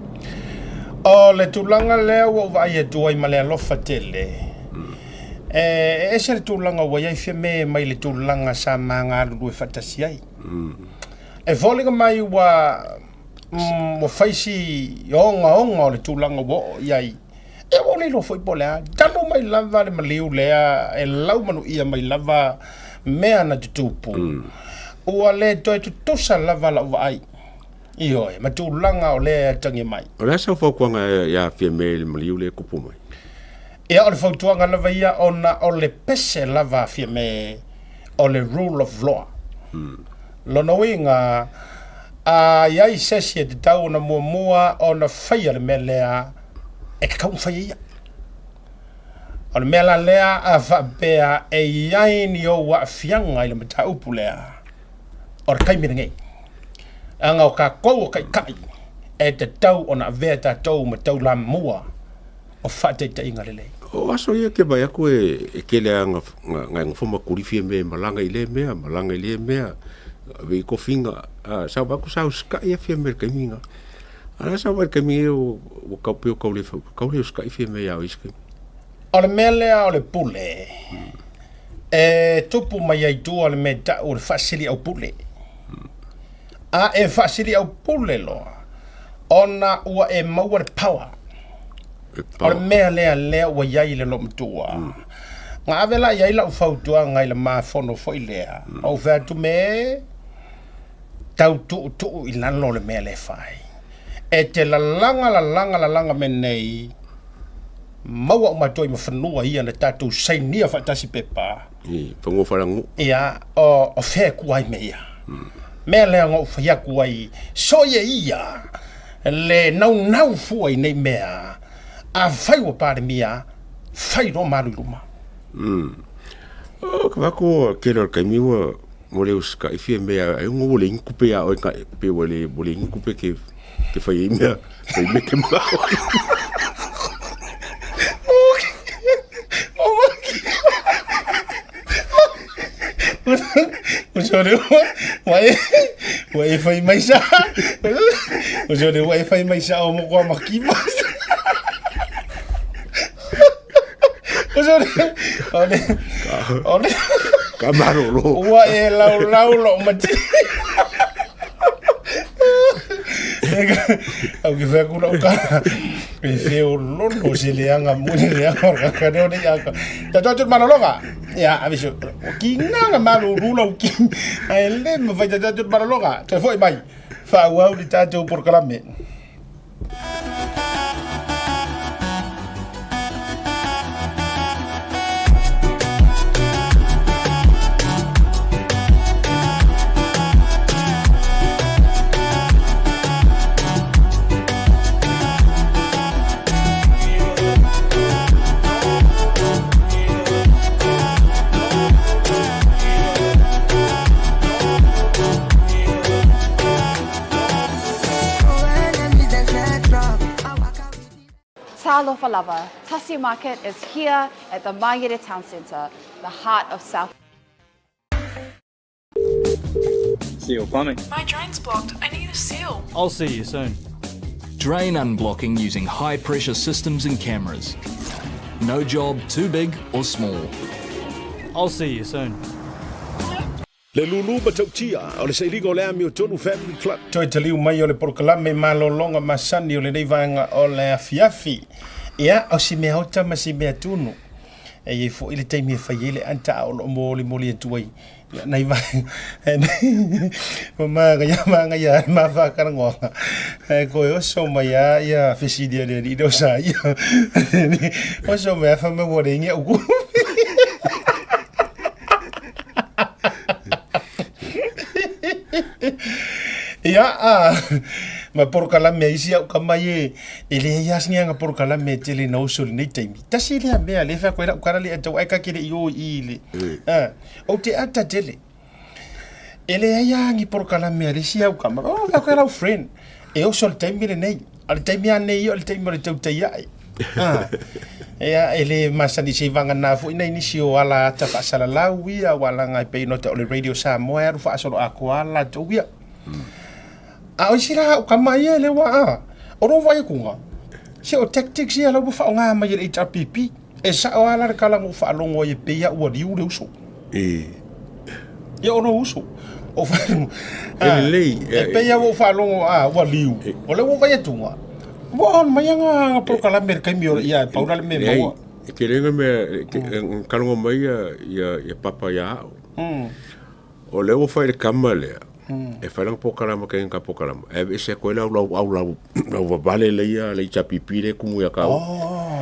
O le tulaga lea ua ou vaai atu ai ma le alofa tele, e ese le tulaga ua i ai Fiame mai le tulaga sa ma galulue faatasi ai. E foliga mai ua, ua fai si ogaoga o le tulaga ua oo i ai. E ua ou le iloa foi po o le a. Talu mai lava le maliu lea e laumanuia mai lava mea na tutupu. Ua le toe tutusa lava lau vaai. Ioe, ma tulaga o lea e atagia mai.
O le a sau fautuaga ia Fiame i le maliu lea e tupu mai?
Ia, o le fautuaga lava ia ona o le pese lava a Fiame o le rule of law. Lona uiga, a i ai se isi e tatau ona muamua ona faia le mea lea, e tatau ona faia ia. O le mea la lea a faapea e i ai ni ou aafiaga i le mataupu lea, o le taimi lenei. Leaga o tatou o taitai e tatau ona avea tatou ma taulamua o faataitaiga lelei.
O aso ia ke vaai atu e tele lava na e nofo ma tuli Fiame e malaga i lea mea, malaga i lea mea, ave i tofiga. A sa vaai atu sa usitai lava Fiame i le taimi lena. A o le a sa vaai i le taimi lenei ua tau pei ua tau le tau le usitai Fiame ia oe i isi taimi.
O le mea lea o le pule, e tupu mai ai tua le mea e tau o le faasiliaupule. A e faasiliaupule loa, ona ua e maua le power. O le mea lea lea ua i ai i le loomatua. Na ave la i ai lau fautuaga i le ma fono foi lea, ou fai atu me, tau tuutuu i lalo le mea lea e fai. E te lalaga lalaga lalaga mea nei, maua uma atu ai ma fanua ia na tatou sainia faatasi pepa.
I fanua faaleaganuu.
Ia, o fea e kua ai mea ia. Mea lea na ou fai atu ai, soia ia le naunau fua i nei mea, afai ua Palemia, fai loa ma alu i luma.
O ka vaai atu o le tele o le taimi ua ua le usitai Fiame ai ona ua leai ni tupe ia oe pei ua le ua leai ni tupe ke ke fai ai mea fai mea ke manao ai.
O le ua e fai mai sa o le ua e fai mai sa o mo koa makiva. O le o le
Ka malolo.
Ua e laulau lou mati. Au ke fai atu lau tala. E feololo se leaga moni leaga o le kaka lea o le iaka. Tatou atu i le malologa. Ia, ave se Tiga na malulu lau ki. Ae le mafai ta tatou malologa. Toe foi mai. Faaauau le tatou polokalame.
Talofa lava, Tasi Market is here at the Mangere Town Centre, the heart of South.
Seal plumbing.
My drain's blocked. I need a seal.
I'll see you soon.
Drain unblocking using high pressure systems and cameras. No job too big or small.
I'll see you soon.
Le lulu matautia o le sailiga o le Amiotonu Family Club. Toe taliu mai o le polokalame malologa masani o lenei vaega o le afiafi. Ia, o si mea ota ma si mea tunu. E i ai foi le taimi e fai ai le anta a o lo o molimoli atu ai. Ia, nai vaega, ua magaia magaia ai ma faakalagoaga. Ae koe oso mai a ia fesili a le alii lea o sa ia. Oso mai a fai mai ua leai ni au kupu. Ia, a, ma polokalame a isi au kama ie, e leai lava se aga polokalame e tele ina oso i lenei taimi. Tasi lea mea lea e fai atu ai lau tala lea e tau ae ka ke le i o i i le, a, ou te ata tele. E leai lava ni polokalame a le isi au kama, oh, fai atu ai lau friend, e oso i le taimi lenei. A o le taimi lava lenei ia o le taimi o le tautai ae. A, ia, e le masani seivagana foi nai nisi o ala ata faasalalau ia, aua leaga e pei ona tau o le Radio Samoa e alu faasoloatoa lava latou ia. A o isi la au kama ia e le ua a, o lou vaai atuga, se o tactics ia la ua faaaoga mai e le HRPP. E sao lava la le tala na ou faalogo ai e pei lava ua liu le uso.
E.
Ia o lou uso. O faalogo.
E lelei.
E pei lava ua ou faalogo a ua liu. O lea ua ou vaai atuga, ua on mai aga polokalame i le taimi o ia e pau la le mea e maua.
E tele na mea, e kalogo mai ia papa ia au. O lea ua fai le kama lea, e fai lana polokalama ke ka polokalama, e aveese atu ai le au lau au lau lau vavale lea ia le HRPP lea e kumu ia kau.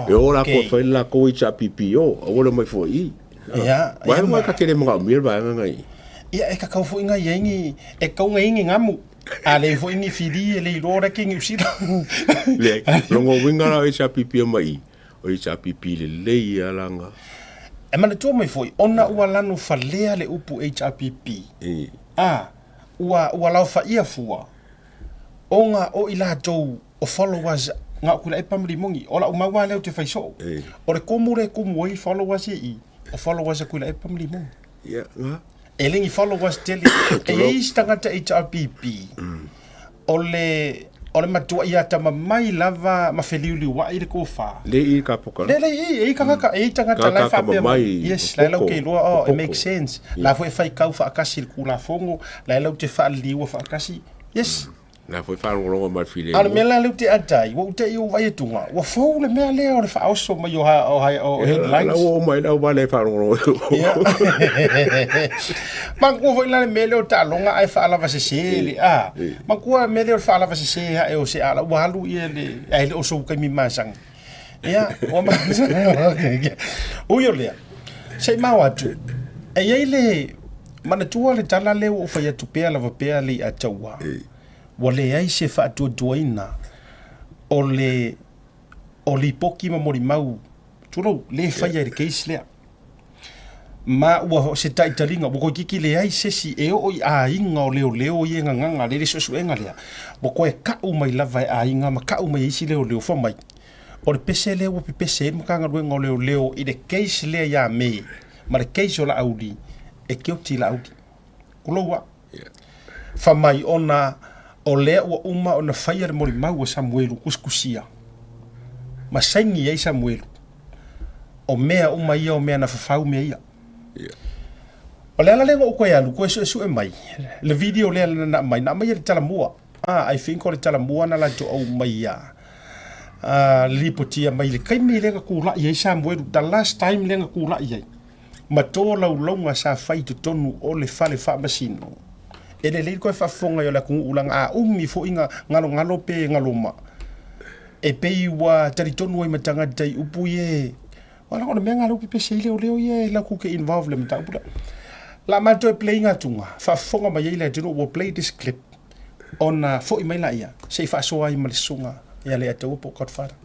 E o lakou e fai le lakou HRPP o, aua le omai fua i i.
Ia,
Vaega mai ka tele manaomia le vaega nai.
Ia, e kakau foi ngai ai ni, e kau ngai ni ngamu. A le foi ni fili e le iloa la ke Niu Sila.
Le, longa uiga la o HRPP e mai i, o HRPP lelei ia langa.
E manatua mai foi, ona ua lanu falea le upu HRPP, a, ua, ua laofaia fua, ona o i latou o followers na o Tuilaepa ma Limoni. O lau mau lava lea ou te fai soo. O le kumu lea e kumu ai followers ia i i, o followers a Tuilaepa ma Limoni.
Ia, na.
E le ni followers tele. E i ai isi tagata HRPP, o le, o le matuai atamamai lava ma feliuliuai le tofa.
Le i ka poka.
Le, le i, e i tagata, e i tagata la e faapea mai. Yes, la e lau te iloa, oh, it makes sense. La foi e faitau faatasi i le Tulafono, la e lau te faaliliua faatasi. Yes.
La foi faalogologo mai le filemu.
A o le mea la lea ou te ata ai, ua ou te i ou vaai atuga, ua fou le mea lea o le faaoso mai o, o, o headlines.
La ua oo mai lau vale e faalogologo.
Ia. Manatua foi la le mea lea o taaloga ae faalavasese le, a. Manatua le mea lea o le faalavasese ae o se ala ua alu ia le, ae le o sou taimi masani. Ia, ua masani. Ui o lea, se i mao atu, e i ai le, Manatua le tala lea ua ou fai atu pea lava pea le i'a taua, ua leai se faatuatuaina o le o lipoti ma molimau, tulou, le faia i le case lea. Ma ua se taitaliga, ua toeitiiti leai se isi e oo i aiga o leoleo ia e gagaga le le suesuega lea, ua toe ka'u mai lava e aiga ma ka'u mai e isi leoleo fai mai, o le pese lea ua pepese ai le Matagaluega o Leoleo i le case lea ia Me ma le case o Laauli, e guilty Laauli. Kulou a. Fai mai ona o lea ua uma ona faia le molimau a Samuelu kusikusia ma saini ai Samuelu, o mea uma ia o mea na fafau mea ia. O le ala lea na ou toe alu toe suesue mai le video lea na aumai, na aumai e le Talamua. Ah, I think o le Talamua na latou aumaia ah, lipotia mai le taimi lea na tulai ai Samuelu, the last time lea na tulai ai. Ma tolaulauga sa fai i totonu o le fale faamasino, e lelei le toe faafofoga i o le atunuu leaga a umi foi ga galogalo pe galoma, e pei ua talitonu ai ma tagata i upu ia, aua leaga o le mea lena lea ua pepesi ai leoleo ia e latou te involve i le mataupu lea. O le a matou toe play ina atuga, faafofoga mai ai le atunuu, we'll play this clip ona foi mai laia se i faasoa ai ma le susuga ia Leiataua po o Godfather.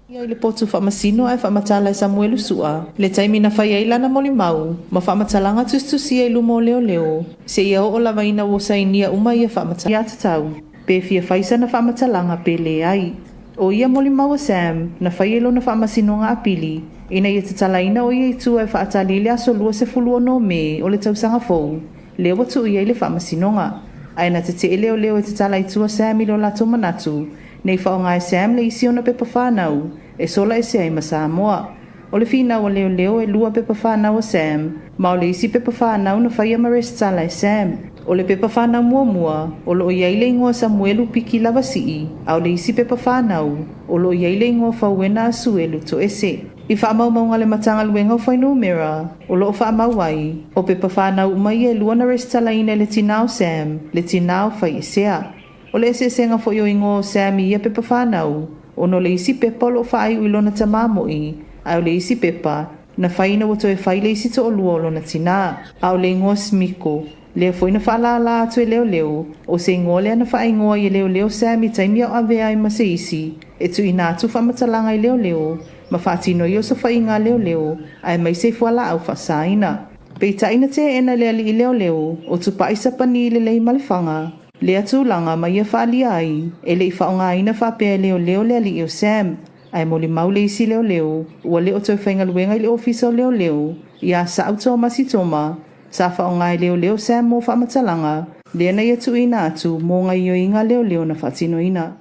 Ia i le potu faamasino ae faamatala e Samuelu Sua le taimi na fai ai lana molimau ma faamatalaga tusitusia i luma o leoleo seia oo lava ina ua sainia uma ia aiatatau pe fia fai sana faamatalaga pe leai. O ia molimau a Sam na fai e lona faamasinoga apili ina ia tatalaina o ia i tua e faatali i le aso 26 o Me o le tausaga fou lea ua tuu i ai le faamasinoga. Ae na tetee leoleo e tatala i tua Sam i lo latou manatu nei faaaoga e Sam le isi ona pepa fanau e sola ese ai ma Samoa. O le finau a leoleo e lua pepa fanau a Sam, ma o le isi pepa fanau na faia ma resitala e Sam. O le pepa fanau muamua, o loo i ai le igoa Samuelu Piki Lavasii, a o le isi pepa fanau, o loo i ai le igoa Fauena Asuelu Toese. I faamaumauga a le Matagaluega o Fuainumera, o loo faamau ai, o pepa fanau uma ia e lua na resitalaina e le tinā o Sam, le tinā o Faiesea. O le eseesega foi o igoa o Sam i ia pepa fanau, ona o le isi pepa o loo faaiu i lona tamā mo'i, ae o le isi pepa, na fai ina ua toe fai le isi toalua o lona tinā. A o le igoa Smiko, lea foi na faalālā atu e leoleo, o se igoa lea na faaigoa ai e leoleo Sam i taimi a o avea ai ma se isi e tuuina atu faamatalaga i leoleo ma faatino ai osofaiga a leoleo aemaise i fualaau faasaina. Peitai na teena e le alii leoleo o Tupai Sapani i le lei ma le faga, lea tulaga ma ia faaalia ai e le i faaaogaina faapea e leoleo le alii o Sam, ae molimau le isi leoleo ua le o toe faigaluega i le ofisa o leoleo iā Saau Tomasi Toma sa faaaoga e leoleo Sam mo faamatalaga lea na ia tuuina atu mo gaioiga leoleo na faatinoina.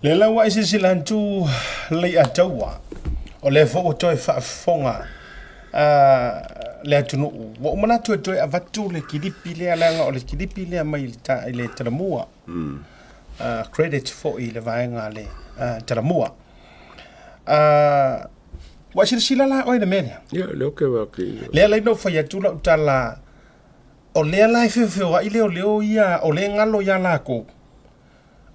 Lea la ua e silasila atu Leiataua, o lea foi ua toe faafofoga le atunuu. Ua ou manatu e toe avatu le kilipi lea, leaga o le kilipi lea mai i le Talamua. Credit foi i le vaega a le Talamua. Ua e silasila la oe i le mea lea?
Ia, lea ou te vaai.
Lea la ina ou fai atu lau tala, o lea la e feofeoai leoleo ia, o lea e galo ia lakou.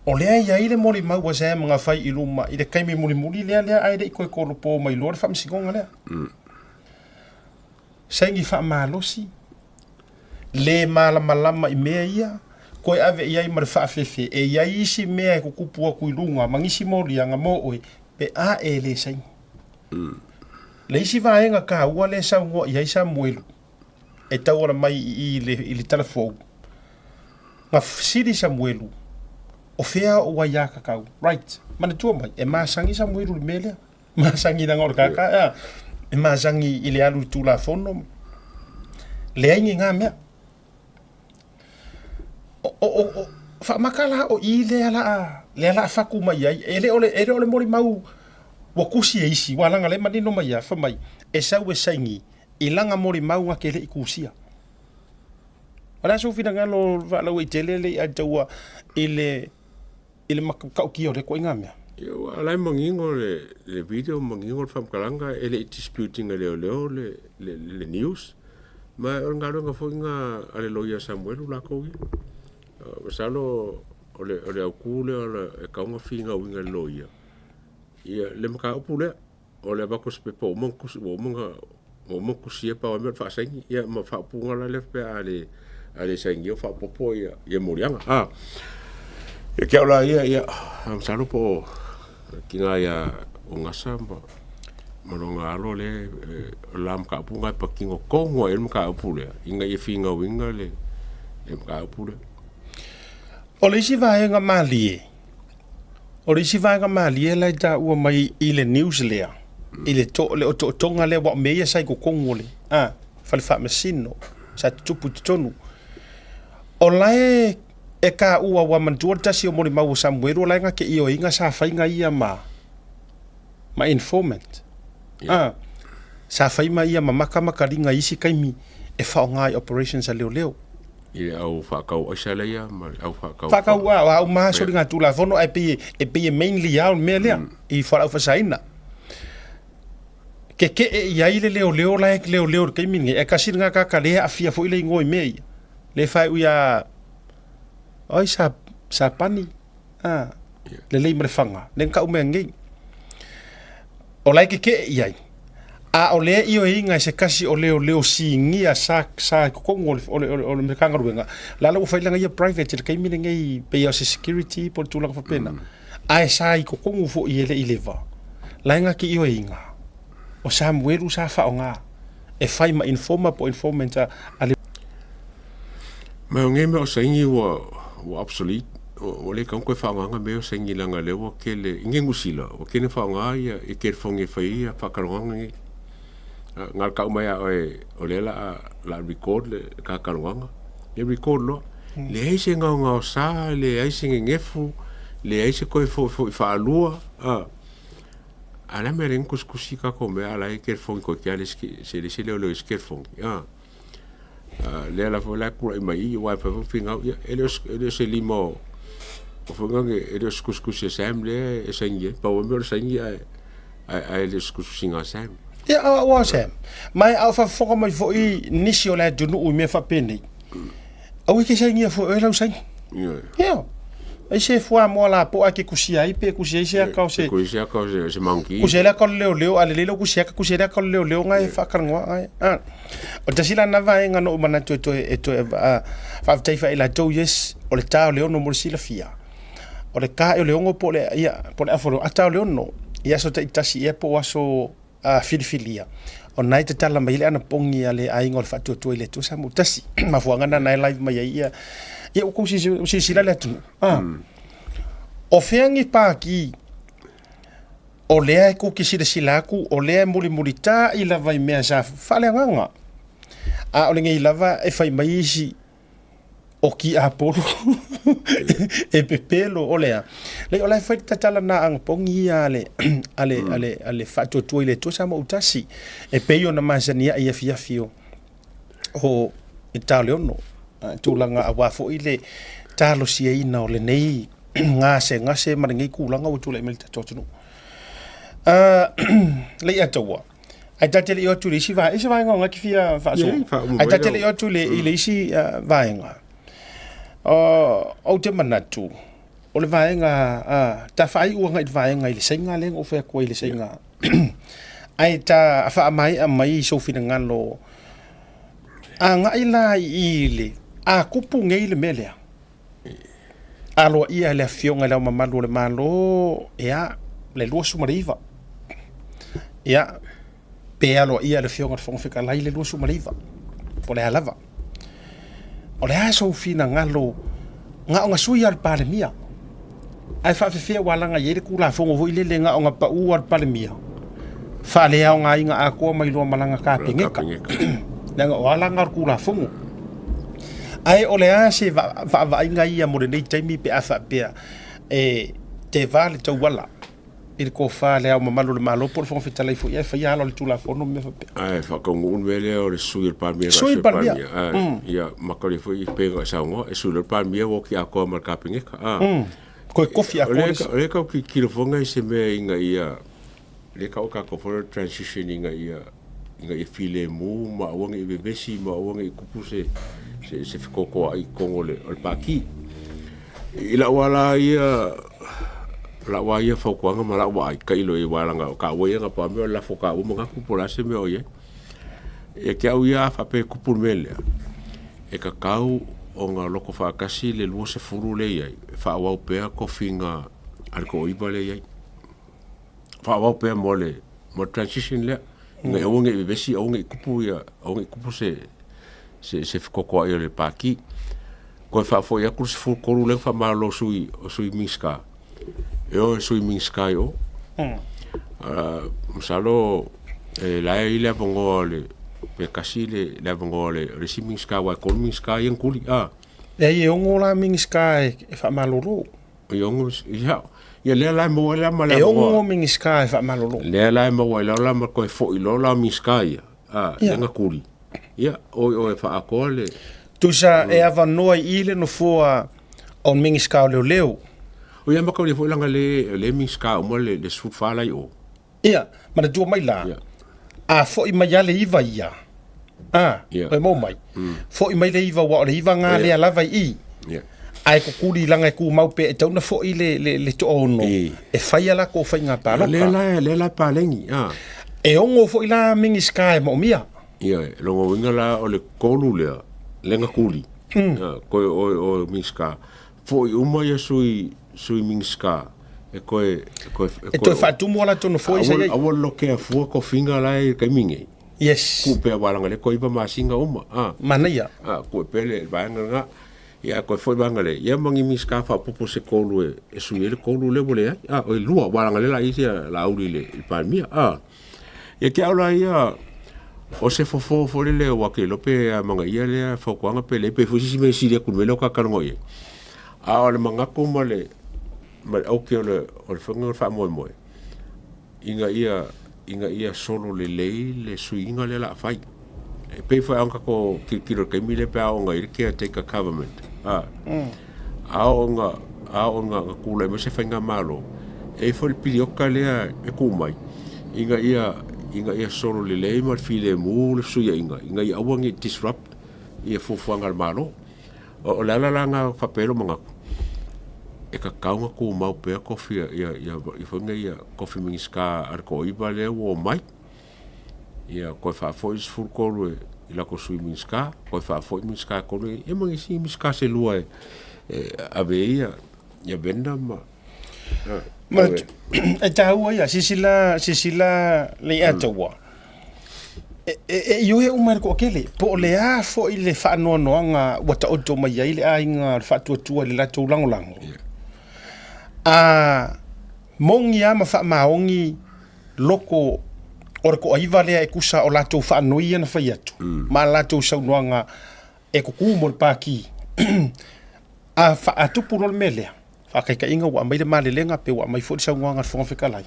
O lea e i ai le molimau a Sam na fai i luma i le taimi mulimuli lea lea ae le i toe tolopo mai loa le faamasinoga lea. Saini faamalosi, le malamalama i mea ia, toe ave i ai ma le faafefe e i ai isi mea e tutupu atu i luga ma nisi moliaga mo oe pe a e le saini. Le isi vaega taua lea e saunoa i ai Samuelu e tauala mai i i le tala fou, na fesili Samuelu, o fea ou aiatatau? Right, manatua mai, e masani Samuelu i le mea lea. Masani leaga o le kaka, ea. E masani i le alu i Tulafono, leai ni na mea. O, o, o, o faamaka la o i lea la lea la fatu mai ai, e le o le, e le o le molimau ua tusi e isi, ua laga le manino mai ia, fai mai, e sau e saini, i lana molimau na te le i tusia. O le a sou finagalo faalauaitele le ia taua i le i le matautia o lea ituaiga mea?
Ia, ua ala ai manino le, le video, manino le faamatalaga, e le i dispute ina e leoleo le, le, le news. Ma o le galuega foi lena a le loia Samuelu lakou ia. Masalo o le, o le autu lea o le, e tatau ona finauina e le loia, ia le mataupu lea. O le avatu o se pepa ua uma ona tusi, ua uma ona, ua uma ona tusia pau lava mea o le faasaini, ia ma faaupuga la lea faapea a le, a le sainia ua faaopoopo ia, ia moliaga. A, ia te au la ia, ia, masalo po o tina ia Ogasa ma, ma lona alo lea, o le la mataupu lena e patino tonu lava i ai le mataupu lea, ina ia finauina le, le mataupu lea.
O le isi vaega malie, O le isi vaega malie la e taua mai i le news lea, i le to, le otootoga lea, aua o mea ia sa i totonu o le a, fale faamasino, sa tutupu i totonu. O la e, e taua, ua manatua le tasi o molimau o Samuelu, o la e na te ioeina sa fai ia ma, ma informant. A, sa fai ma ia ma makamakaliga i isi taimi e faaaoga i operations a leoleo.
I le au faatau aisa lea ma le au faatau
Faatau a, au ma soligatulafono ae pei e, e pei e mainly lava o le mea lea i fualaau faasaina. Keke'e i ai le leoleo la e leoleo i le taimi lenei, ae tasi lena tagata lea e aafia foi le igoa i mea ia. Lea e faaiu ia oi sa Sapani, a, lelei ma le faga, lea na tau mai nei. O la e keke'e i ai, a o lea e ioeina e se tasi o leoleo sinia sa sa i totonu o le o le o le Matagaluega, la la ua fai lana ia private i le taimi lenei pei o se security po o le tulaga faapena. Ae sa i totonu foi e le i leva, la e na te ioeina o Samuelu sa faaaoga e fai ma informer po o informant a le.
Ma o nei mea o saini ua ua obsolete, ua le tatau ona toe faaaogaina mea o saini leaga o lea ua tele, i Niu Sila ua tele faaaoga ia i telefoni e fai ai ia faatalanoaga nei. Na o le tau mai lava o oe o lea o le a record le ta talanoaga, ia record loa. Leai se gaogaosa, leai se nenefu, leai se toe foifo'i faalua, a. A o le a le mea e ala ai ona tusitusi tatou mea a o la e telefoni toeitiiti lava se leai se leoleo i isi telefoni, a. Lea la foi la e tulai mai i i aua e mafai foi ona finau, ia e le o se lima o foi lea e le o se tusitusi a Sam lea e saini ai. Pau lava le mea o le saini ae le o se tusitusiga a Sam.
Ia, aua o Sam, ma a o faafofoga mai foi nisi o le atunuu i mea faapenei, aua e te sainia fua e oe lau saini. Ia. Ai se fuamoa lapoa e te kusia ai pe kusia ai se aka o se
Kusia se aka o se, se monkey.
Kusia le aka o le leoleo, a lelei lau kusia aka, kusia le aka o le leoleo nga e faakalanoa ai. Ah. O le tasi la na vaega na ou manatu e toe, e toe faafetai faia i latou, yes, o le ta o le ono mo le silafia. O le ta o le ono po o le, ia, po o le afa o le ono, a ta o le ono, i aso taitasi ea po o aso filifilia, o na e tatala mai ai le anapogi a le aiga o le Faatuatua i le Atua Samoa Tasi. Mafuaaga na na e live mai ai ia, ia ua tou silasila le atunuu. Ah. O fea ni pāki o lea e tou te silasila atu, o lea e mulimulita'i lava i mea sa faaleagaga. A o lenei lava e fai mai isi, o tiapolo e pepelo o le a. Leai, o la e fai le tatala na anapogi ia a le, a le, a le, a le Faatuatua i le Atua Samoa Tasi, e pei ona masani ai i afiafi o, o i le ta o le 6. Tulaga aua foi le talosiaina o lenei gasegase ma lenei tulaga ua tulai mai i le tatou atunuu. Leai a taua, Ae ta te le i o atu i le isi vaega, isi vaega o ngā ki fia whaaso. Ae ta te le i o atu i le isi vaega. Ou te manatu, o le vaega, ta whaaiua ngai le vaega i le sainga lea na ou fai atu ai i le sainga. Ae ta whaamaea mai i sou finagalo, agai la i le, a kupu nei le mea lea. Aloaia e le Afioga i Le Ao Mamalu o le Malo, ia, le 29. Ia, pe aloaia e le Afioga i le Fofoga Fetalai le 29, po o le a lava. O le a sou finagalo na o na sui lava o le Palemia, ae faafefea ua alaga i ai le Tulafono foi lele na o na pau lava o le Palemia, faaleaogaina atoa mai loa ma lana Kapeneta, leaga o ala na o le Tulafono. Ae o le a se vaavaaiga ia mo lenei taimi pe a faapea e teva le tauala i le tofa a Le Ao Mamalu o le Malo po o le Fofoga Fetalai foi ae faia ala o le Tulafono ma mea faapea.
Ae faataunuu le mea lea o le sui o le Palemia.
Sui o le Palemia.
Ia, makalia foi pei ona e saunoa, e sui loa le Palemia ua oti atoa ma le Kapeneta.
Toe tofi atoa le isi.
O lea e tau tilotilo foi i se mea ina ia, lea e tau e tatou foi o le transition ina ia ina ia filemu ma aua ne i vevesi ma aua ne i tupu se se se fetotoa'i i totonu o le o le Pati. I la'u lava la ia la'u lava ia fautuaga ma la'u vaai, tailo i ai aua leaga o taua ia na pau lava mea o le lafo o taua manatu po o le a se mea o i ai. Ia te au ia a faapea e tupu le mea lea, e tatau ona loto faatasi le 20 lea e i ai e faaauau pea tofiga a le toaiva lea e i ai. Faaauau pea mo le mo le transition lea ina ia aua ne i vevesi aua ne i tupu ia aua ne i tupu se se se fetotoa'i o le Pati. Toe faafoi atu le 13 lea na faamalolo o sui o sui Minisita e o e sui Minisita i o. Masalo e la e i ai le avanoa o le pe tasi le le avanoa o le o le isi Minisita aua e tolu Minisita ia na tuli a.
Leai e ono la Minisita e faamalolo.
E ono, ia, ia lea la e maua ai la ma le
E ono Minisita e faamalolo.
Lea la e maua ai la ma toe foi loa la Minisita ia, a, ia na tuli. Ia, o i o e faaatoa le...
Tusa e avanoa i i le nofoa o Minisita o Leoleo.
O ia maka foi langa le le Minisita uma le 14 la i o.
Ia, manatua mai la. A foʻi mai lava le iva ia, a,
Ia.
e maua mai, foʻi mai le iva aua o le iva gā lea lava i i,
Ia.
ae kukuli laga e tumau pea e tatau ona foʻi le, le, le toaono
I.
e fai a latou faiga
Lea
palota.
la, lea la e paleni, a.
E ono foi la Minisita e moomia.
Ia, lona uiga la o le tolu lea, lea na tuli. A, koe oe, oe Minisita. Foʻi uma ia sui, sui Minisita e koe, e koe,
E toe faatumu a latou nofoa ia sa i ai.
Aua le lokea fua tofiga la e i le taimi nei.
Yes.
Tuu pea aua leaga o lea toe 9 masina uma, a.
Manaia.
A, tuu ai pea le vaega lena. Ia ae toe foi le vaega lea, ia ma ni Minisita faaopoopo se tolu e, e sui ai le tolu lea ua leai, a, oi lua, aua leaga o lea o le a i ai sia Laauli i le, i le Palemia, a. Ia te au la ia, o se fofo foi lele aua ke iloa pe a manaia lea fautuaga pe leai, pe i ai foi se isi mea e sili atu i le mea lea o ta talanoa i ai. A o le manatu ma le, ma le aute o le, o le faiga o le faamoemoe, ina ia, ina ia solo lelei le suiga lea o le a fai. E pei foi lava ona tatou tilotilo i le taimi lea pe a oo ina i ai le caretaker government, a, a oo ina, a oo ina tulai mai se faigamalo, e i ai foi le piliota lea e tuu mai, ina ia, ina ia solo lelei ma le filemu le fesuiaiga, ina ia aua ne i disrupt ia fuafuaga a le Malo. O le ala la lena faapea ai lou manatu, e tatau ona tumau pea tofi ia, ia, foi nei ia tofi Minisita a le toaiva lea ua omai. Ia toe faafoi le 13 i latou Sui Minisita, toe faafoi Minisita e tolu, ia ma nisi Minisita se lua e ave ai ia, ia vendor ma
Ma e taua ia, silasila, silasila Leiataua, e ioe uma i le toatele, po o le a foi le faanoanoaga ua taoto mai ai le aiga o le faatuatua i le latou lagolago. A moni lava ma faamaoni loko o le toaiva lea e tusa o latou faanoi ia na fai atu ma a latou saunoaga e tutu mo le Pati. A faatupu loa le mea lea, faataitaiga ua aumai le malelega pe ua aumai foi le saunoaga a le Fofoga Fetalai,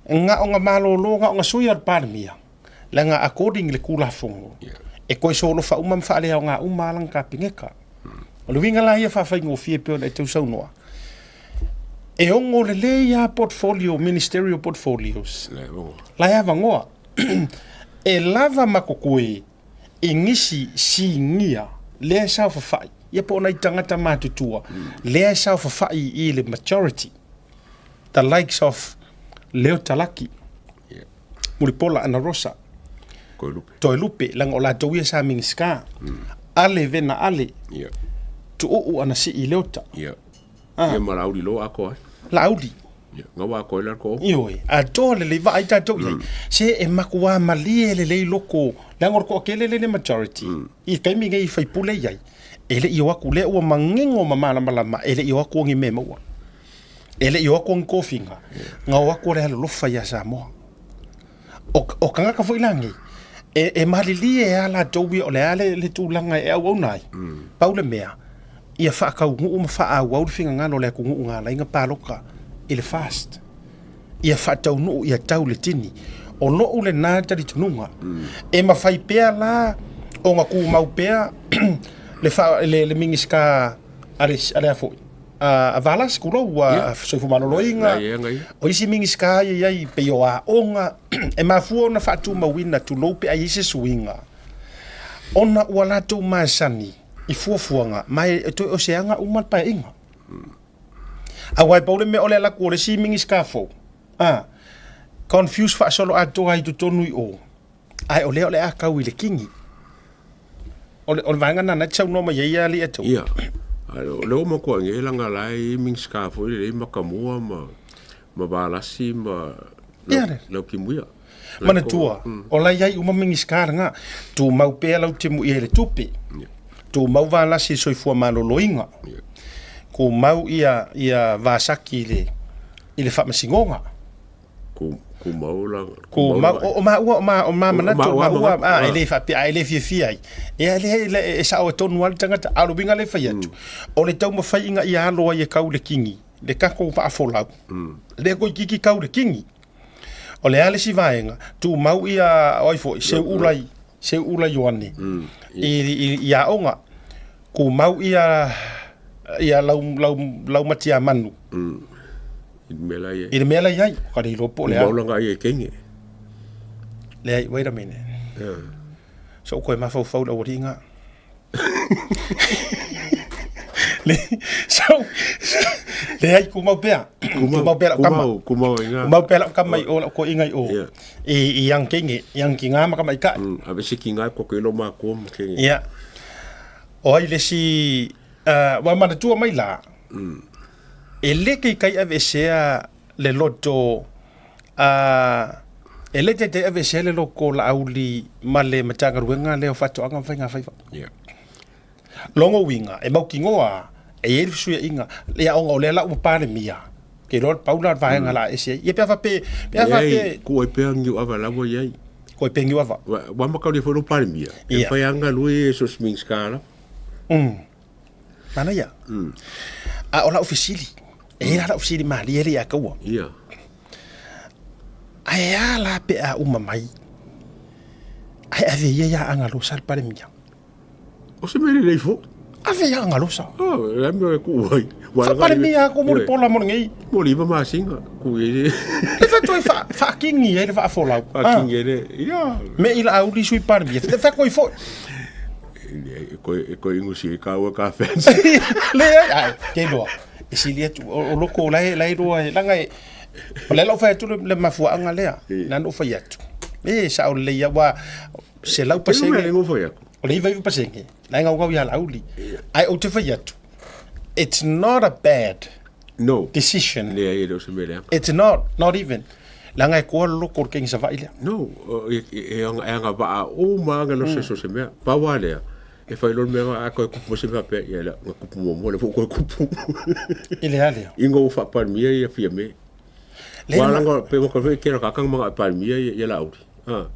na ona malolo, na ona sui lava o le Palemia, leaga according i le Tulafono, e toe solofa uma ma faaleaoga uma lava lana Kapeneta. O le uiga la ia faafaigofie pei ona e tau saunoa, e ono lelei lava portfolio, ministerial portfolios, la e avanoa. E lava ma totoe i nisi sinia lea e saofafai, ia po o nai tagata matutua lea e saofafai i le majority, the likes of Leo Talaki, Mulipola Anarosa, Toelupe, leaga o latou ia sa Minisita, Ale Vena Ale, Tuuu Anasii Leota.
Ia ma Laauli loa atoa ai.
Laauli.
Ia, na ua atoa ai la ko.
Ioe, atoa lelei vaai tatou i ai. Se e makuā malie lelei loko, leaga o le toatele lea i le majority, i le taimi nei i faipule i ai, e le i o atu, lea ua manino ma malamalama, e le i o atu o ni mea maua. E le i o atu o ni tofiga, na o atu o le alolofa ia Samoa. O, o tagata foi la nei, e, e malilie lava latou ia o le a le, le tulaga e auauna ai, pau le mea, ia faataunuu ma faaauau le finagalo o le atunuu na ala ai ona palota i le FAST. Ia faataunuu ia tau le tini. O lou lena talitonuga. E mafai pea la ona tumau pea le, fa, le, le Minisita a le, a le a foi, a, a Valasi, tulou, a yeah. Soifua Maloloina, o isi Minisita ia i ai pei o aoga, e mafua ona faatumauina, tulou pe a i ai se suiga, ona ua latou masani i fuafuaga, ma e toe o se aga uma le paeaiga. Aua e pau le mea o le alu atu o le isi Minisita fou, a, confuse faasoloatoa ai i totonu i o, ae o lea o le a tau i le kini. O le, o le vaega lena na te saunoa mai ai Leiataua.
Ia, o lea ua matua nei leaga la e i ai Minisita foi lele e i ai Matamua ma, ma Valasi ma
Ia.
Lautimuia.
Manatua, o la e i ai uma Minisita lena. Tumau pea Lautimuia i le tupe. Tumau Valasi i le soifua maloloina. Tumau ia, ia Vasaki i le, i le faamasinoga.
Kumau la.
Kumau, o maua, o ma, o ma manatu, o maua, a, e le faapea, a e le fiafia ai. Ia, le, le, e sao e tonu lava le tagata, a o le uiga lea e fai atu, o le taumafai ina ia alo ai e kau le kini, le tatou vaafolau, lea toeitiiti kau le kini. O le a le isi vaega, tumau ia, o ai foi, Seuula, Seuula Ioane, i aoga, tumau ia, ia lau, lau, Laumatiamanu.
I le mea la i ai.
I le mea la i ai, ka le iloa po o le a.
Tumau lana ai e kenge.
Leai, wait a minute. So koe mafaufau le aualiiga. Le, so, leai, kumau pea. Kumau pea lau kama.
Kumau i ngā.
Kumau pea lau kama i o, lau koiga i o.
Yeah.
I ang kenge, i ang ki ngā ma kama i kai.
A vese ki ngā ko ke lo mākua ma kenge.
Yeah. O ai le si, wa manatua mai la, e le ke kai avesea le loto, e le taitai aveesea le loko Laauli ma le Matagaluega lea o Faatoaga ma Faigafaiva.
Yeah.
Logo uiga, e mautinoa e i ai le fesuiaiga, ia ona o lea la ua Palemia, ke iloa le pau la o le vaega la a ese ai. Ia pe a faapea, pe a faapea.
Leai, ku ai pea Niuava lava i ai.
Ko ai pea Niuava.
Ua makauli foi lo Palemia, e
Ia.
whai anga lui e so Sminska la.
Manaia. A o lau fesili, e i ai la lau fesili malie lea ia kaua.
Ia.
Ae a la pe a uma mai, ae ave ia ia Agalosa le Palemia.
O se mea lelei foi.
Ave ia Agalosa.
Oh, le mea e kuu ai.
Faa-Palemia ko mo le pola mo lenei.
Mo le iva masina. Ku i le.
Le fa toi fa faakingi ai le faafolau.
Faakingi ai le. Ia.
Me i la auli sui Palemia. Te fa koi foi.
E koe ingusi e kāua ka fence.
Le ai, ai, ke loa. E sili atu, o loko la e loa e, langa e, o le lau fai atu le mafuaanga lea, nanu fai atu. E, sa o le ia, wa, se lau pasenge.
Te lumea fai atu.
O le 99%, la e ngaungau ia Laauli. Ai ou te fai atu, it's not a bad
No.
decision.
Lea e le o se mea leaga.
It's not, not even. Leaga e koa le loko o le kegi Savaii lea.
No, e anga vaa uma anga lo se so se mea. Pau a lea, e fai loa le mea a koe kupu mai se mea faapea, ia lea, nga kupu muamua lea foi ua koe kupu.
I le a lea?
Ingo ua faapalemia ia Fiame.
Lea
Ua
ma-
langa, pe ua koe foi kera kakanga manga e palemia ia Laauli. Ah.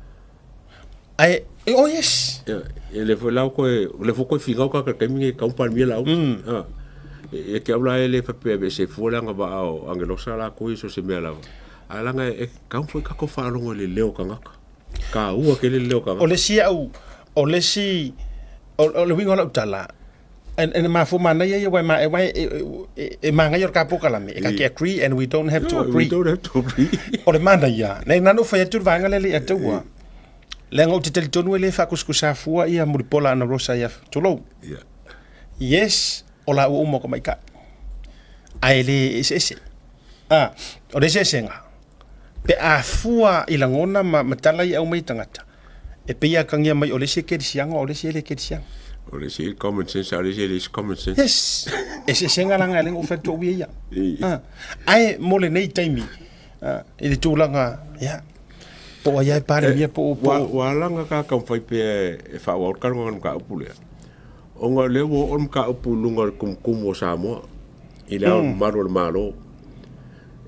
Ai, oh yes.
Ia, e le foi lau koe, le foi koe fingau ka ka taimi nge kau palemia Laauli. Ah. E ke au la e le faapea e se fua le agavaa o Angelosa la koe so se mea lava. Ae langa e kau foi kako faalogo i le leo kangaka. Ka ua ke le leo kangaka.
O le isi au, o le isi, o le uiga o lau tala, e mafua manaia ia, aua e magaia o le kapoukalame, e ka te agree and we don't have to agree.
We don't have to agree.
O le manaia, nei nanu fai atu le vaega lea le ia taua. Leaga ou te talitonu e le faakusikusa fua ia Mulipola Ana Rosa ia tulou.
Yeah.
Yes, o la ua uma o ka maikai. Ae le eseese. Ah, o le eseesega, pe a fua i lagona ma tala ia aumai tagata, e pei e akagia mai o le isi e kerisiaga o le isi e le kerisiaga.
O le isi e common sense, a o le isi e le isi common sense.
Yes! Eseesega laga e le ua fai atu au ia ia. Ah, ae mo lenei taimi, ah, i le tulaga, ia, po o ai lava e Palemia po o...
Ua alaga ka taumafai pea e faaauau le talanoaga i le mataupu lea, ona o lea ua oo le mataupu i luga o le tumutumu o Samoa i le Ao Mamalu o le Malo.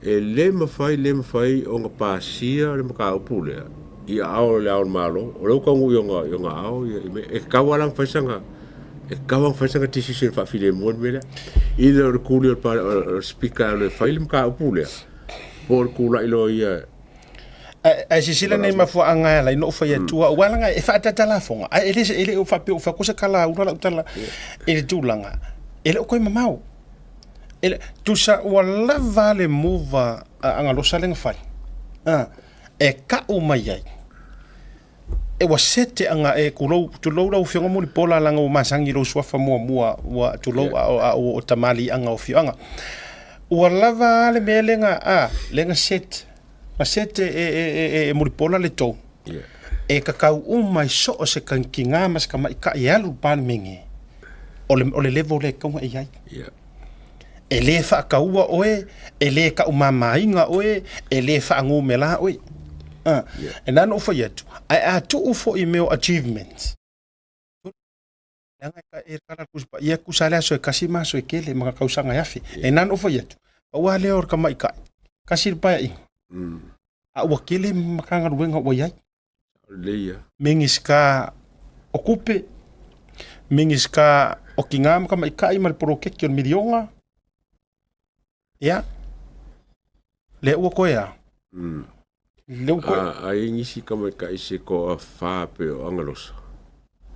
E le mafai, le mafai ona pasia le mataupu lea i aao o le Ao o le Malo. O lea ua taunuu i ona, i ona aao ia, i mea, e tatau lava la ona fai sana, e tatau lava ona fai sana decision faafilemu i le mea lea. Either o le tuli o le, o le Speaker e alu e fai le mataupu lea, po o le tulai loa ia.
Ae silasila nei mafuaaga e ala ai ona ou fai atu au, aua leaga e faaataata lafoga, ae le e le o faapea ua fai atu se kalaula lau tala i le tulaga, e le o toe mamao. E le, tusa ua lava le mova a Agalosa lea na fai, a, e kau mai ai, e ua sete aga e tulou, tulou lau Afioga Mulipola leaga ua masani i lou suafa muamua, ua tulou a o, a o, o tamaliiaga o afioaga. Ua lava le mea lea na, a, lea na set, na set e, e, e, e, e Mulipola le tou. E kakau uma i so o se kanikigā ma se tamaitai e alu i le Palemene, o le, o le level lea e tatau ona e i ai. E lē faataua oe, e lē taumamaina oe, e lē faanumera oe. A, e na ona ou fai atu, ae a tuu foi i mea o achievements, leaga e kala le Tusi Paia e tusa lava le aso e tasi ma aso e tele ma tausaga e afe. E na ona ou fai atu, pau lava lea o le tamaitai, tasi le paeaiga, a ua tele Matagaluega ua i ai. Minisita o Tupe, Minisita o Tinā ma Tamaitai ma le poloketi o le miliona. Ia, lea ua toe a? Lea ua toe.
A i ai nisi tamaitai se toafa pei o Agalosa,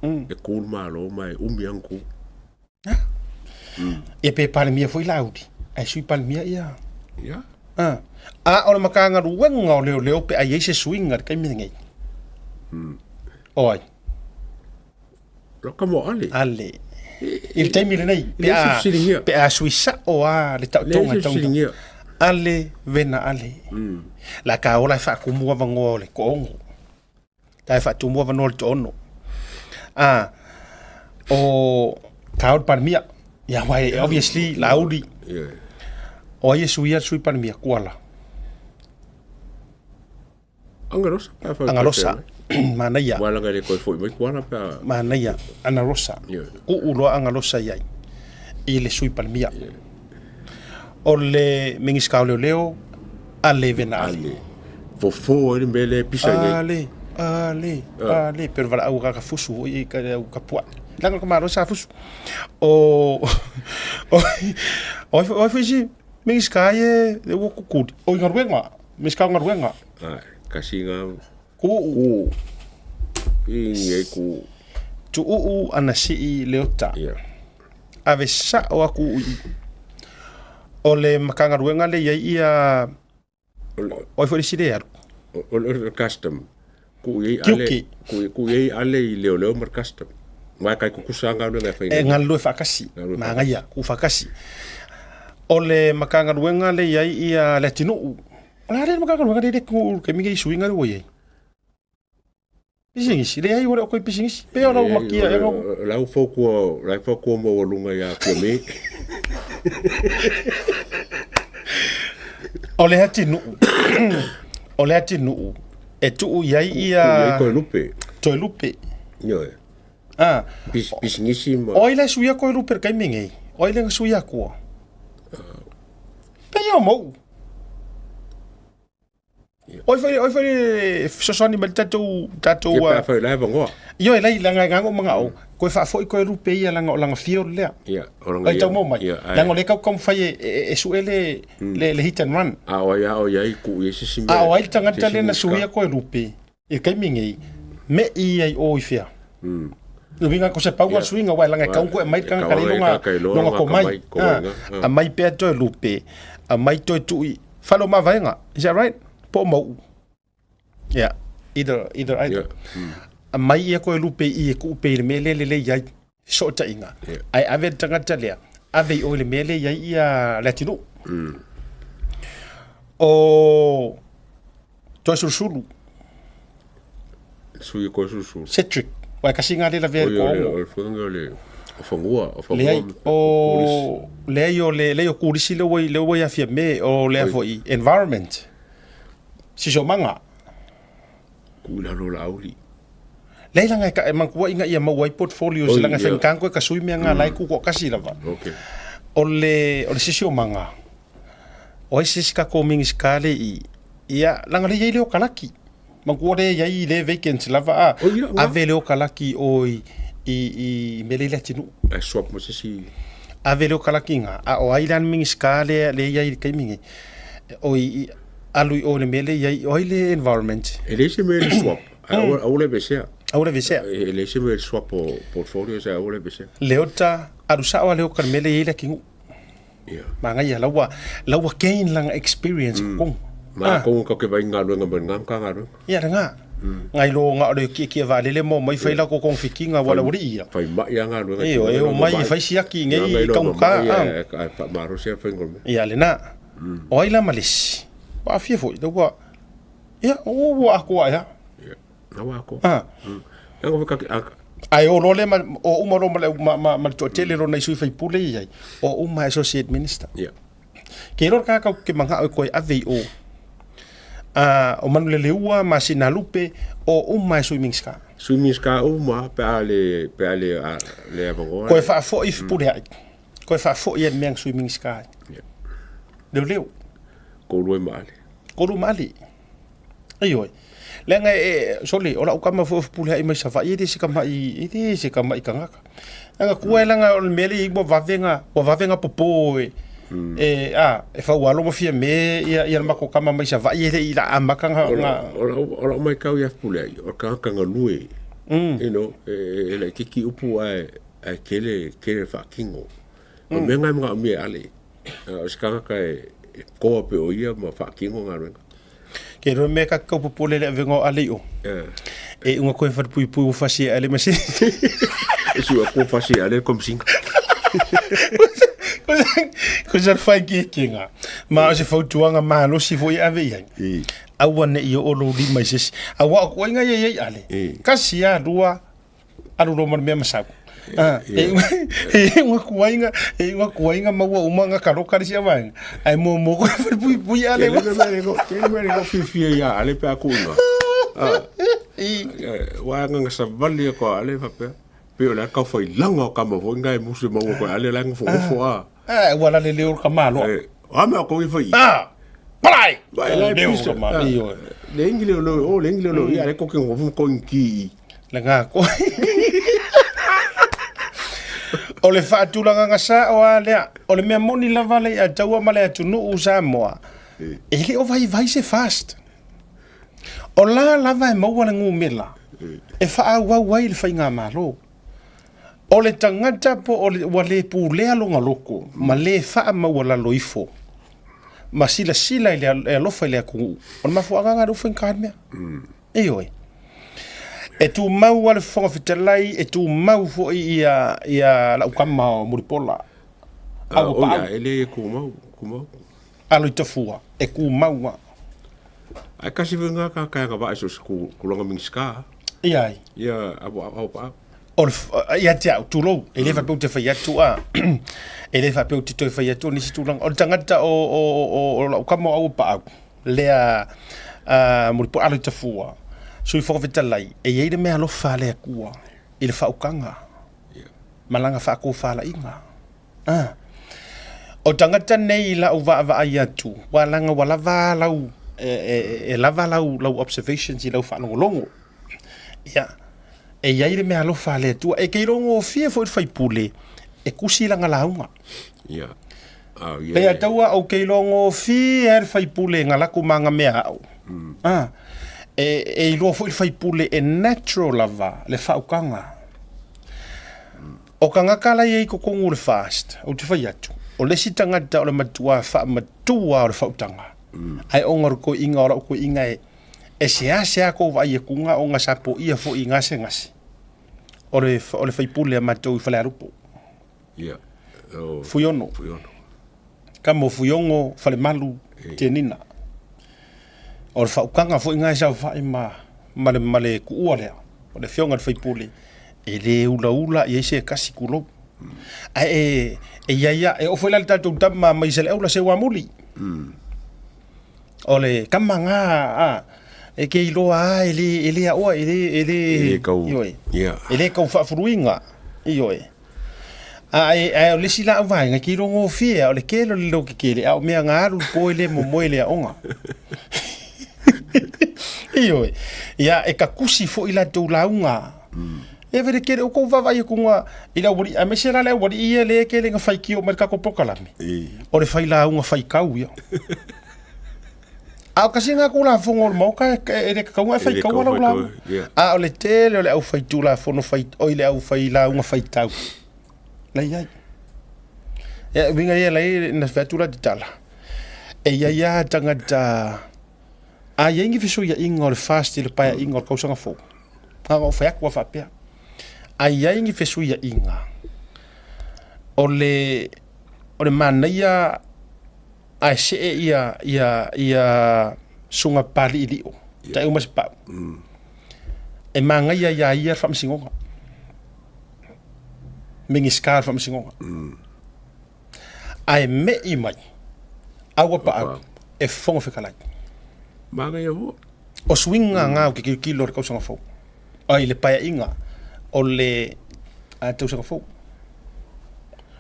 e ku le Malo ma e umi lava ona ku.
Ia pe Palemia foi Laauli, ae Sui Palemia ia.
Ia.
A o le Matagaluega o Leoleo pe a i ai se suiga i le taimi lenei. O ai?
Lau tama o Ale.
Ale. I le taimi lenei,
E le se fesiligia.
pe a sui sa'o a le taotoga
Le
e
se
taunga.
fesiligia.
Ale vena ale. La ka ola e faakumu avanoa o le toaono. Ta e faatumu avanoa o le toaono. A, o ka o le Palemia. Ia, aua e obviously Laauli. O ai e suia le Sui Palemia? Kuala.
Angalosa pe a
Angalosa. Manaia.
Aua leaga e le toe foi mai Kuala pe a.
Manaia. Analosa. Uu loa Angalosa i ai i le Sui Palemia. O le Minisita o Leoleo, Ale Vena Ale.
Ale. Fofo ai le mea lea e pisa i nei.
Ale, Ale, Ale. Pei o le valaau a Kakafusu foi i ka au kapua'i. Leaga o le tamaloa sa fusu. O, o, o ai foi isi Minisita ia e ua kukuli. O i galuega, Minisita o Galuega.
Ai, kasi nga.
Kuu.
Kuu. I ni ai kuu.
Tuuu ana sii Leota.
Yeah.
Ave sa'o aku i o le Matagaluega le i ai ia o ai foi le isi le alu.
O le custom. Kuu i ai ale, kuu i ai ale i leoleo ma le custom. Mai kai kukusa galuega e fai
E galulue faatasi, manaia, kuu faatasi. O le Matagaluega le i ai ia Leatinuu. O le a lea le Matagaluega lea i le atunuu i le taimi lenei i suiga lea ua i ai? Pisinisi, leai ua le o toe pisinisi. Pei o lau makia ea lau.
O lau fautua, lau fautua maualuga ia Fiame.
O le atinuu, o le atinuu e tuu i ai ia.
Tuu i ai Toelupe.
Toelupe.
Ioe.
Ah.
Pisinisi ma.
O ai la e suia Toelupe i le taimi lenei? O ai lea na suia atua? Pei o Mou. Oi foi oi foi le fesoasoani mai le tatou tatou
Ia pe afai o la e avanoa.
Ioe lai leaga e gaga o magao koe faafoi koe lupe ia leaga o lana field lea.
Ia, o lana
Ai tau maua mai.
Ia, ai.
Leaga o lea e taumafai e sue le le hit and run.
A o ai a o iai kuu i ai se isi mea.
A o ai le tagata lea na suia koe lupe i le taimi nei, me i ai o i fea. Le uiga ko se pau a suiga aua e laga e kau koe aumai le tagata lea i lona komai. Aumai pea toe lupe, aumai toe tuu i fale o mavaega. Is that right? Po o Mau'u? Yeah, either, either, either. Aumai ia koe lupe i e tuu pea i le mea lea e lelei ai, fesootaiga. Ae ave le tagata lea, ave i o i le mea lea e i ai ia le atunuu. O Toesulusulu.
Sui ko susu.
Cedric. Wai kasi ngā le lavea i ko
ongo. O le whanga o le o whangua, o whangua.
Leai, o leai o le leai o kurisi le wai le wai afia me o le afo i environment. Sisomanga.
Ku ila lo la auli.
Leai langa e ka e mangkua inga ia mau ai portfolios langa e whengang koe ka sui mea ngā lai ku ko kasi lava.
Okay.
O le o le sisiomanga. O ai sisi ka ko mingis kale i ia langa le iai leo kalaki. Mangkua le iai le vacancy lava a ave leo kalaki o i i i mele le atinu.
Ai swap mo sisi.
Ave leo kalaki nga a o ai lan mingis kale le iai le kaimi o i alu i o le mele iai o ai le environment.
E le se mele swap. Aua le vesea.
Aua le vesea.
E le se mele swap o portfolio se aua le vesea.
Leota alu sao a leo ka mele iai le atinuu.
Ia.
Mangaia laua laua gain langa experience kong.
Ma kong ka ke vai galuega ma ngam ka galuega.
Ia le nga. Ngai lo nga le ki ki va lele mo mai fai la ko kong fikinga wala uri ia.
Fai mai ia galuega.
Io e o mai fai siaki ngai kong ka.
Ia fa maro sia fai ngol.
Ia le na. O ai la malisi. Wa fia foi laua. Ia o ua ako ia.
Ia. Na wa ako.
Ah.
Na ka
Ae o loa lea ma, o uma loa ma le, ma, ma, ma le toatele lona i sui faipule i ai, o uma associate minister.
Yeah.
Ke iloa le kākau ke mangao e koe ave i o. A, o Manuleleua ma Sinalupe, o uma e sui Minista.
Sui Minista uma pe a le, pe a le, a, le avanoa.
Koe faafoi fipule ai. Koe faafoi e le mea na sui Minista ai.
Yeah.
Leoleo.
Koulua ma ale.
Koulua ma ale. Ioe. Leaga e, sole, o lau kama foi o Fepuleai mai Savaii, e le se kama'i, e le se kama'i tagata. Leaga kua e laga o le mea lea i ua vave na, ua vave na popo e, e, a, e faualo ma Fiame ia, ia le matou kama mai Savaii e le i la amata na, na.
O lau, o lau maitau ia Fepuleai, o le tagata galue, you know, e, e laitiiti upu ae, ae tele, tele faatino. O mea na e manaomia e Ale, o se tagata e, e toa pei o ia ma faatino galuega.
Ke roa mea ka kau popole le avenga o ale i o. E unga koe whare pui ua fasi e ale masi.
E sua ko fasi ale komsinga.
Ko sa whai ki kinga. Ma o se fautuanga malosi foi ave i ai. Aua ne i o lo lima i sesi. Aua o koinga ia i ale. Kasi a rua alu lo mea masau. Ah, e e unga kuainga, e unga kuainga maua uma nga karo karisi awaenga. Ai mo mo ko pui pui ale.
Tele me ko, tele me ko fifi ia ale pe aku inga. Ah. Wa nga sa vali ko ale fa pe. Pe o la ka fai langa ka mo nga e musu mo ko ale la ngo fo a.
Eh, ua la le leo ka malo.
Eh, a me ko i fai.
Ah. Palai.
Ba la
leo ka malo.
Le ingi le lo, o le ingi le lo, ia le ko ke ngo ko nki.
Le ngā ko. O le faatulagaga sa o a lea, o le mea moni lava le ia taua ma le atunuu Samoa, e le o vaivai se fast. O la lava e maua le gumela, e faaauau ai le faigamalo. O le tagata po o le, ua le pulea lona loko, ma le faamaualalo ifo, ma silasila i le alofa i le atunuu, o le mafuaaga lena o le faigata le mea. Ioe. E tumau a le Fofoga Fetalai, e tumau foi ia ia lau kama o Mulipola.
Au o ia, e le e kumau, kumau.
Alo i tafua, e kumau a.
Ai kasi venga ka ka ka va so ku kulonga minska.
Ia ai.
Ia abu au pa.
O le ia te au tulou, e le faapea ou te fai atu a. E le faapea ou te toe fai atu o nisi tulaga. O le tagata o o o o lau kama o au paau. Lea Mulipola alo i tafua, Sui Fofoga Fetalai, e i ai le mea alofa a le Atua i le faaukaga ma lana faatofalaiga. Ah. O tagata nei i lau vaavaai atu, ua laga ua lava lau, e, e, e lava lau, lau observations i lau faalogologo. Ia, e i ai le mea alofa a le Atua. E te ilogofie foi le faipule e kusi lana lauga.
Ia. Oh, yeah.
Lea taua ou ke ilogofie ai le faipule nga laku ma nga mea au. Ah. E, e iloa foi le faipule e natural lava le faaukaga. O tagata la e i ai i totonu o le fast, ou te fai atu, o le isi tagata o le matua faamatua o le faautaga. Ae ona o le toeaina o lau toeaina e, e seasea kou vaai atuga ona sa poia foi i gasegase. O le, o le faipule a matou i Falealupo.
Ia. O
Fuiono.
Fuiono.
Kama o Fuiono, Falemalu, Tenina. O le faaukaga foi lena e saofai ma, ma le, ma le kuua lea, o le afioga i le faipule, e le ulaula i ai se kasi kulou. Ae e, e i ai a, e oo foi la i le tatou tama mai Saleaula Seuamuli. O le kama nga a, e ke iloa a e le, e le aoa, e le, e le,
E le kau,
ioe.
ia.
E le kau faafuluiga, ioe. Ae, ae o le isi la au vaega, ke iloa gofie a, o le kele o le leo kekele, a o mea nga alu i le po e le momoe le aoga. Ioe. Ia, e takusi foi latou lauga. E vele kele o kou vaavaai atu i le aualii, aemaise la le aualii ia lea e kele ina faitio mai le tatou polokalame. O le fai lauga faitau ia. A o kasi ngā tulafono o le Maota e le tatau ona e faitaua lau lauga. A o le tele o le aufai tulafono fai, oi le aufai lauga faitau, la i ai. E uiga ia lai na fai atu la te tala. E i ai a tagata a i ai ni fesuiaiga o le FAST i le paeaiga o le tausaga fou. Na ona ou fai atu a faapea. A i ai ni fesuiaiga o le o le manaia ae see ia ia ia suga Papaliilio tae uma se pau e magaia ia ia le faamasinoga Minisita o le Faamasinoga ae me'i mai aua paau e Fofoga Fetalai.
Magaia foi.
O suiga na ou te tilotilo i le tausaga fou, ai le paeaiga o le tausaga fou.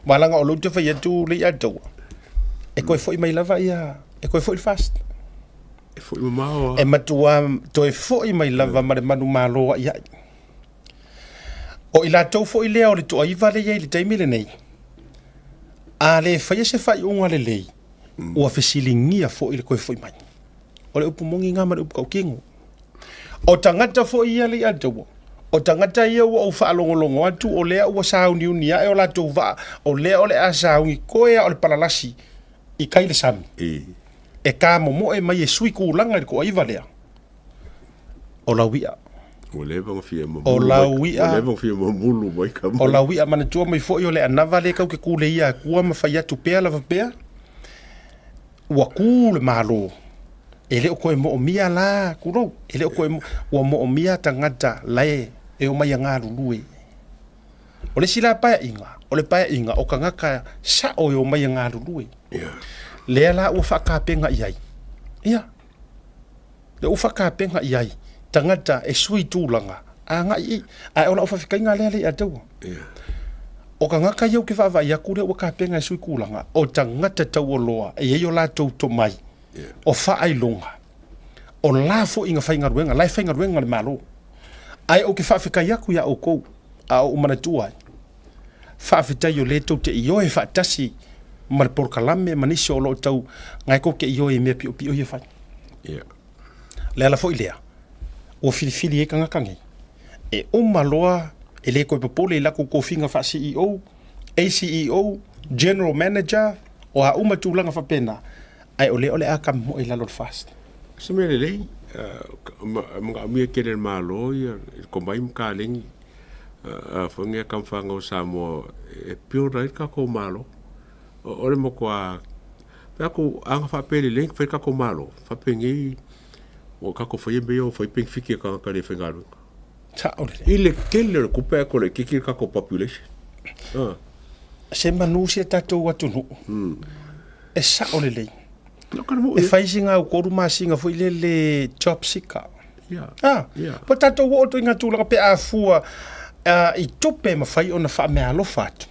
Aua leaga o lea ou te fai atu le ia taua, e toe foi mai lava ia, e toe foi le FAST.
E foi mamao lava.
E matua toe foi mai lava ma le manumalo aiai. O i latou foi lea o le toaiva lea e i ai i le taimi lenei, a le faia se faaiuga lelei, ua fesiligia foi le toe foi mai. O le upu moni lena ma le upu tautino. O tagata foi ia le ia taua, o tagata ia ua ou faalogologo atu o lea ua sauniuni ae o latou vaa, o lea o le a sauni koe a o le palalasi i tai le sami. E kamomoe mai e sui kulaga i le toaiva lea, o lau i'a.
Ua leva ona fia
O
mamulu
lau
mai,
i'a
ua leva ona fia mamulu mai ka
O lau i'a manatua mai foi o le anava lea tatou te kuleia atua ma fai atu pea lava pea, ua kū le Malo, e le o toe moomia la, tulou, e le o toe, ua moomia tagata la e omai e galulue. O le isi la paeaiga, o le paeaiga o tagata sao e omai e galulue. Lea la ua faatapena i ai. Ia, lea ua faatapena i ai tagata e sui tulaga agai i. Ae o lau faafetaiga lea le ia te au. O tagata ia ou te vaavaai atu lea ua tapena e sui tulaga, o tagata taualoa e i ai o latou tomai, o faailoga, o la foi na faigaluega, la e faigaluega le Malo. Ae ou te faafetai atu iā outou, a ou manatua ai, faafetai o lea tou te ioe faatasi ma le polokalame ma nisi o lo o tau na e tou te ioe i mea piopio ia fai. Le ala foi lea, ua filifili ai tagata nei, e uma loa e le toe popole i latou tofiga faa-CEO, ACEO, General Manager, o a uma tulaga faapena, ae o lea o le a tamoe i lalo o le FAST.
Se mea lelei, manaomia tele e le Malo ia le komai ma kalegi a foi nei tamafaga o Samoa e build ai le tatou Malo. O le matua pe aku aga faapea lelei na fai le tatou Malo, faapenei ua tatou faia mea ia ua fai penefiti e tagata le faigaluega.
Sao lelei.
I le tele o le tupe ae toe laitiiti le tatou population.
Se manu si a tatou atunuu, e sao lelei. E fai sina au 3 masina foi lele job seeker. Ah, po tatou oo atu i ngā tulaga pe a fua i tupe e mafai ona faameaalofa atu.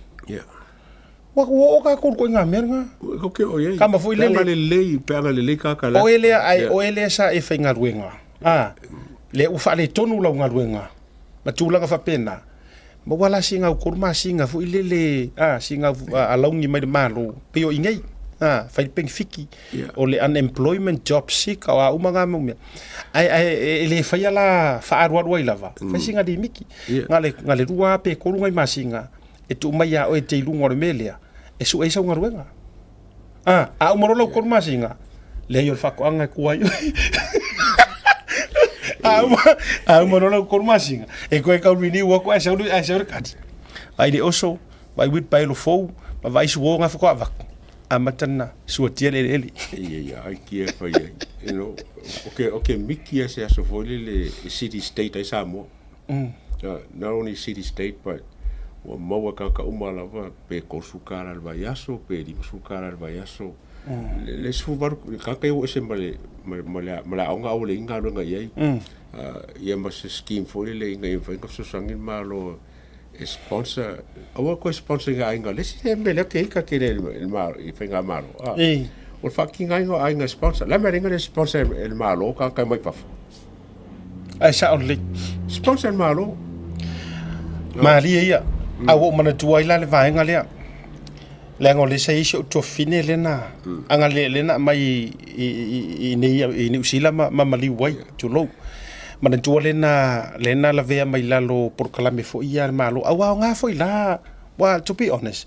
Ua oo tatou i ngā mea ngā. Kama foi lele.
Pe aga lelei kaka la.
O e lea, ai, o e lea sa e faigaluega. Ah, lea ua faaletonu lau galuega. Ma tulaga faapena. Ma ua la sina au 3 masina foi lele, a, sina alauni mai le Malo, pei o i nei, a, fai le penefiti, o le unemployment job seeker, o a uma ngā mau mea. Ae, ae, e le faia la faaalualu ai lava, fai sina limiti. Na le, na le 2 pe 3 nai masina, e tuu mai ia oe e te i luga o le mea lea, e sue ai sau galuega. A, a uma loa lau 3 masina, leai o le faatoaga e tua ai oe. A uma, a uma loa lau 3 masina, e toe tau renew atu ae sau le, ae sau le kadi. Vaai le oso, vaai wheelbarrow fou, ma vaai suo ngā faatoa avatu. Amata na suatia le eleele.
Ia, ia, ai kia e fai ai. You know, o ke, o ke miki a se aso foi lele e city state ai Samoa. Not only city state but ua maua tagata uma lava pe $30 i le vaiaso pe $50 i le vaiaso. Le 18 le tagata ia ua ese ma le ma le ma le aoga aua le i ai ni galuega i ai. Ia ma se scheme foi lele ina ia mafai ona fesoasoani le Malo e sponsor aua toe sponsor i ngā aiga le isi mea lea te ika tele i le Malo i faigamalo. O le faatinoina o aiga e sponsor. O le a le mea e ala ai ona le sponsor e le Malo tagata e omai fafo?
Ae sao lelei.
Sponsor le Malo.
Malie ia. A ua ou manatua ai la le vaega lea. Leaga o lea sa i ai si ou tuafafine lea na aga le lea na aumai i nei i Niu Sila ma ma maliu ai, tulou. Manatua lea na lea na lavea mai lalo o polokalame foi ia a le Malo. Aua aoga foi la, well, to be honest,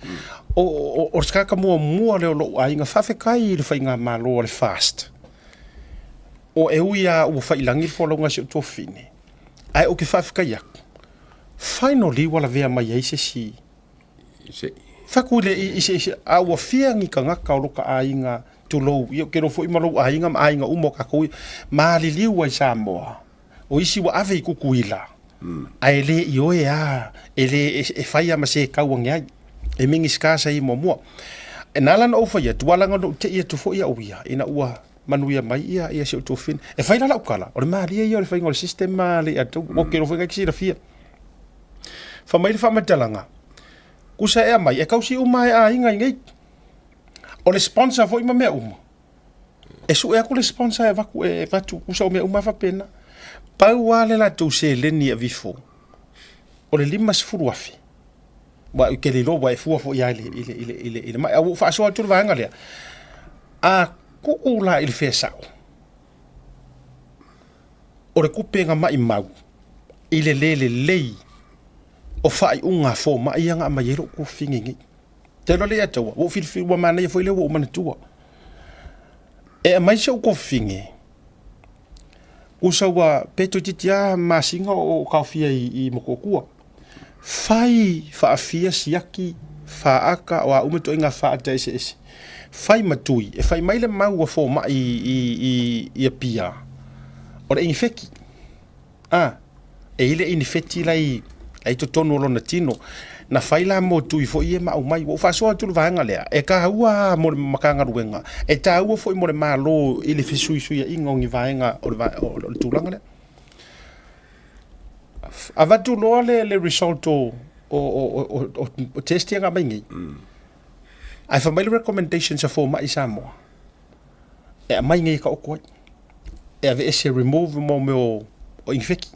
o o o se tagata muamua lea o lou aiga faafetai i le faigamalo a le FAST. O e ui lava ua faiilagi le folauga a si ou tuafafine, ae ou te faafetai atu, finally ua lavea mai ai se isi Fai atu i le, i se, i se, a ua fia ni tagata o lota aiga, tulou, ia ou te iloa foi ma lou aiga ma aiga uma o tatou ia, maliliu ai Samoa, o isi ua ave i Tutuila, ae le ioe lava, e le, e fai lava ma se tau ane ai, e Minisita sa i ai muamua. E na ala ona ou fai atu, aua leaga na ou te i atu foi au ia, ina ua manuia mai ia, ia si ou tuafafine. E fai la lau tala, o le malie ia o le faiga o le system a le ia tou, ou te iloa foi na e te silafia. Fai mai le faamatalaga, kusa e aumai, e tausi uma e aiga i nei. O le sponsor foi ma mea uma, e sue atu le sponsor e avatu, e avatu kusa o mea uma faapena. Pau lava le latou seleni e avifo, o le $50,000. Aua ou te le iloa ua e fua foi lava i le, i le, i le, i le, i le mai. A ua ou faasoa atu le vaega lea, a tuu la i le fea sao, o le tupe na maimau i le le lelei o faaiuga a fomai ia na aumai ai lou tuafafine nei. Te iloa lea ia te au, ua ou filifili, ua manaia foi lea ua ou manatua. E aumai si ou kofine, usa ua pe toeitiiti lava masina o taofia i Motootua. Fai faafia siaki faata o a uma ituaiga faata eseese. Fai ma tui, e fai mai le mau a fomai i Apia, o le inifeti. A, e i ai le inifeti la i totonu o lona tino. Na fai la mo tui foi ia ma aumai. Ua ou faasoa atu le vaega lea, e taua mo le Matagaluega, e taua foi mo le Malo i le fesuisuiaiga o ni vaega o le tulaga lea. Avatu loa le result o test ia na aumai nei, ae fai mai le recommendations a fomai i Samoa, e aumai nei e taoto ai, e aveese, remove mo mea o inifeki.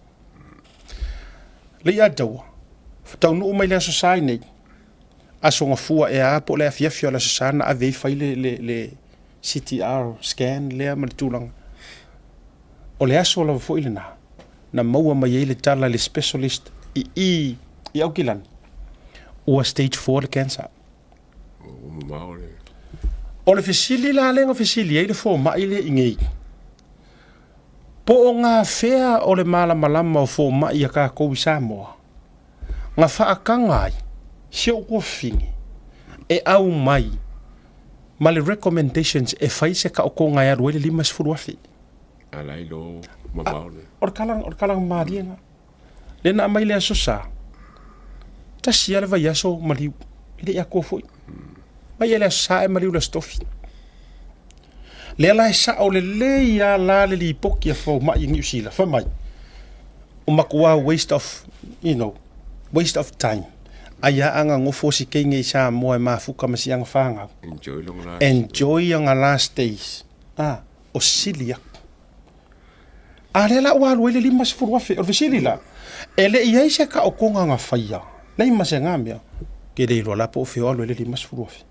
Lei Ataua, taunuu mai le Aso Sa i nei, Aso Gafua ea po o le afiafi o le Aso Sa na ave ai fai le CTR scan lea ma le tulaga. O le aso lava foi lena na maua mai ai le tala i le specialist i i i Aukilani, ua stage 4 le cancer.
Ua mamao le.
O le fesili la lea na fesili ai le fomai lea i nei, po o gafea o le malamalama o fomai a tatou i Samoa na faataga ai si ou tuafafine e aumai ma le recommendations e fai se taotoga e alu ai le 50,000.
Ala i lo mamao le.
O le tala, o le tala malie lena. Lea na aumai le Aso Sa, tasi lava le vaiaso maliu, e le i atoa foi. Mai le Aso Sa e maliu le Aso Tofi. Lea la e sao lelei lava la le lipoti a fomai i Niu Sila, fai mai, o matua waste of, you know, waste of time. Ai a anga nofo si teine i Samoa e mafuka ma si ana whāngau.
Enjoy long last.
Enjoy anga last days. Ah, o sili aku. A lea la ua alu ai le 50,000. O le fesili la, e le i ai se taotoga na faia, nei ma se ga mea, ke le iloa la po o fea o alu ai le 50,000.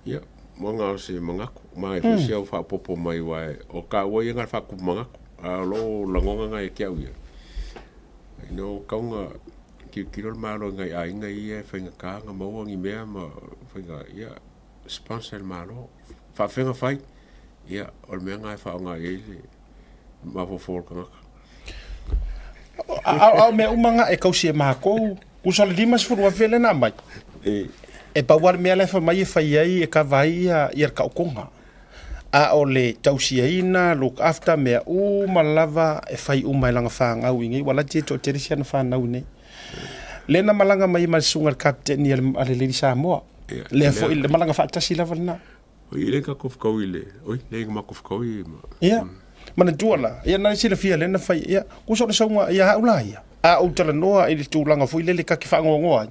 Ia, mo nga o se mangaku, ma e foi se au faaopoopo mai aua o taua ia na faatupu manatu, a o loo lagoga na ia te au ia. Ina o tau na tilotilo le Malo i nai aiga ia e faigata ona maua ni mea ma faiga, ia, sponsor e le Malo. Faafefea ona fai? Ia, o le mea lena e faaaoga i ai le mafaufau o le tagata.
A o mea uma na e tausi e matou, tusa o le 50,000 lea na aumai, e pau lava le mea la e fai mai e fai ai e kava ai ia le taotoga. A o le tausiaina, look after, mea uma lava e fai uma e lana fanau i inei, ua lati e toatele si ana fanau i inei. Lea na malaga mai ai ma le susuga i le kapeteni a le Lady Samoa. Lea foi, le malaga faatasi lava lena.
Oi, e le ka kofukau i le, oi, le ma kofukau i ma.
Ia, manatua la, ia na silafia lea na fai, ia, kusa o le sauga ia au la ia. A ou talanoa i le tulaga foi lele ta te faanoanoa ai.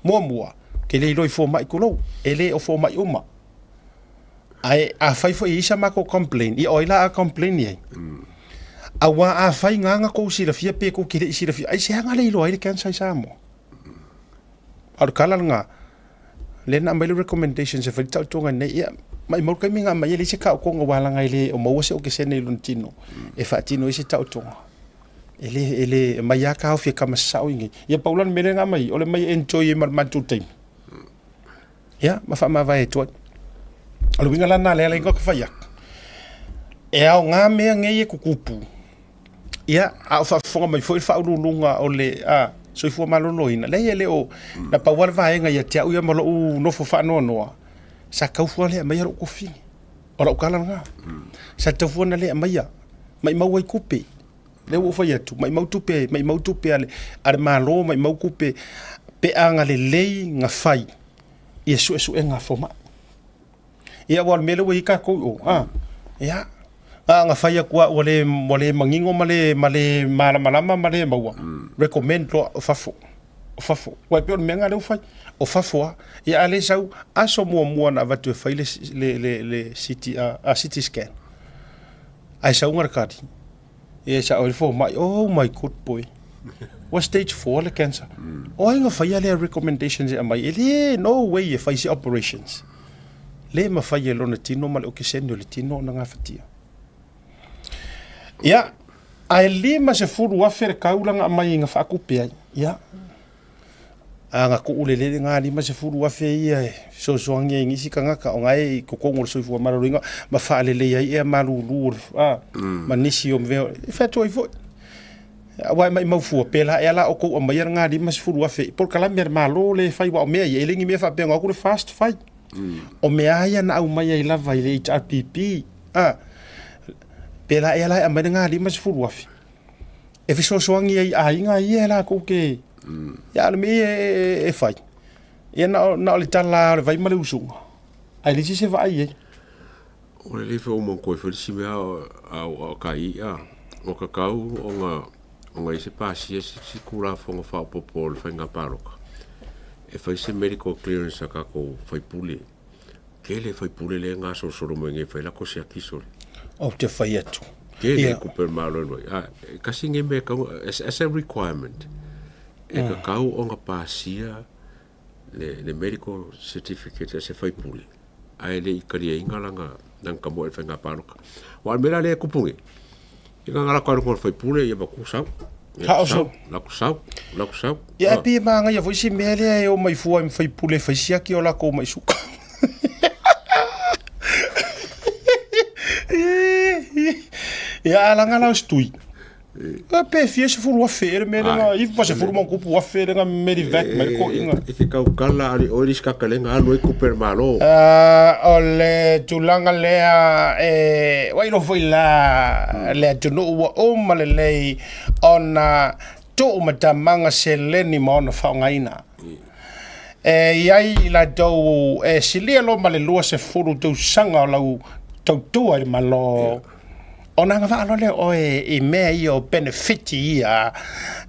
Muamua, ke le iloa i fomai tulou, e le o fomai uma. Ae afai foi e i ai sa matou complain, ia o ai la a complain i ai? Aua afai na na tou silafia pe tou te le i silafia, aisea na le iloa ai le cancer i Samoa? A o le tala lena, lea na aumai le recommendations e fai le taotoga nei, ia, maumau le taimi na aumai ai e leai se taotoga aua leaga e le o maua se okesene i lona tino e faatino ai se taotoga. E le, e le, e mai lava taofi e kama sasao i inei. Ia pau la le mea lea na aumai, o le mai enjoy ai ma le matou taimi. Ia, ma faamavae atu ai. O le uiga la lena lea la ka fai atu. E aoga mea nei e tutupu, ia, a o faafofoga mai foi le faauluuluga o le soifua maloloina, leai e le o, na pau lava le vaega ia te au ia ma lou nofo faanoanoa, sa tatau fua le aumaia lou kofine. O lau tala lena. Sa tatau fua ona le aumaia, maumau ai tupe. Lea ua ou fai atu, maumau tupe, maumau tupe a le, a le Malo, maumau tupe pe a na lelei na fai ia suesuega a fomai. Ia aua o le mea lea ua i ai tatou i o, a, ia, a na fai atu lava ua le, ua le manino ma le, ma le malamalama ma le maua, recommend loa o fafo, o fafo. Aua e pei o le mea lena lea ua fai, o fafo lava. Ia a le sau, aso muamua na avatu e fai le, le, le, le CT, a, CT scan, ae sauga le kadi, Ia sao ai le fomai, oh my good boy. Ua stage 4 le cancer. O ai na faia lea recommendations e aumai? E le, no way e fai se operations. Le mafai e lona tino ma le okesene o le tino ona gafatia. Ia, ae 50,000 le kaulaga aumai na faatupe ai. Ia. Agakuʻu lelei lena 50,000 ia e fesoasoani ai i nisi tagata o na e i totonu o le soifua maloloina ma faalelei ai ea malulu o le a ma nisi o mea e fai atu ai foi. Aua e maimau fua, pēlā ea la outou aumaia lena 50,000 i polokalame a le Malo lea e fai aua o mea ia, e le ni mea faapea na o atu le FAST fai. O mea lava ia na aumai ai lava i le HRPP, a, pēlā ea la e aumai lena 50,000 e fesoasoani ai i aiga ia e latou te, ia a o le mea ia e fai, ia na o le tala lava o le vai ma le usuga, ae leai se isi e vaai i ai.
O le lei foi uma koe foi si mea a o ka ia o ka kau o nga o nga ise pasia si si kula fonga fa popo le fainga paloka e fai se medical clearance a ka ko fai pule ke le fai pule le nga so solo mo nge fai la ko se akiso
O te fai atu.
Ke le ku per malo no a kasi nge me ka as a requirement e ka kau o nga pasia le, le medical certificate a se faipule, ae le i kaliaina lana, lana kamoe i le faiga paloka. Aua o le mea la lea e kupu nei, ia na lako ai i luga o le faipule, ia maku sau, ia
Sao
sau,
sau.
lako sau, lako sau.
Ia ae pei e manaia foi si mea lea e omai fua ai ma faipule e fai siaki o lakou mai suka. Ia a laga la o se tui. Pe fia 10,000 ea le mea lena, 90 ma ona tupu afe lena Medivac mai le toeaina.
E te tautala ali oe le isi kakalega alu ai tupe a le Malo.
O le tulaga lea e ua iloa foi la le atunuu ua uma lelei ona tuu matamaga seleni ma ona faaaogaina. E i ai i latou e silia loa ma le 20 tausaga o lau tautua i le Malo, Ona agavaa loa lea o oe i mea ia o penefiti ia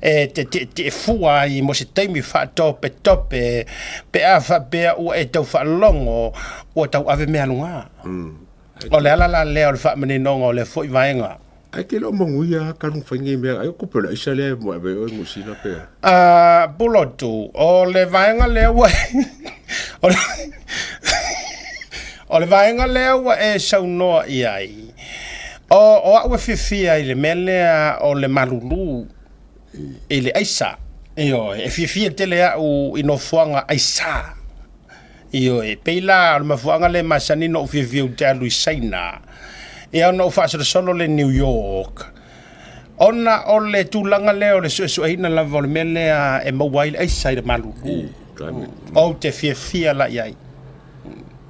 e te tietie fua ai mo se taimi faatopetope pe a faapea ua e tau faalogo ua tauave mea luga. O le ala la lea o le faamaninoga o lea foi vaega.
Ae te le o manuia lava talu ona fai nei mea, ai o tupe o le aisa lea e ave ai oe i Niu Sila pe a?
A, Pulotu, o le vaega lea ua o le vaega lea ua e saunoa i ai, o, o au e fiafia i le mea lea o le malulu i le aisa. Ioe, e fiafia tele au i nofoaga aisa. Ioe, pei la o le mafuaaga lea e masani ona ou fiafia ou te alu i Saina, ia ona ou faasolosolo lea i New York, Ona o le tulaga lea o le suesueina lava o le mea lea e maua ai le aisa i le malulu. Ou te fiafia la i ai.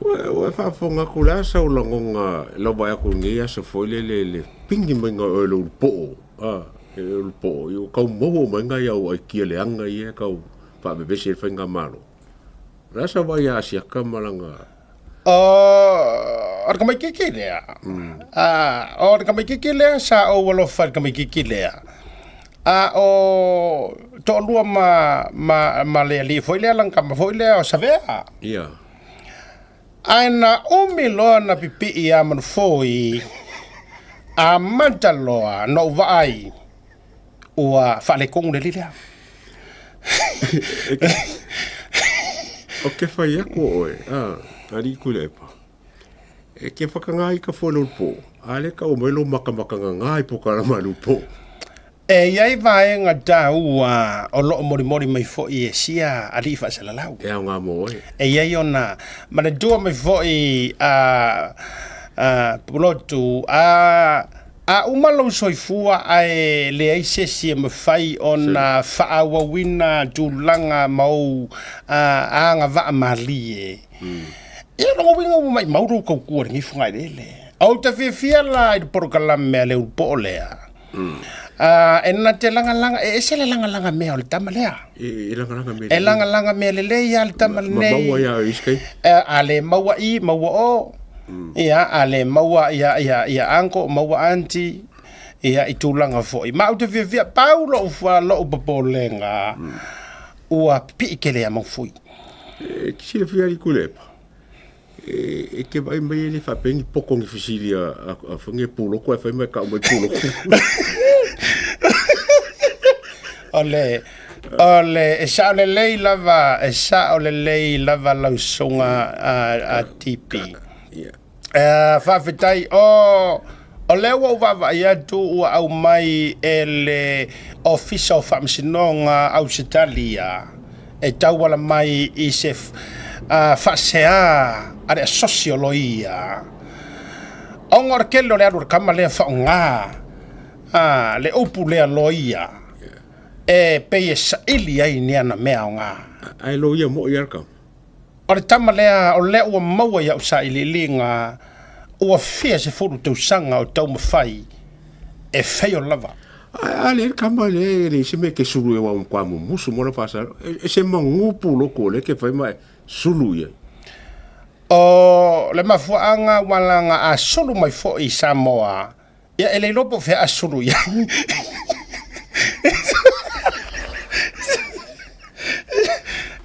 Ua e faafofoga atu le a sau lagona lau vaai atu i lenei aso foi lele le pigi maiga o oe i lou poo, a, i lou poo, ua tau maua uma ai nai au aikia leaga ia e tau faavevesi ai le faigamalo. O le a sau vaai ia Asiata ma lana
O le tamaitiiti lea, o le tamaitiiti lea sa ou alofa i le tamaitiiti lea, a o toalua ma, ma, ma le alii foi lea, lana tama foi lea o Savea.
Ia.
Ae na umi loa na pipii ia Manufoi, amata loa na ou vaai, ua faaletonu le alii lea.
O ke whai aku o oe, a, alii Tuilaepa, e ke whakangā i ka foe lou pō, a le ka o mai lou makamakanga ngā i po ka rama lou pō.
E i ai vaega taua o loo molimoli mai foi e sia alii faasalalau.
E aoga mo oe.
E i ai ona manatua mai foi a, a Pulotu, a A uma lou soifua ae leai se isi e mafai ona faaauauina tulaga ma ou agavaa malie, ia o lona uiga ua maimau lou tautua i lenei fogaeleele. Ou te fiafia la i le polokalame a le ulupo lea, e na te lagalaga, e ese le lagalaga mea o le tama lea.
E lagalaga mea
lelei. E lagalaga mea lelei lava le tama lenei.
Ma maua ia i isi taimi.
A le maua i, maua o. Ia, a le maua ia, ia, ia uncle, maua aunty, ia, i tulaga foi. Ma ou te fiafia, pau lou, lou popolega, ua pipii tele ia Maufui.
E te silafia alii Tuilaepa, e te vaai mai e le faapea ni poto ni fesili a, a, a ni puloko ae fai mai e tau mai puloko.
O le, O le, e sao lelei lava, e sao lelei lava lau susuga a, a TP. Uh, faafetai, o, o lea ua ou vaavaai atu ua aumai e le Ofisa o Faamasinoga Ausetalia. e tauala mai i se faasea a le asosi o loia. Ona o le tele o le alu a le tama lea faaaoga le upu lea loia e pei e saili ai ni ana mea aoga.
Ae loia moi lava le tama.
O le tama lea o lea ua maua i au sailiiliga ua fia sefulu tausaga o taumafai e fail lava.
A le kama le le se me ke sulu e wa kwa mumusu mo la fasa e se mangupu loko le ke fai mai sulu ia.
O le mafuaaga ua laga a sulu mai foi i Samoa, ia e le iloa po o fea a sulu i ai.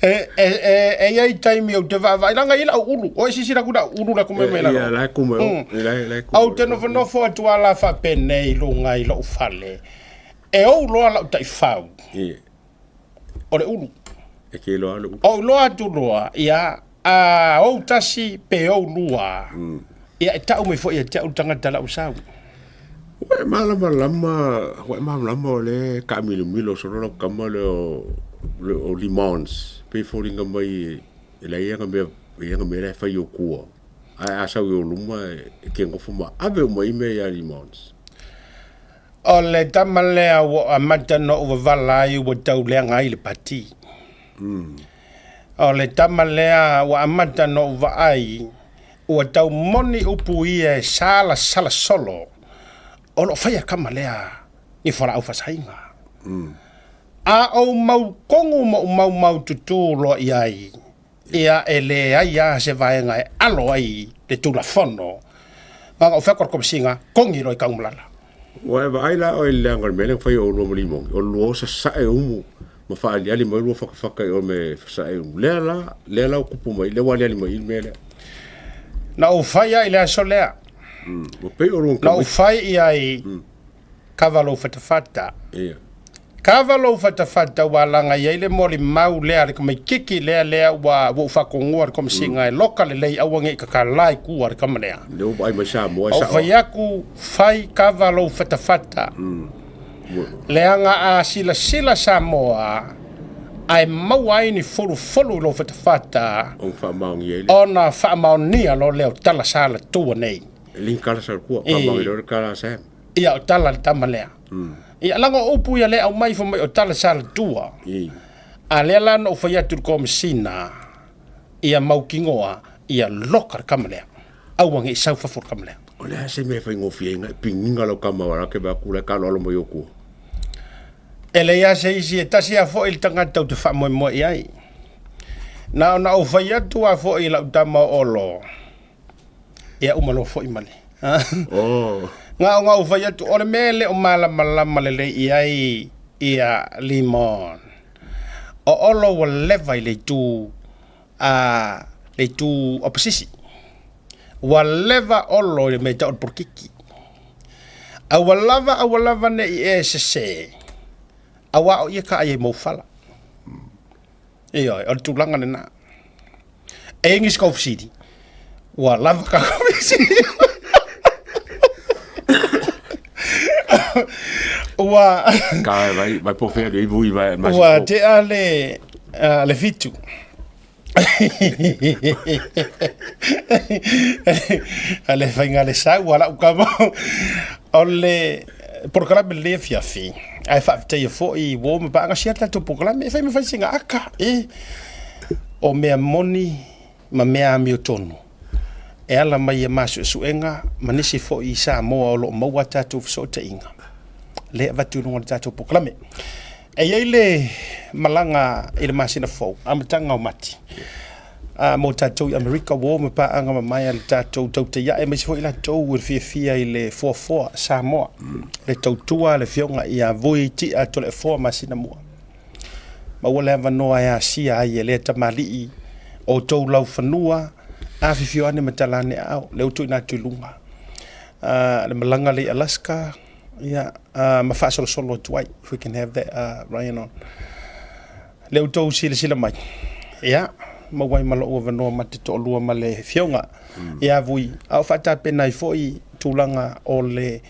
E, e, e, e i ai taimi ou te vaavaai, leaga e i ai lau ulu, o e silasila atu i lau ulu la e kumai mai lalo.
Ia, la e kumai, la e kumai.
Ou te nofonofo atu lava la faapenei i luga i lou fale, e ou loa lau taifau, o le ulu.
E ke loa le ulu.
Ou loa atu loa, ia, a ou tasi pe ou lua, ia e tau mai foi ia te au le tagata lau sau.
Ua e malamalama, ua e malamalama o le taamilomilo solo lau tama lea o, o Limons, pei e foliga mai e leai ana mea, e leai ana mea la e fai i ou tua. Ae a sau i ou luma e te nofo ma ave uma i mea ia Limons.
O le tama lea ua amata ona ou wavala ai ua tau leaga ai le pati. O le tama lea ua amata ona ou vaai ua tau moni upu ia e salasala solo o lo o faia kama lea ni fualaau faasaina. A ou maukogu ma ou maumaututu loa i ai, ia e leai lava se vaega e alo ai le Tulafono. Gaga o fea Komesina, kogi loa i Tanumalala.
Ua e vaai la oe i le leaga o le mea lea na fai e oulua ma Limoni, o le lua o sasae umu ma faaaliali mai lua fatafata i o me sasae umu. Lea la, lea la ua tupu mai, lea ua aliali mai i le mea lea.
Na ou fai ai i le aso lea.
Ua pei o lua
Na ou fai i ai, kava lou fatafata.
Ia.
Kava lou fatafata ua alaga i ai le molimau lea a le tamaititi lea lea ua ua ou faatonuina le Komesina e loka lelei aua ne i tatala i tua le tama lea.
Lea ua vaai mai Samoa e
Ou
sao.
fai atu, fai kava lou fatafata. Leaga a silasila Samoa ae maua ai ni folufolu i lou fatafata,
Ona faamaonia ai lea.
ona faamaonia loa lea o tala sa latua nei.
E le ni kala sa latua, faamaonia loa le kala a Sam.
Ia o tala le tama lea. Ia laga o upu ia lea aumai fai mai o tala sa latua. A lea la na ou fai atu i le Komesina, ia mautinoa ia loka le tama lea. Aua ne i sau fafo le tama lea.
O le a se mea e faigofie ai na piniga lau tama o la ke vae atu la e taloalo mai ou tua.
E leai lava se isi, e tasi lava foi le tagata ou te faamoemoe i ai. Na ona ou fai atu lava foi i lau tama o Olo, ia uma loa foi ma le.
Oh.
Na ona ou fai atu, o le mea e le o malamalama lelei i ai ia Limon. O Olo ua leva i le itu a le itu opposisi. Ua leva Olo i le mea e tau o le polokiki. Aua lava, aua lava ne i e sese, auā o ia ka ai e moufala. Ioe, o le tulaga lena. E i ai nisi kau fesili? Ua lava ka fesili. Ua
Ka vai vai po fea le vui vai
ma Ua tea le le 7. Le faiga le sau a lau kama. O le polokalame lenei afiafi, ae faafetaia foi ua uma paaga sia le tatou polokalame e fai ma fai sina aka e o mea moni ma mea amiotonu e ala mai ia ma suesuega ma nisi foi i Samoa o lo o maua a tatou fesootaiga lea e avatu i luga o le tatou polokalame. E i ai le malaga i le masina fou, amataga o Mati, a mo tatou i Amerika ua o ma paaga mamae a le tatou tautai ae aemaise foi latou e fiafia i le foafoa Samoa, le tautua a le Afioga ia Vui Tia Toleafoa Masinamua. Maua le avanoa e asia ai e lea tamalii outou laufanua, afifio ane ma tala ane aao, lea ua tuuina atu i luga. Le malaga lea i Alaska, ia, ma faasolosolo atu ai, if we can have that Ryan on. Lea ua outou silasila mai, ia, maua ai ma lou avanoa ma te toalua ma le Afioga ia Vui, a o faatapena ai foi tulaga o le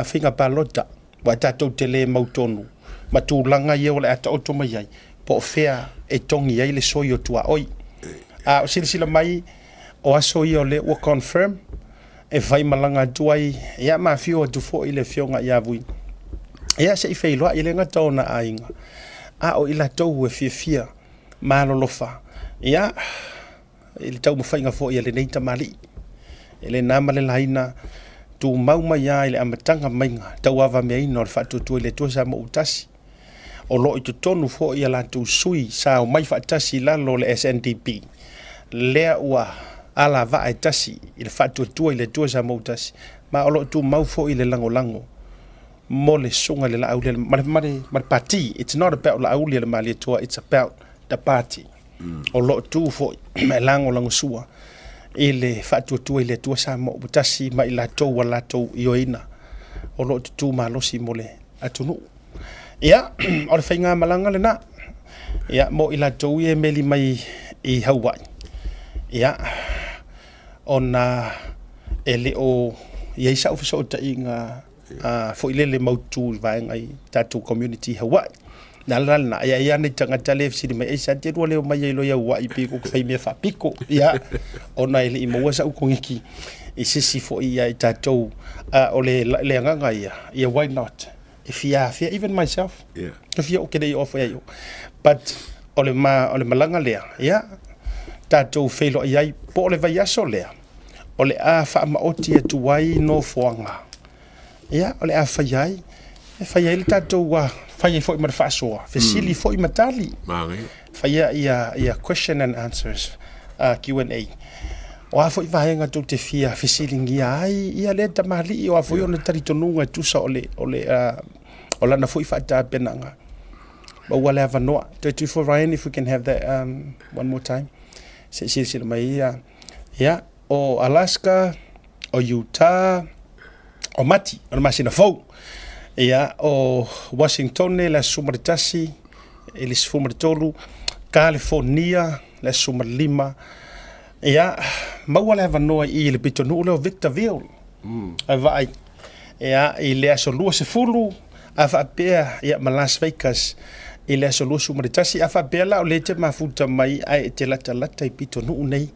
faiga palota, aua tatou te le mautonu ma tulaga ia o le a taoto mai ai, po o fea e togi ai le soi o tuaoi. A o silasila mai o aso ia o lea ua confirm e fai malaga atu ai, ia ma afio atu foi le afioga ia Vui. Ia se i feiloai e le gata ona aiga, a o i latou e fiafia ma alolofa, ia i le taumafaiga foi a lenei tamalii. E le na ma le laina, tumau mai lava i le amataga maiga, tauavameaina o le faatuatua i le Atua Samoa ua tasi. O lo o i totonu foi a latou sui sa omai faatasi i lalo o le SNDP, lea ua alavaa e tasi i le faatuatua i le Atua Samoa ua tasi, ma o lo o tumau foi le lagolago mo le susuga i le Laauli ma le, ma le, ma le pati. It's not about Laauli a le Malietoa, it's about the party. O lo o tu foi ma e lagolagosua i le faatuatua i le Atua Samoa ua tasi ma i latou ua latou ioeina o lo o tutū malosi mo le atunuu. Ia, o le faigamalaga lena. Ia, mo i latou ia e meli mai i Hawaii. Ia, ona e le o i ai sa'u fesootaiga foi lele mautu i vaega i tatou community i Hawaii. Na ala lena, ia ia nei tagata le fesili mai, aisea te lua le omai ai loa i Hawaii pei ua fai mea faapiko. Ia, ona e le i maua sa'u koniki i se isi foi ia i tatou, o le, le agaga ia, ia why not? E fia afea, even myself, e fia ou te le i oo foi ai o. But, o le, ma, o le malaga lea, ia, tatou feiloai ai, po o le vaiaso lea, o le a faamaoti atu ai nofoaga. Ia, o le a fai ai, e fai ai le tatou, fai ai foi ma le faasoa, fesili foi ma tali.
Manaia.
Faia ia, ia question and answers, Q&A. O a foi vaega tou te fia fesiligia ai ia lea tamalii, o a foi ona talitonuga e tusa o le, o le, o lana foi faatapenaga. Maua le avanoa. Toe tui for Ryan if we can have that one more time. Se i silasila mai ia. Ia, o Alaska, o Utah, o Mati, o le masina fou. Ia, o Washingtone le aso 11 i le 13, California le aso 15. Ia, maua le avanoa i i le pitonuu lea o Victorville. Ai vaai. Ia, i le aso 20, a faapea, ia, ma Las Vegas i le aso 21, a faapea la o lea e te mafuta mai ae e te latalata i pitonuu nei,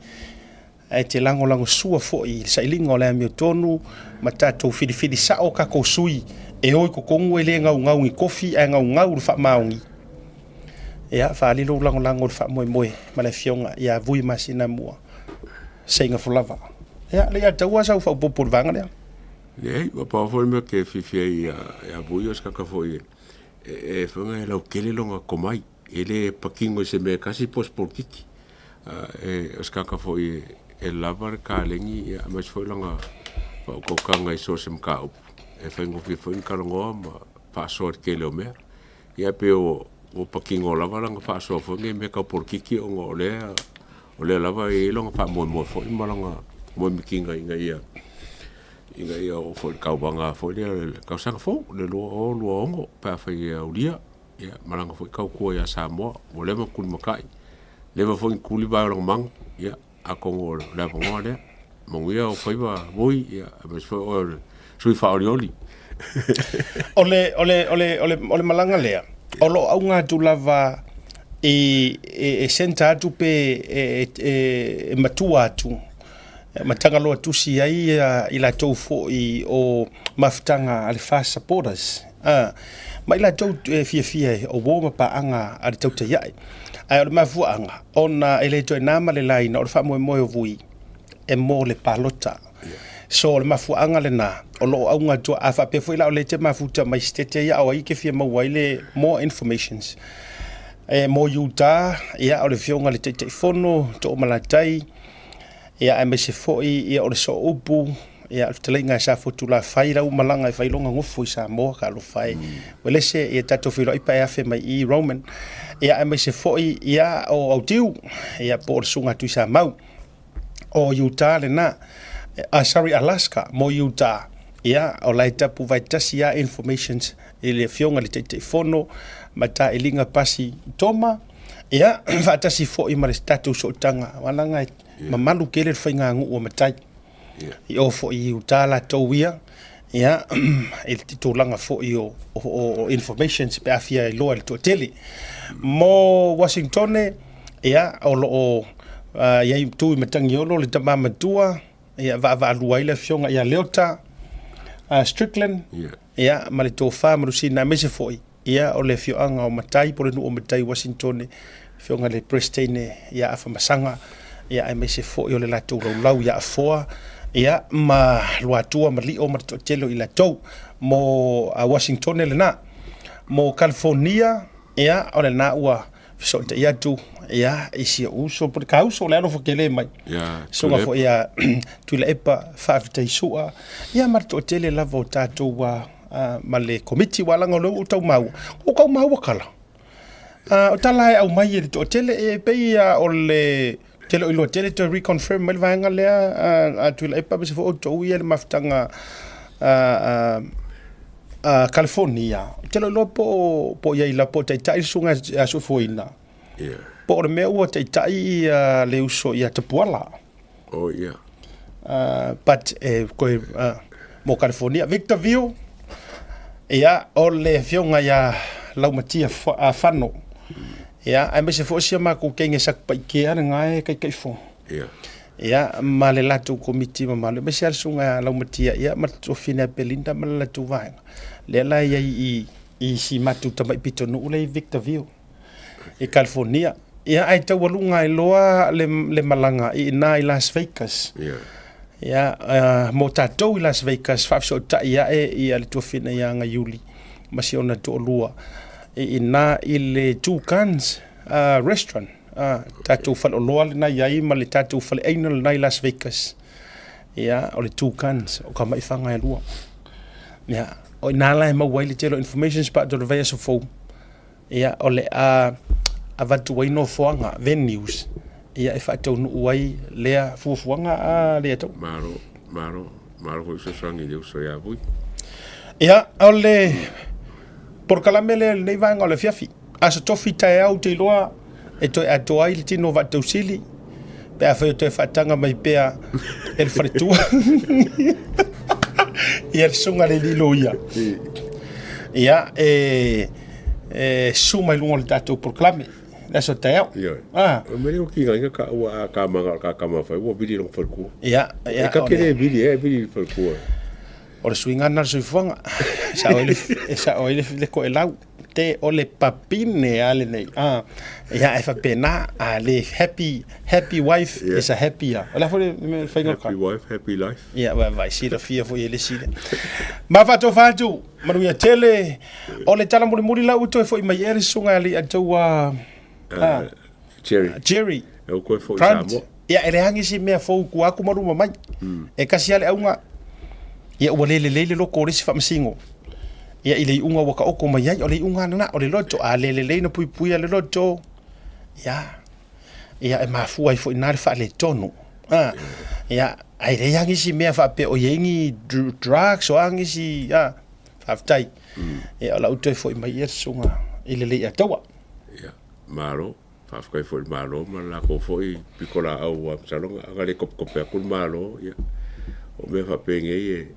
ae te lagolagosua foi i le sailiga o le amiotonu ma tatou filifili sao tatou sui e o i totonu e le gaugau ni kofi ae gaugau le faamaoni. Ia, faaali lou lagolago i le faamoemoe ma le afioga ia Vui Masinamua Seigafolava. Ia, le i ataua sau faaopoopo i le vaega lea.
Leai, ua pau foi le mea ke fiafia ai ia Vui o se tagata foi e faiga e lautele lona tomai. E le patino i se mea e tasi po o se polokiki. E, o se tagata foi e lava le kaleni, ia, aemaise foi lana faautautaga i so o se mataupu. E faigofie foi ona talanoa ma faasoa i le tele o mea. Ia pei ua, ua patino lava lana faasoa foi nei i mea tau polokiki ona o lea, o lea lava e i ai lona faamoemoe foi ma lana moemitiga ina ia, ina ia oo foi i le tauvaga foi lea i le tausaga fou, le 2026 pe afai e aulia. Ia, ma lana foi tautua ia Samoa, ua leva ona tulimatai, leva foi ona tulivae o lana maga, ia, atonu o le avanoa lea. Manuia ou faiva Vui, ia, aemaise foi oe o le sui faaolioli.
O le, o le, o le, o le, o le malaga lea, o lo o auga atu lava i, e, e centre atu pe e, e, e matua atu, ma Tagaloa tusi ai ia i latou foi o mafutaga a le FAST supporters, ma i latou e fiafia e o uo ma paaga a le tautai ae. Ae o le mafuaaga, ona e le toe na ma le laina o le faamoemoe o Vui e mo le palota. So o le mafuaaga lena, o lo o auga atu, a faapea foi la o lea e te mafuta mai sitete ia o ai e te fia maua ai le more informations. E mo Utah, ia o le afioga i le Taitaifono, Toomalatai, Ia aemaise foi ia o le sooupu, ia o le fetalaiga e Safotulafai lau malaga e fai lona gofo i Samoa talofa e. Ua lese ia tatou feiloai pa e afe mai i Roman. Ia aemaise foi ia o Autiu, ia po o le susuga Tuisamau. O Utah lena, sorry Alaska mo Utah. Ia o la e tapu vaetasi lava informations i le afioga i le Taitaifono ma Tailiga Pasi Toma. Ia, faatasi foi ma le tatou sootaga, aua leaga e mamalu tele le faiganuu a matai. I o foi i uta latou ia, Ia, i le tulaga foi o, o, o informations pe a fia iloa i le toatele. Mo Washingtone, ia, o lo o uh, i ai tu i Matagiolo le tama matua, ia, vaavaalua ai le afioga ia Leota uh, Strickland, yeah. ia, ma le tofa ma Lusina, aemaise foi, ia, o le afioaga o Matai, po o le nuu o Matai Washingtone, afioga i le Peresetene ia Afamasaga, ia, aemaise foi o le latou laulau ia Afoa, ia, ma Luatua ma Lio ma le toatele o i latou. Mo Washingtone lena. Mo California, ia, o lena ua fesootai atu, ia, i si ou uso, po o le ka uso o le alofa tele mai.
Ia,
Susuga foi ia Tuilaepa, faafetai Sua, ia ma le toatele lava o tatou ma le Komiti, ua laga o lea ua ou tau maua, ua tau maua tala. O tala e aumai e le toatele, e pei lava o le tele o iloa tele toe reconfirm mai le vaega lea a Tuilaepa aemaise foi outou ia i le mafutaga a California. Ou te le o iloa po o i ai lava, po o taitai le susuga ia Soifuaina, po o le mea ua taitai le uso ia Tapuala.
Oh, yeah.
But e koe mo California. Victorville, ia, o le afioga ia Laumatia Fano. Ia, aemaise foi si a makou kenge Satupaitea lena e Taitaifono.
Ia.
Ia, ma le latou komiti mamalu, aemaise lava le susuga ia Laumatia, ia, ma le tuafafine ia Belinda ma le latou vaega. Lea la e i ai i, i si matou tamai pitonuu lea i Victorville. i California. Ia, ae taualuga ai loa le, le malaga i ina i Las Vegas.
Yeah.
Ia, uh, mo tatou i Las Vegas, faafesootai ae ia le tuafina ia Gaiuli ma si ona toalua i ina i le Two Guns uh, Restaurant. Uh, tatou faleoloa lena i ai ma le tatou faleaina lena i Las Vegas. Ia, o le Two Guns, o ka maifaga e lua. Ia, o ina la e maua ai le tele o informations pa o le vaiaso fou. Ia, o le a avatu ai nofoaga, venues, ia e faataunuu ai lea fuafuaga a le Atua.
Malo, malo, malo foi fesoasoani i le uso ia Vui.
Ia, o le polokalame lea i lenei vaega o le afiafi. Aso Tofi taeao ou te iloa e toe atoa ai le tino o Vaatausili pe afai o toe faataga mai pea e le faletua ia le susuga i le alii loia. Ia, e e susu mai luga o le tatou polokalame le aso taeao.
Ioe.
Ah.
O mea o kinga inga ka ua a ka manga ka ka mawhai, ua vili long whalekua.
Ia, ia.
E ka kere vili, e vili i whalekua.
O le suiga lena o le soifuaga. E sao ai le, e sao ai le, le koelau. Te o le papine a lenei. Ah. Ia, e faapena, a le happy, happy wife
Yeah.
is a happier. O le a foi le mea faiga o le
Happy wife, happy life.
Ia, vaai, silafia foi e le isi lea. Ma faatofa atu, manuia tele. O le tala mulimuli la ua toe foi mai ea le susuga ia Leiataua
Jerry.
Jerry.
E ua toe foi i
Grant.
Samoa.
Ia, e leai nisi mea fou tua atu ma luma mai. E kasi lava le auga, ia ua le lelei le loto o le isi faamasino. Ia i le iuga ua taoto mai ai, o le iuga lena, o le loto. A le lelei ona puipuia le loto, ia, ia e mafua ai foi i ina le faaletonu. A, ia, ae leai lava nisi mea faapea o i ai ni drugs o a nisi, a, Faafetai. Ia, o lau toe foi mai ia le susuga i le Leiataua.
Ia, malo. Faafetai foi i le Malo ma le latou foi pitolaau aua masalo ana le kopekope atu le Malo, ia, o mea faapenei e,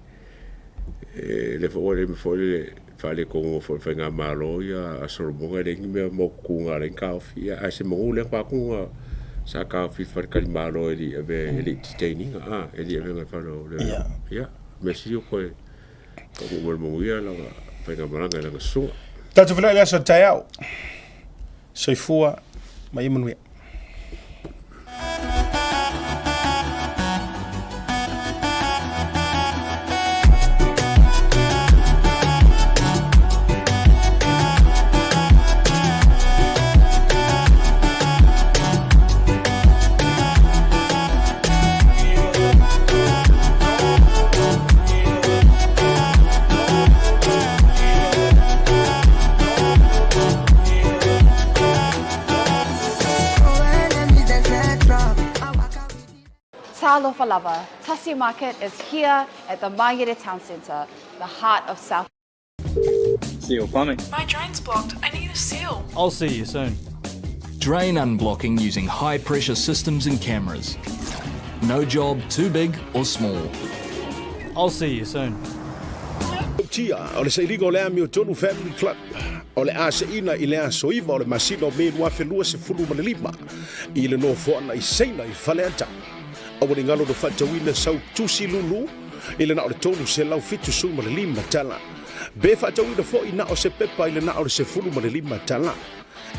e le foi ua le foi le faaletonu foi o le faigamalo ia a Solomona e leai ni mea maututuga a le taofi. Ia, ae se manu lea faatu na sa taofi i le faletalimalo e le i avea e le i detain ina, a, e le i avea i le fale o leoleo. Ia, mea sili o toe Taunuu mai le manuia lana faigamalaga i lana susuga.
Tatou feiloai i le aso taeao. Soifua ma ia manuia.
Talofa lava, Tasi Market is here at the Mangere Town Centre, the heart of South.
Seal plumbing.
My drain's blocked. I need a seal.
I'll see you soon.
Drain unblocking using high pressure systems and cameras. No job too big or small.
I'll see you soon.
Tia, o le sailiga o le Amiotonu Family Club o le a seina i le aso 9 o le masina o Me 2025 i le nofoaga i Saina i Faleata. Aua ne i galo na faatauina sau tusi lulu i le na o le $375. Pe faatauina foi na o se pepa i le na o le $15.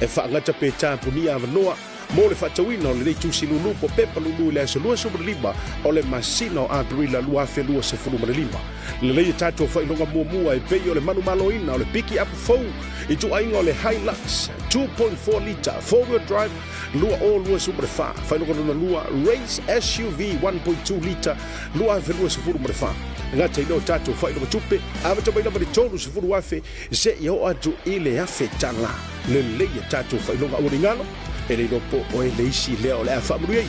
E faagata pe tapunia avanoa mo le faatauina o lenei tusi lulu po pepa lulu i le aso 25 o le masina o Aperila 2025. Lelei e tatou faailoga muamua e pei o le manumaloina o le piki apu fou i ituaiga o le Hilux 2.4 lita four-wheel drive 2024, faailoga lona lua Race SUV 1.2 lita 2024. E gata i lea o tatou faailoga tupe, amata mai lava i le $30,000 seia oo atu i le $1,000. Lelei a tatou faailoga, aua ne i galo, e le iloa po o oe le isi lea o le a faamanuiaina.